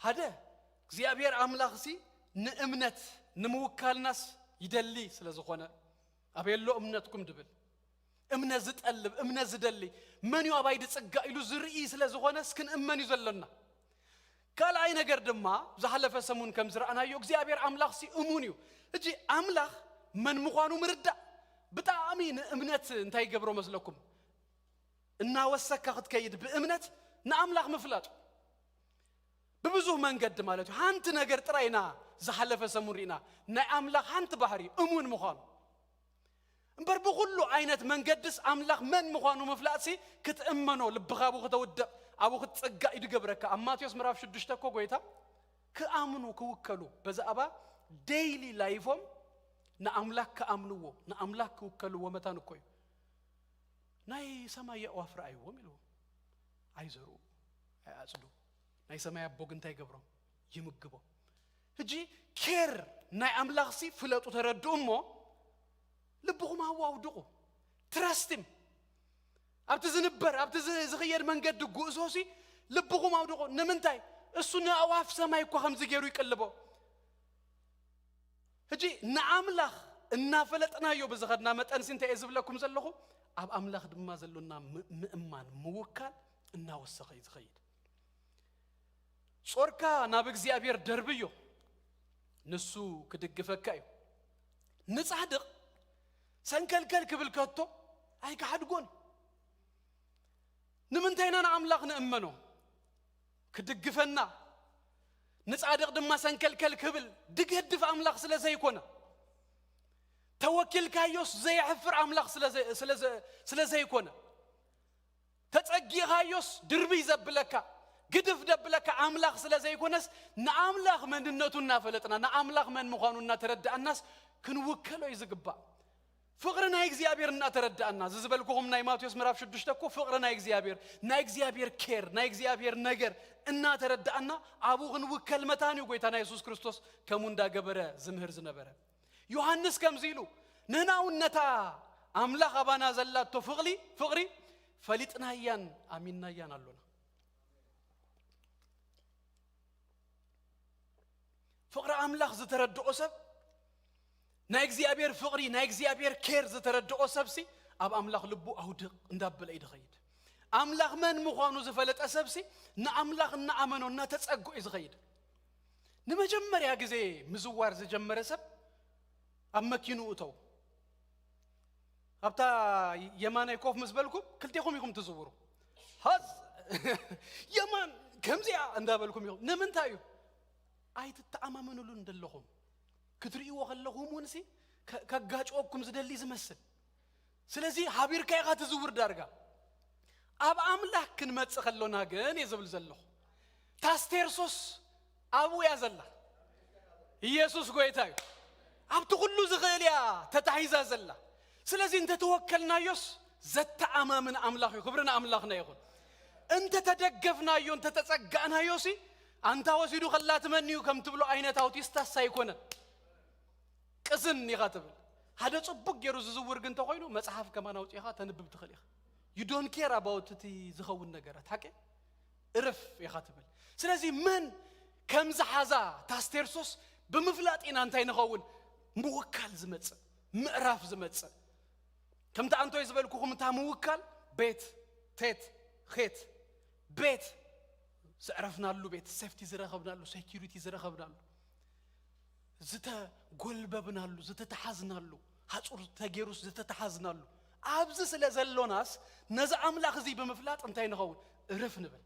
ሓደ እግዚኣብሔር ኣምላኽሲ ንእምነት ንምውካልናስ ይደሊ ስለ ዝኾነ፣ ኣበየሎ እምነትኩም ድብል፣ እምነት ዝጠልብ፣ እምነት ዝደሊ፣ መን እዩ ኣባይ ድጽጋ ኢሉ ዝርኢ ስለ ዝኾነስ ክንእመን እዩ ዘሎና። ካልኣይ ነገር ድማ፣ ዝሓለፈ ሰሙን ከም ዝረኣናዮ እግዚኣብሔር ኣምላኽሲ እሙን እዩ። እጂ ኣምላኽ መን ምዃኑ ምርዳእ ብጣዕሚ ንእምነት እንታይ ይገብሮ መስለኩም? እናወሰካ ክትከይድ ብእምነት ንኣምላኽ ምፍላጥ። ብብዙህ መንገዲ ማለት እዩ። ሓንቲ ነገር ጥራይ ኢና ዝሓለፈ ሰሙን ርኢና፣ ናይ ኣምላኽ ሓንቲ ባህሪ እሙን ምዃኑ። እምበር ብኹሉ ዓይነት መንገድስ ኣምላኽ መን ምዃኑ ምፍላጥሲ ክትእመኖ፣ ልብኻ ኣብኡ ክተውድቕ፣ ኣብኡ ክትጽጋእ እዩ ዝገብረካ። ኣብ ማቴዎስ ምዕራፍ ሽዱሽተ እኮ ጎይታ ክኣምኑ፣ ክውከሉ፣ በዛዕባ ዴይሊ ላይፎም ንኣምላኽ ክኣምንዎ፣ ንኣምላኽ ክውከልዎ መታን እኮ እዩ። ናይ ሰማይ ኣዕዋፍ ረኣይዎም ኢልዎም። ኣይዘርኡ፣ ኣይኣጽዱ። ናይ ሰማይ ኣቦ ግን እንታይ ይገብሮም? ይምግቦም። ሕጂ ኬር ናይ ኣምላኽሲ ፍለጡ፣ ተረድኡ እሞ ልብኹም ኣብኡ ኣውድቑ። ትረስቲም ኣብቲ ዝንበር፣ ኣብቲ ዝ-፣ ዝኽየድ መንገዲ ጉዕዞሲ ልብኹም ኣውድቑ። ንምንታይ? እሱ ንኣዕዋፍ ሰማይ እኳ ከምዚ ገይሩ ይቅልቦ። ሕጂ ንኣምላኽ እናፈለጥናዮ ብዝኸድና መጠንሲ እንታይ እየ ዝብለኩም ዘለኹ? ኣብ ኣምላኽ ድማ ዘሎና ም-፣ ምእማን፣ ምውካል እናወሰኸ እዩ ዝኸይድ። ጾርካ ናብ እግዚኣብሔር ደርብዮ፣ ንሱ ክድግፈካ እዩ። ንጻድቕ ሰንከልከል ክብል ከቶ ኣይክሓድጎን። ንምንታይ ኢና ንኣምላኽ ንእመኖ? ክድግፈና፣ ንጻድቕ ድማ ሰንከልከል ክብል ድገድፍ ኣምላኽ ስለ ዘይኮነ፣ ተወኪልካዮስ ዘየሕፍር ኣምላኽ ስለ ዘ-፣ ስለ ዘ-፣ ስለ ዘይኮነ፣ ተጸጊኻዮስ ድርብይ ዘብለካ፣ ግድፍ ደብለካ ኣምላኽ ስለ ዘይኮነስ፣ ንኣምላኽ መንነቱ እናፈለጥና፣ ንኣምላኽ መን ምዃኑ እናተረዳእናስ ክንውከሎ እዩ ዝግባእ። ፍቕሪ ናይ እግዚኣብሔር እናተረዳእና፣ እዚ ዝበልኩኹም ናይ ማቴዎስ ምዕራፍ ሽዱሽተ እኮ ፍቕሪ ናይ እግዚኣብሔር፣ ናይ እግዚኣብሔር ኬር፣ ናይ እግዚኣብሔር ነገር እናተረዳእና ኣብኡ ክንውከል መታን እዩ ጎይታና የሱስ ክርስቶስ ከምኡ እንዳገበረ ዝምህር ዝነበረ። ዮሃንስ ከምዚ ኢሉ፣ ንሕና እውን ነታ ኣምላኽ ኣባና ዘላቶ ፍቕሊ-፣ ፍቕሪ ፈሊጥናያን ኣሚንናያን ኣሎና። ፍቕሪ ኣምላኽ ዝተረድኦ ሰብ፣ ናይ እግዚኣብሔር ፍቕሪ፣ ናይ እግዚኣብሔር ኬር ዝተረድኦ ሰብሲ ኣብ ኣምላኽ ልቡ ኣውድቕ እንዳበለ እዩ ዝኸይድ። ኣምላኽ መን ምዃኑ ዝፈለጠ ሰብሲ ንኣምላኽ እናኣመኖ እናተጸግኦ እዩ ዝኸይድ። ንመጀመርያ ግዜ ምዝዋር ዝጀመረ ሰብ ኣብ መኪንኡ እተው። ኣብታ የማናይ ኮፍ ምስ በልኩም ክልቴኹም ኢኹም ትዝውሩ። ሃዝ የማን ከምዚኣ እንዳበልኩም ኢኹም። ንምንታይ እዩ? ኣይትተኣማመኑሉን ደለኹም። ክትርእይዎ ከለኹም እውን ሲ ከ-፣ ከጋጭወኩም ዝደሊ ዝመስል። ስለዚ ሃቢርካ ኢኻ ትዝውር ዳርጋ። ኣብ ኣምላኽ ክንመጽእ ከሎና ግን እየ ዝብል ዘለኹ። ታስቴርሶስ ኣብኡ እያ ዘላ። ኢየሱስ ጎይታ እዩ። ኣብቲ ኩሉ ዝኽእል እያ ተታሒዛ ዘላ። ስለዚ እንተተወከልናዮስ ዘተኣማምን ኣምላኽ እዩ። ክብሪ ንኣምላኽና ይኹን። እንተተደገፍናዮ፣ እንተተጸጋእናዮሲ ኣንታ ወሲዱ ከላትመኒ እዩ ከም ትብሎ ዓይነት ኣውቲስታስ ኣይኮነን። ቅዝን ኢኻ ትብል። ሓደ ጽቡቅ ገይሩ ዝዝውር ግን እንተኾይኑ መጽሓፍ ከማን ኣውጺኻ ተንብብ ትኽእል ኢኻ። You don't care about እቲ ዝኸውን ነገራት፣ ሓቂ? እርፍ ኢኻ ትብል። ስለዚ መን ከም ዝሓዛ ታስቴርሶስ ብምፍላጥ ኢና እንታይ ንኸውን? ምውካል ዝመጽእ፣ ምዕራፍ ዝመጽእ። ከምቲ ኣንቶይ ዝበልኩኹም እታ ምውካል ቤት፣ ቴት፣ ኼት፣ ቤት ዘዕረፍናሉ፣ ቤት ሴፍቲ ዝረኸብናሉ፣ ሴኪሪቲ ዝረኸብናሉ፣ ዝተጎልበብናሉ፣ ዝተተሓዝናሉ፣ ሃጹር ተጌሩስ ዝተተሓዝናሉ፣ ኣብዚ ስለ ዘሎናስ ነዚ ኣምላኽ እዚ ብምፍላጥ እንታይ ንኸውን? እርፍ ንብል።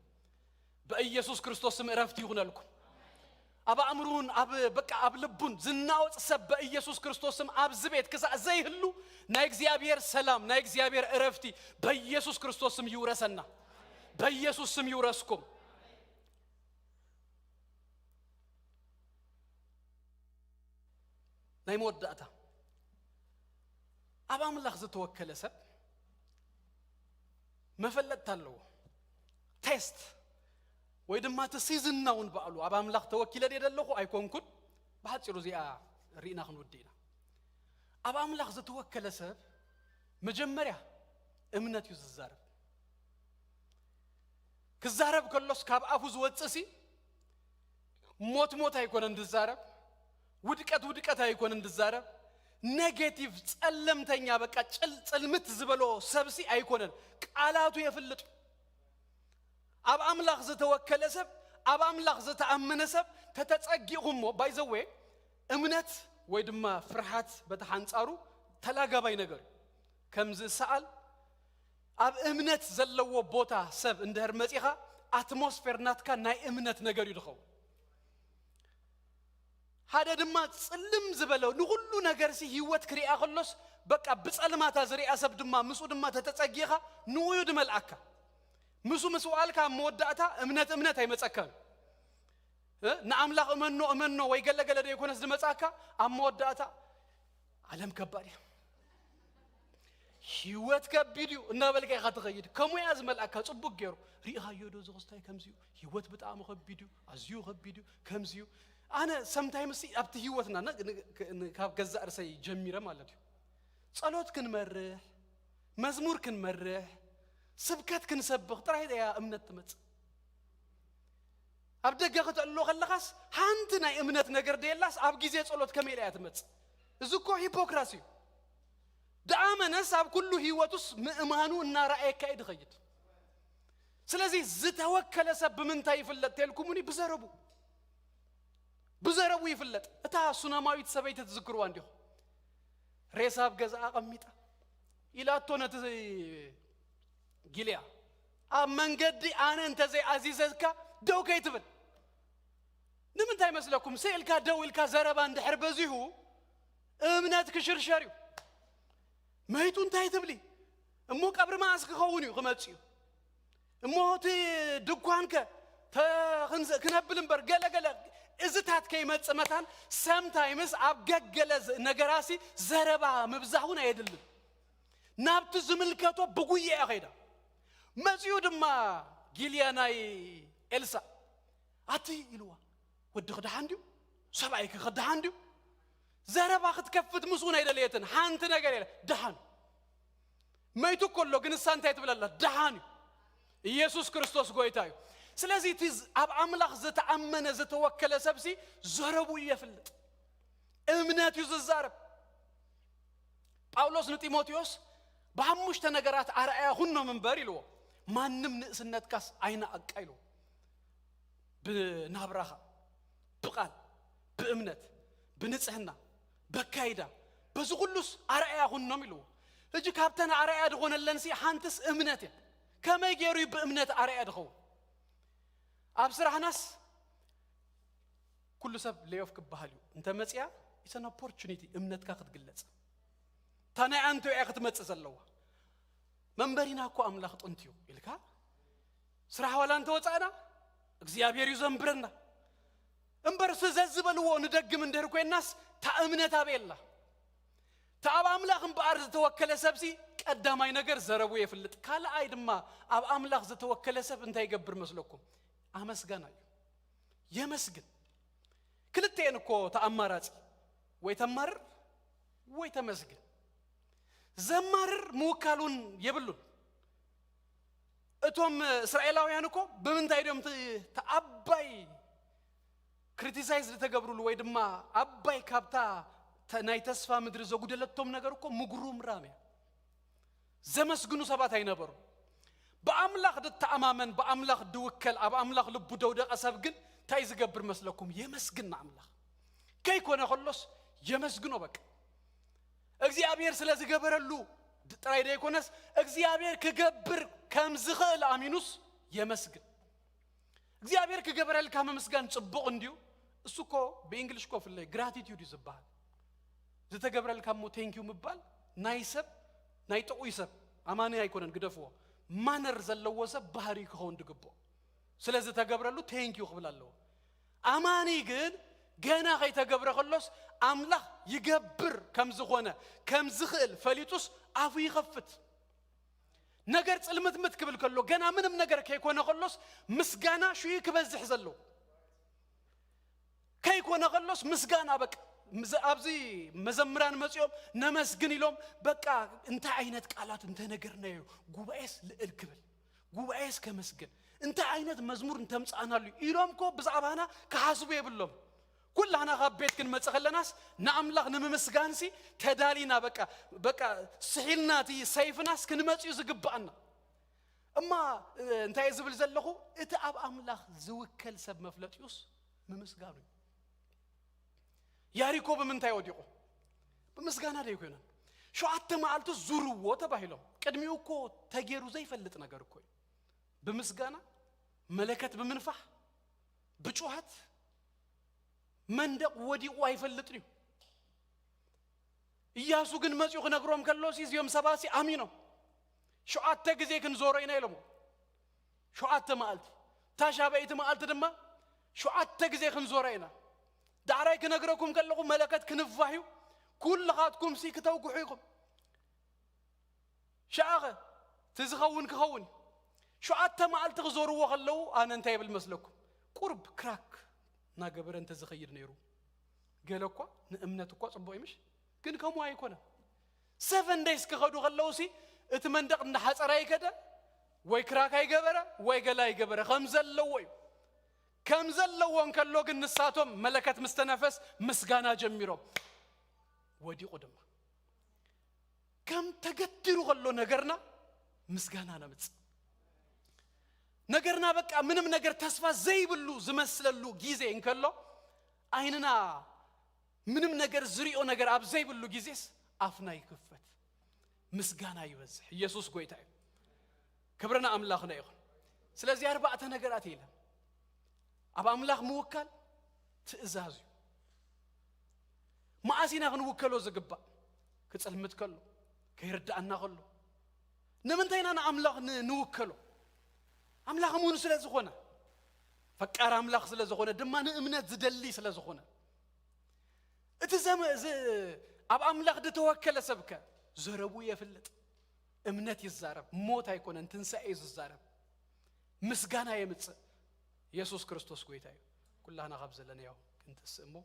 በኢየሱስ ክርስቶስ ስም እረፍቲ ይኹነልኩም። ኣብ ኣእምሩን ኣብ፣ በቃ፣ ኣብ ልቡን ዝናወጽ ሰብ በኢየሱስ ክርስቶስ ስም ኣብዚ ቤት ክሳዕ ዘይህሉ ናይ እግዚኣብሔር ሰላም፣ ናይ እግዚኣብሔር እረፍቲ በኢየሱስ ክርስቶስ ስም ይውረሰና። በኢየሱስ ስም ይውረስኩም። ናይ መወዳእታ፣ ኣብ ኣምላኽ ዝተወከለ ሰብ መፈለጥታ ኣለዎ። ቴስት ወይ ድማ እቲ ሲዝንና እውን ባዕሉ ኣብ ኣምላኽ ተወኪለ ድየ ዘለኹ ኣይኮንኩን። ብሓጺሩ እዚኣ ርኢና ክንውድእ ኢና። ኣብ ኣምላኽ ዝተወከለ ሰብ መጀመርያ እምነት እዩ ዝዛረብ። ክዛረብ ከሎስ ካብ ኣፉ ዝወጽእሲ ሞት ሞት ኣይኮነን ዝዛረብ፣ ውድቀት ውድቀት ኣይኮነን ዝዛረብ፣ ኔጌቲቭ ጸለምተኛ፣ በቃ፣ ጽል-፣ ጽልምት ዝበሎ ሰብሲ ኣይኮነን። ቃላቱ የፍልጥ። ኣብ ኣምላኽ ዝተወከለ ሰብ፣ ኣብ ኣምላኽ ዝተኣመነ ሰብ ተተጸጊኹሞ፣ ባይዘዌ፣ እምነት ወይ ድማ ፍርሃት በቲ ሓንጻሩ ተላጋባይ ነገር እዩ። ከም ዝሰኣል ኣብ እምነት ዘለዎ ቦታ ሰብ እንድሕር መጺኻ፣ ኣትሞስፌር ናትካ ናይ እምነት ነገር እዩ ዝኸውን። ሓደ ድማ ጽልም ዝበለ ንኹሉ ነገርሲ ህይወት ክሪኣ ከሎስ፣ በቃ፣ ብጸልማታ ዝሪኣ ሰብ ድማ፣ ምስኡ ድማ ተተጸጊኻ፣ ንኡ እዩ ዝመልኣካ። ምስኡ ምስ ወዓልካ ኣብ መወዳእታ እምነት እምነት ኣይመጸካን። እ? ንኣምላኽ እመኖ እመኖ ወይ ገለ ገለ ዘይኮነስ ዝመጻካ ኣብ መወዳእታ ዓለም ከባድ እያ። ህይወት ከቢድ እዩ እናበልካ ኢኻ ትኸይድ። ከምኡ እያ ዝመልኣካ ጽቡቅ ገይሩ። ሪኢኻዮ ዶ እዚ ክስታይ ከምዚ እዩ? ህይወት ብጣዕሚ ከቢድ እዩ፣ ኣዝዩ ከቢድ እዩ፣ ከምዚ እዩ። ኣነ ሰምታይምስ ኣብቲ ህይወትና ነ-፣ ን-፣ ክ-፣ ን-፣ ካብ ገዛእ ርእሰይ ጀሚረ ማለት እዩ። ጸሎት ክንመርሕ፣ መዝሙር ክንመርሕ፣ ስብከት ክንሰብኽ ጥራይ እያ እምነት ትመጽእ። ኣብ ደገ ክትእሎ ከለኻስ ሓንቲ ናይ እምነት ነገር ደየላስ ኣብ ግዜ ጸሎት ከመይ ኢላ እያ ትመጽእ? እዚ እኮ ሂፖክራሲ እዩ። ደኣመነስ ኣብ ኩሉ ህይወቱስ ምእማኑ እናረኣየካ እዩ ዝኸይድ። ስለዚ ዝተወከለ ሰብ ብምንታይ ይፍለጥ ተልኩሙኒ? ብዘረቡ። ብዘረቡ ይፍለጥ። እታ ሱናማዊት ሰበይቲ ትዝክርዋ እንዲኹም? ሬሳ ኣብ ገዛኣ ኣቐሚጣ ኢላቶ ነቲ ጊልያ፣ "ኣብ መንገዲ ኣነ እንተዘይኣዚዘካ ደው ከይትብል." ንምንታይ መስለኩም? ስኢልካ ደው ኢልካ ዘረባ እንድሕር በዚሁ እምነት ክሽርሸር እዩ። መይቱ እንታይ ትብሊ? እሞ ቀብሪ መኣስ ክኸውን እዩ ክመጽእ እዩ? እሞ እቲ ድኳንከ ተ-፣ ክንዘ-፣ ክነብል እምበር ገለ ገለ እዝታት ከይመጽእ መታን ሰምታይምስ ኣብ ገገለ ዝ-፣ ነገራሲ ዘረባ ምብዛሕ እውን ኣየድልን። ናብቲ ዝምልከቶ ብጉያ እያ ኸይዳ። መጺኡ ድማ ጊልያ ናይ ኤልሳ፣ "ኣቲ" ኢልዋ፣ "ወድኺ ደሓን ድዩ? ሰብኣይኪ ኸ ደሓን ድዩ?" ዘረባ ክትከፍት ምስኡ ኣይደለየትን። ሓንቲ ነገር የለ። ደሓን መይቱ እኮ ኣሎ፣ ግን እሳ እንታይ ትብል ኣላ? ደሓን እዩ። ኢየሱስ ክርስቶስ ጎይታ እዩ። ስለዚ እቲ ዝ-፣ ኣብ ኣምላኽ ዝተኣመነ ዝተወከለ ሰብሲ ዘረቡ እዩ የፍልጥ። እምነት እዩ ዝዛረብ። ጳውሎስ ንጢሞቴዎስ ብሓሙሽተ ነገራት ኣርኣያ ኩኖም እምበር ኢልዎ። ማንም ንእስነትካስ ኣይንኣቃ ኢልዎ። ብናብራኻ፣ ብቓል፣ ብእምነት፣ ብንጽህና፣ በካይዳ፣ በዚ ኩሉስ ኣርኣያ ኩኖም ኢልዎ። ሕጂ ካብተን ኣርኣያ ዝኾነለንሲ ሓንትስ እምነት እያ። ከመይ ገይሩ እዩ ብእምነት ኣርኣያ ድኸውን? ኣብ ስራሕናስ ኩሉ ሰብ ሌይ ኦፍ ክበሃል እዩ። እንተ መጽያ፣ it's an opportunity እምነትካ ክትግለጽ። እታ ናይ ኣንቶያ ክትመጽእ ዘለዋ። መንበሪና እኮ ኣምላኽ ጥንት እዩ ኢልካ፣ ስራሕ ዋላ እንተወፃእና እግዚኣብሔር እዩ ዘንብረና። እምበርሲ ዘዝበልዎ ንደግም እንድህር ኮይናስ፣ እታ እምነት ኣበይ ኣላ? እታ ኣብ ኣምላኽ እምበኣር ዝተወከለ ሰብሲ፣ ቀዳማይ ነገር ዘረቡ የፍልጥ። ካልኣይ ድማ፣ ኣብ ኣምላኽ ዝተወከለ ሰብ እንታይ ይገብር መስለኩም? ኣመስጋና እዩ። የመስግን። ክልተኤን እኮ ተኣማራጺ፣ ወይ ተማርር ወይ ተመስግን። ዘማርር ምውካል እውን የብሉን። እቶም እስራኤላውያን እኮ ብምንታይ ድዮም እቲ፣ እቲ ኣባይ ክሪቲሳይዝ ዝተገብሩሉ ወይ ድማ ኣባይ ካብታ ተ-፣ ናይ ተስፋ ምድሪ ዘጉደለቶም ነገር እኮ ምጉሩምራም እያ። ዘመስግኑ ሰባት ኣይነበሩ። ብኣምላኽ ድተኣማመን፣ ብኣምላኽ ድውከል፣ ኣብ ኣምላኽ ልቡ ደውደቐ ሰብ ግን እንታይ ዝገብር መስለኩም? የመስግን ንኣምላኽ። ከይኮነ ከሎስ የመስግኖ በቃ። እግዚኣብሔር ስለ ዝገበረሉ ድ-፣ ጥራይ ደይኮነስ፣ እግዚኣብሔር ክገብር ከም ዝኽእል ኣሚኑስ የመስግን። እግዚኣብሔር ክገበረልካ ምምስጋን ጽቡቕ እንድዩ። እሱ እኮ ብእንግሊሽ እኮ ፍለይ ግራቲቲዩድ እዩ ዝበሃል። ዝተገብረልካ እሞ ቴንኪዩ ምባል ናይ ሰብ፣ ናይ ጥዑይ ሰብ፣ ኣማኒ ኣይኮነን፣ ግደፍዎ። ማነር ዘለዎ ሰብ ባህሪ ክኸውን ድግብኦ። ስለ ዝተገብረሉ ቴንኪዩ ክብል ኣለዎ። ኣማኒ ግን ገና ከይተገብረ ከሎስ ኣምላኽ ይገብር ከም ዝኾነ፣ ከም ዝኽእል ፈሊጡስ ኣፉ ይኸፍት። ነገር ጽልምትምት ክብል ከሎ፣ ገና ምንም ነገር ከይኮነ ከሎስ ምስጋና ሽዩ ክበዝሕ ዘለዎ። ከይኮነ ከሎስ ምስጋና በቃ። ምዘ-፣ ኣብዚ መዘምራን መጺኦም ነመስግን ኢሎም፣ በቃ እንታይ ዓይነት ቃላት እንተነገርናዮ፣ ጉባኤስ ልዕል ክብል፣ ጉባኤስ ከመስግን፣ እንታይ ዓይነት መዝሙር እንተምጻእናሉ ኢሎም እኮ ብዛዕባና ክሓስቡ የብሎም። ኩላህና ካብ ቤት ክንመጽእ ከለናስ ንኣምላኽ ንምምስጋንሲ ተዳሊና በቃ፣ በቃ ስሒልና እቲ ሰይፍናስ ክንመጽእ እዩ ዝግብኣና። እማ፣ እ፣ እንታይ ዝብል ዘለኹ፣ እቲ ኣብ ኣምላኽ ዝውከል ሰብ መፍለጢኡስ ምምስጋኑ እዩ። ያሪኮ ብምንታይ ወዲቑ? ብምስጋና ዶ ኣይኮነን? ሸውዓተ መዓልቲ ዙርዎ ተባሂሎም። ቅድሚኡ እኮ ተጌሩ ዘይፈልጥ ነገር እኮ እዩ። ብምስጋና፣ መለከት ብምንፋሕ፣ ብጩኸት መንደቕ ወዲቑ ኣይፈልጥን እዩ። ኢያሱ ግን መጺኡ ክነግሮም ከሎሲ እዚኦም ሰባሲ ኣሚኖም። ሸውዓተ ግዜ ክንዞሮ ኢና ኢሎሞ። ሸውዓተ መዓልቲ። እታ ሻበይቲ መዓልቲ ድማ ሸውዓተ ግዜ ክንዞሮ ኢና። ዳዕራይ ክነግረኩም ከለኹ መለከት ክንፋሕ እዩ። ኩልኻትኩምሲ ክተውግሑ ኢኹም። ሸኣኸ፣ እቲ ዝኸውን ክኸውን እዩ። ሸውዓተ መዓልቲ ክዞርዎ ከለዉ ኣነ እንታይ ይብል መስለኩም? ቁርብ ክራክ እናገበረ እንተዝኸይድ ነይሩ። ገለ እኳ ንእምነት እኳ ጽቡቕ እዩ ምሽ? ግን ከምኡ ኣይኮነን። ሰቨን ደይስ ክኸዱ ከለዉሲ እቲ መንደቕ እንዳሓጸረ ኣይከደ፣ ወይ ክራክ ኣይገበረ፣ ወይ ገለ ኣይገበረ። ከም ዘለዎ እዩ። ከም ዘለዎ እንከሎ ግን ንሳቶም መለከት ምስ ተነፈስ ምስጋና ጀሚሮም ወዲቑ ድማ። ከም ተገቲሩ ከሎ ነገርና ምስጋና ነምጽእ። ነገርና በቃ ምንም ነገር ተስፋ ዘይብሉ ዝመስለሉ ግዜ እንከሎ፣ ዓይንና ምንም ነገር ዝሪኦ ነገር ኣብ ዘይብሉ ግዜስ ኣፍና ይክፈት። ምስጋና ይበዝሕ። ኢየሱስ ጎይታ እዩ። ክብሪ ንኣምላኽና ይኹን። ስለዚ ኣርባዕተ ነገራት ኢለ። ኣብ ኣምላኽ ምውካል ትእዛዝ እዩ። መዓስ ኢና ክንውከሎ ዝግባእ? ክጽልምት ከሎ፣ ከይርድኣና ከሎ። ንምንታይ ኢና ንኣምላኽ ን-፣ ንውከሎ? ኣምላኽ እሙን ስለ ዝኾነ፣ ፈቃር ኣምላኽ ስለ ዝኾነ፣ ድማ ንእምነት ዝደሊ ስለ ዝኾነ። እቲ ዘመ-፣ ዝ-፣ ኣብ ኣምላኽ ዝተወከለ ሰብከ ዘረቡ የፍልጥ፣ እምነት ይዛረብ፣ ሞት ኣይኮነን፣ ትንሳኤ እዩ ዝዛረብ። ምስጋና የምጽእ። ኢየሱስ ክርስቶስ ጎይታ እዩ። ኩላህና ካብ ዘለናዮ ክንትስእ እሞ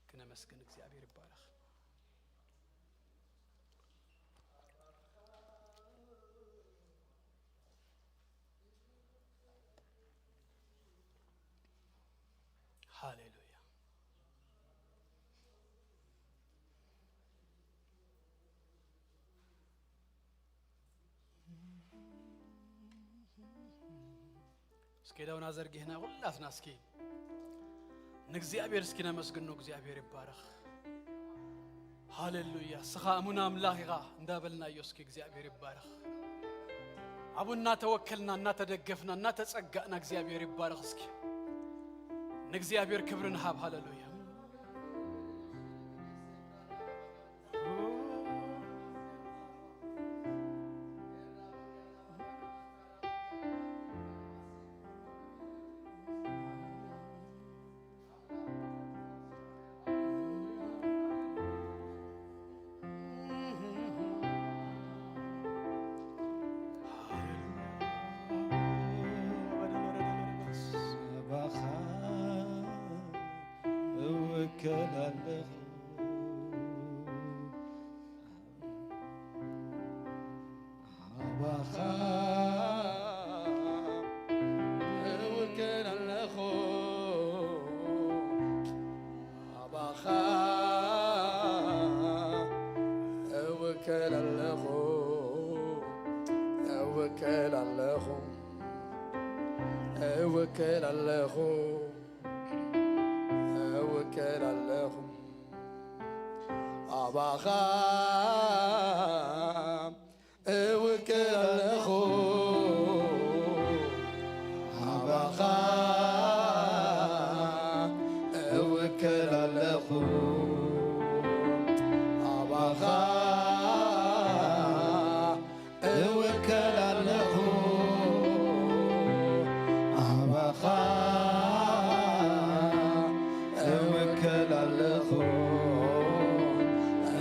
ክነመስግን። እግዚኣብሔር ይባረኽ። ሃሌሉያ። እስኪ ደውና ዘርጊሕና ኩላትና እስኪ ንእግዚኣብሔር እስኪ ነመስግኖ። እግዚኣብሔር ይባረኽ። ሃሌሉያ። እስኻ እሙን ኣምላኽ ኢኻ እንዳበልናዮ እስኪ እግዚኣብሔር ይባረኽ። ኣብኡ እናተወከልና፣ እናተደገፍና፣ እናተጸጋእና እግዚኣብሔር ይባረኽ። እስኪ ንእግዚኣብሔር ክብሪ ንሃብ። ሃሌሉያ። እውከል ኣለኹ ኣባኻ እውከል ኣለኹ ኣባኻ እውከል ኣለኹ እውከል ኣለኹ እውከል ኣለኹ እውከል ኣለኹ ኣባኻ እውከል ኣለኹ ኣባኻ እውከል ኣለኹ ኣባኻ እውከል ኣለኹ ኣባኻ እውከል ኣለኹ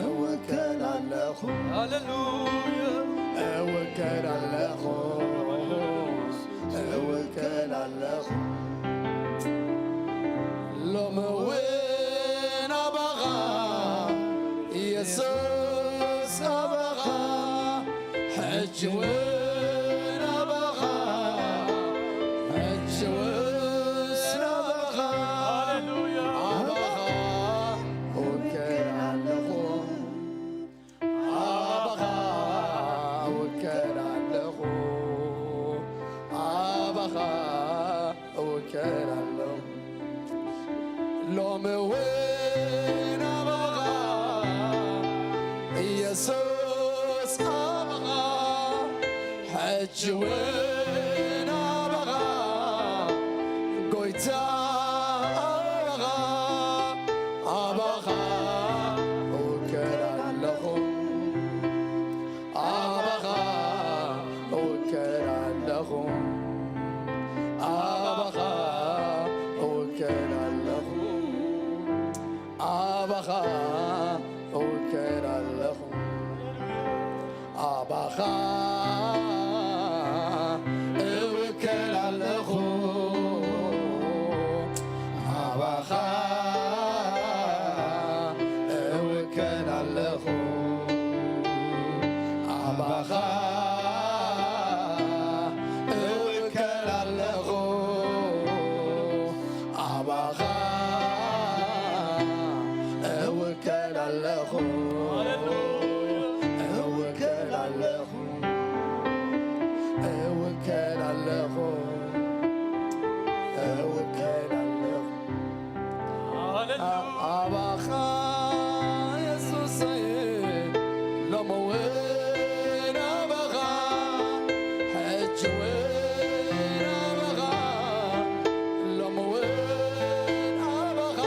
እውከል ኣለኹ ሃሌሉያ እውከል ኣለኹ እውከል ኣለኹ ሎሚ እውን ኣባኻ የሱስ ኣባኻ ሕጂ እውን ኣባኻ ሕጂ እውን ኣባኻ ሃሌሉያ ኣባኻ እውከል ኣለኹ ኣባኻ እውከል ኣለኹ ኣባኻ እውከል ኣለኹ ሎሚ እውን ኣባኻ ኢየሱስ ኣባኻ ሕጂ እውን ኣባኻ ጎይታ ኣባኻ ኣባኻ እውከል ኣለኹ ኣባኻ እውከል ኣለኹ ኣባኻ እውከል ኣለኹ ኣባኻ እውከል ኣለኹ ኣባኻ እውከል ኣለኹ ኣባኻ እውከል ኣለኹ ኣባኻ እውከል ኣለኹ ኣባኻ እውከል ኣለኹ እውከል ኣለኹ እውከል ኣለኹ እውከል ኣለኹ ኣባኻ የሱሰይ ሎሚ እውን ኣባኻ ሕጂ እውን ኣባኻ ሎሚ እውን ኣባኻ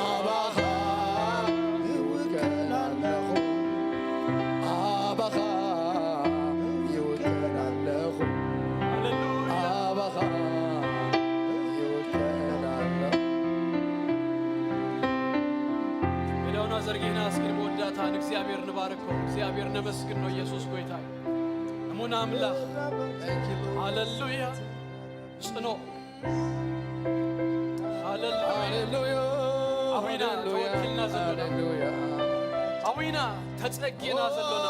ኣባኻ ይውከል ኣለኹ ኣባኻ ይውከል ኣለኹ ኣባኻ ይውከል ኣለኹ ኢዶና ዘርጊሕና እስኪ ንመወዳእታ ንእግዚኣብሔር ንባርኮ እግዚኣብሔር ነመስግኖ ኢየሱስ ጎይታ እዩ እሙን ኣምላኽ ሃለሉያ ጽኖ ሃሌሉያ ኣዊና ተወኪልና ዘለና ኣዊና ተጸጊና ዘለና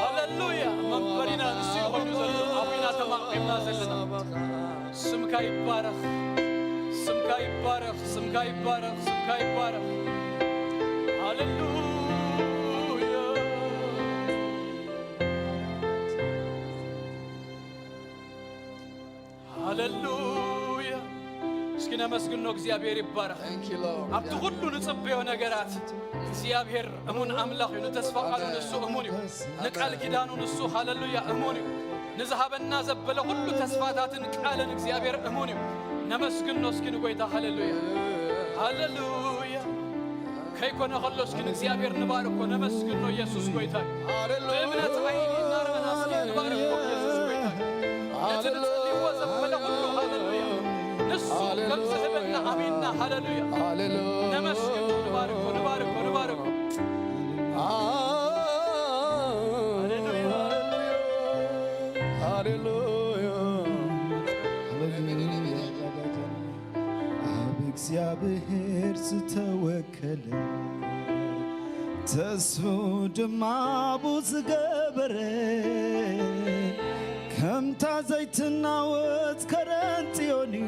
ሃሌሉያ መንበሪና ንሱ ኮይኑ ዘሎ ኣዊና ተማቒምና ዘለና ስምካ ይባረኽ ስምካ ይባረኽ ስምካ ይባረኽ ስምካ ይባረኽ ሃሌሉያ ሃሌሉያ እስኪ ነመስግኖ እግዚኣብሔር ይባረኽ ኣብቲ ኩሉ ንጽበዮ ነገራት እግዚኣብሔር እሙን ኣምላኽ እዩ ንተስፋ ቃሉ ንሱ እሙን እዩ ንቃል ኪዳኑ ንሱ ሃሌሉያ እሙን እዩ ንዝሃበና ዘበለ ኩሉ ተስፋታትን ቃልን እግዚኣብሔር እሙን እዩ ነመስግኖ እስኪ ንጎይታ ሃሌሉያ ሃሌሉያ ከይኮነ ከሎ እስኪ ንእግዚኣብሔር ንባርኮ ነመስግኖ ኢየሱስ ጎይታ እዩ። ብእምነት ዓይኒ እናረኣና እስኪ ንባርኮ ኢየሱስ ጎይታ እዩ። ነቲ ንጽልይዎ ዘበለ ኩሉ ሃሌሉያ ንሱ ከም ዝህበና ኣሚንና ሃሌሉያ ነመስግኖ ንባርኮ ንባርኮ ንባርኮ ሃሌሉያ ሃሌሉያ እግዚኣብሔር ዝተወከለ፣ ተስፉ ድማ ኣብኡ ዝገበረ፣ ከምታ ዘይትናወጽ ከረን ጽዮን እዩ።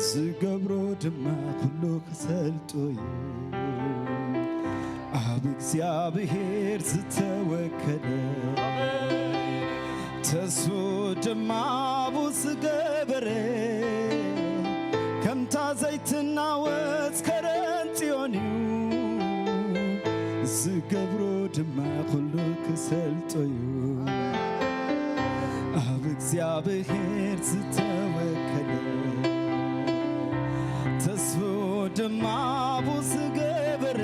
ዝገብሮ ድማ ኩሉ ክሰልጦ እዩ። ኣብ እግዚኣብሔር ዝተወከለ፣ ተስፉ ድማ ኣብኡ ዝገበረ፣ ከምታ ዘይትናወጽ ከረን ጽዮን እዩ። ዝገብሮ ድማ ኩሉ ክሰልጦ እዩ። ኣብ እግዚኣብሔር ዝተወከለ፣ ተስፉ ድማ ኣብኡ ዝገበረ፣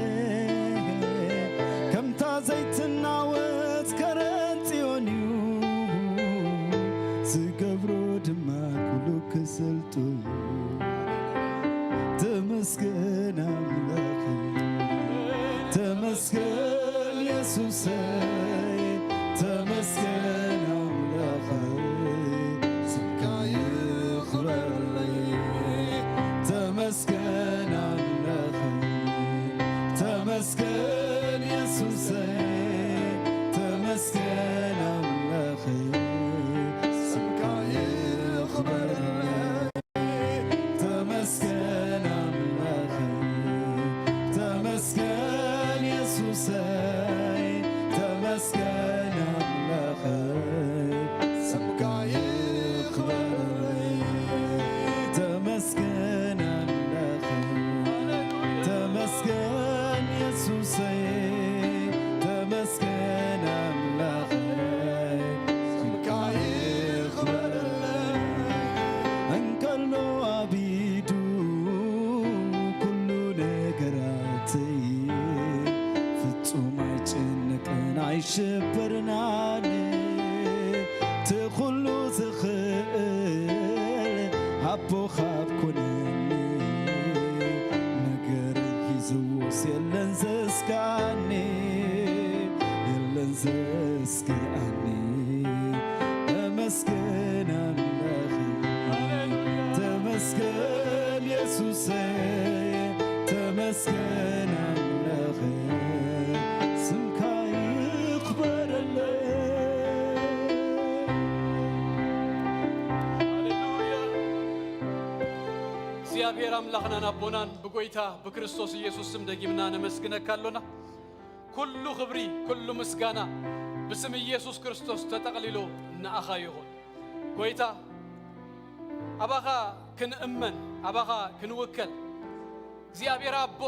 ከምታ ዘይትናወጽ ከረን ጽዮን እዩ። ዝገብሮ ድማ ኩሉ ክሰልጦ እዩ። ተመስገን ኣምላኽ፣ ተመስገን የሱሰይ፣ ተመስገን ኣምላኸይ፣ ስምካ ይኽበረለይ። ተመስገን ኣምላኸይ፣ ተመስገን የሱሰይ፣ ተመስገን ኣምላኸይ፣ ስምካ ይኽበረለይ። ተመስገን ኣምላኸይ፣ ተመስገን የሱሰይ፣ ተመስገን ኣምላኸይ፣ ስምካ ይኽበረለይ። ተመስገን ኣምላኸይ፣ ተመስገን የሱሰይ፣ ተመስገን ኣምላኸይ፣ ስምካ ይኽበረለይ። እንከሎ ኣቢዱ ኩሉ ነገራተይ፣ ፍጹም ኣይጭንቅን ኣይሽበርናን። እቲ ኩሉ ዝኽእል ኣቦ ካብ ኮነኒ፣ ነገር ሒዝዎስ የለን ዘስጋኒ፣ የለን ዘስጋኒ። ተመስገን ኣምላኽ፣ ተመስገን የሱሰይ፣ ተመስገን ኣምላኽ፣ ስምካ ይኽበረለይ። ሃሌሉያ። እግዚኣብሔር ኣምላኽናን ኣቦናን ብጎይታ ብክርስቶስ ኢየሱስ ስም ደጊምና ነመስግነካ ኣሎና። ኩሉ ክብሪ፣ ኩሉ ምስጋና ብስም ኢየሱስ ክርስቶስ ተጠቕሊሉ ንኣኻ ይኹን። ጎይታ፣ ኣባኻ ክንእመን፣ ኣባኻ ክንውከል፣ እግዚኣብሔር ኣቦ፣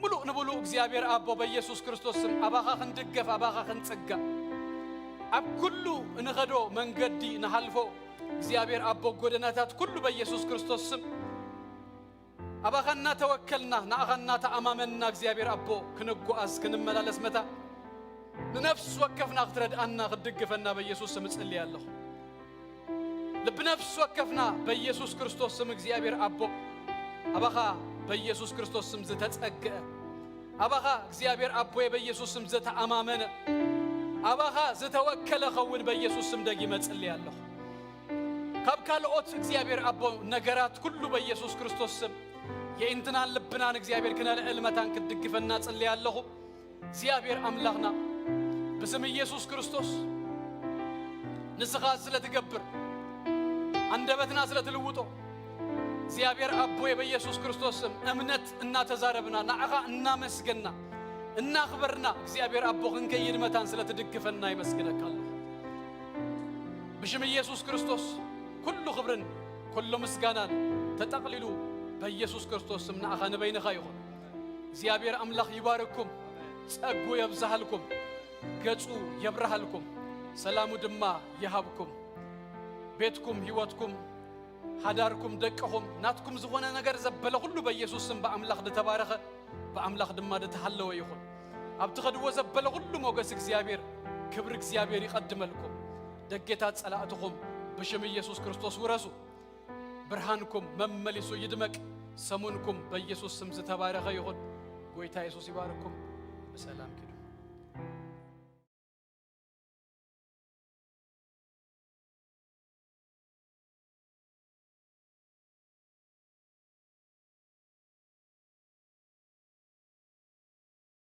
ምሉእ ንምሉእ እግዚኣብሔር ኣቦ፣ በኢየሱስ ክርስቶስ ስም ኣባኻ ክንድገፍ፣ ኣባኻ ክንጽጋዕ፣ ኣብ ኩሉ እንኸዶ መንገዲ ንሓልፎ እግዚኣብሔር ኣቦ፣ ጎደናታት ኩሉ በኢየሱስ ክርስቶስ ስም ኣባኻ እናተወከልና፣ ንኣኻ እናተኣማመንና፣ እግዚኣብሔር ኣቦ፣ ክንጓዓዝ፣ ክንመላለስ መታን ንነፍሲ ወከፍና ክትረድኣና፣ ክትድግፈና በኢየሱስ ስም እጽሊ ኣለኹ። ልቢ ነፍሲ ወከፍና በኢየሱስ ክርስቶስ ስም እግዚኣብሔር ኣቦ፣ ኣባኻ በኢየሱስ ክርስቶስ ስም ዝተጸግአ፣ ኣባኻ እግዚኣብሔር ኣቦየ በኢየሱስ ስም ዝተኣማመነ፣ ኣባኻ ዝተወከለ ኸውን በኢየሱስ ስም ደጊመ እጽሊ ኣለኹ። ካብ ካልኦት እግዚኣብሔር ኣቦ ነገራት ኩሉ በኢየሱስ ክርስቶስ ስም የኢንትናን ልብናን እግዚኣብሔር ክነልዕል መታን ክትድግፈና ጽሊ ኣለኹ። እግዚኣብሔር ኣምላኽና ብስም ኢየሱስ ክርስቶስ ንስኻ ስለ ትገብር፣ ኣንደበትና ስለ ትልውጦ፣ እግዚኣብሔር ኣቦይ በኢየሱስ ክርስቶስ ስም እምነት እናተዛረብና፣ ንዓኻ እናመስገና፣ እናኽበርና፣ እግዚኣብሔር ኣቦ ክንከይድ መታን ስለ ትድግፈና ይመስግነካ ኣለኹ። ብሽም ኢየሱስ ክርስቶስ ኩሉ ክብርን ኩሉ ምስጋናን ተጠቕሊሉ በኢየሱስ ክርስቶስ ስም ንኣኻ ንበይንኻ ይኹን። እግዚኣብሔር ኣምላኽ ይባርኩም፣ ጸጉ የብዝሃልኩም፣ ገጹ የብርሃልኩም፣ ሰላሙ ድማ ይሃብኩም። ቤትኩም፣ ህይወትኩም፣ ሓዳርኩም፣ ደቅኹም፣ ናትኩም ዝኾነ ነገር ዘበለ ኩሉ በኢየሱስ ስም ብኣምላኽ ዝተባረኸ፣ ብኣምላኽ ድማ ዝተሃለወ ይኹን። ኣብ ትኸድዎ ዘበለ ኩሉ ሞገስ እግዚኣብሔር፣ ክብሪ እግዚኣብሔር ይቐድመልኩም። ደጌታት ጸላእትኹም ብሽም ኢየሱስ ክርስቶስ ውረሱ። ብርሃንኩም መመሊሱ ይድመቅ። ሰሙንኩም በኢየሱስ ስም ዝተባረኸ ይኹን። ጎይታ የሱስ ይባርኩም። ብሰላም ኪዱ።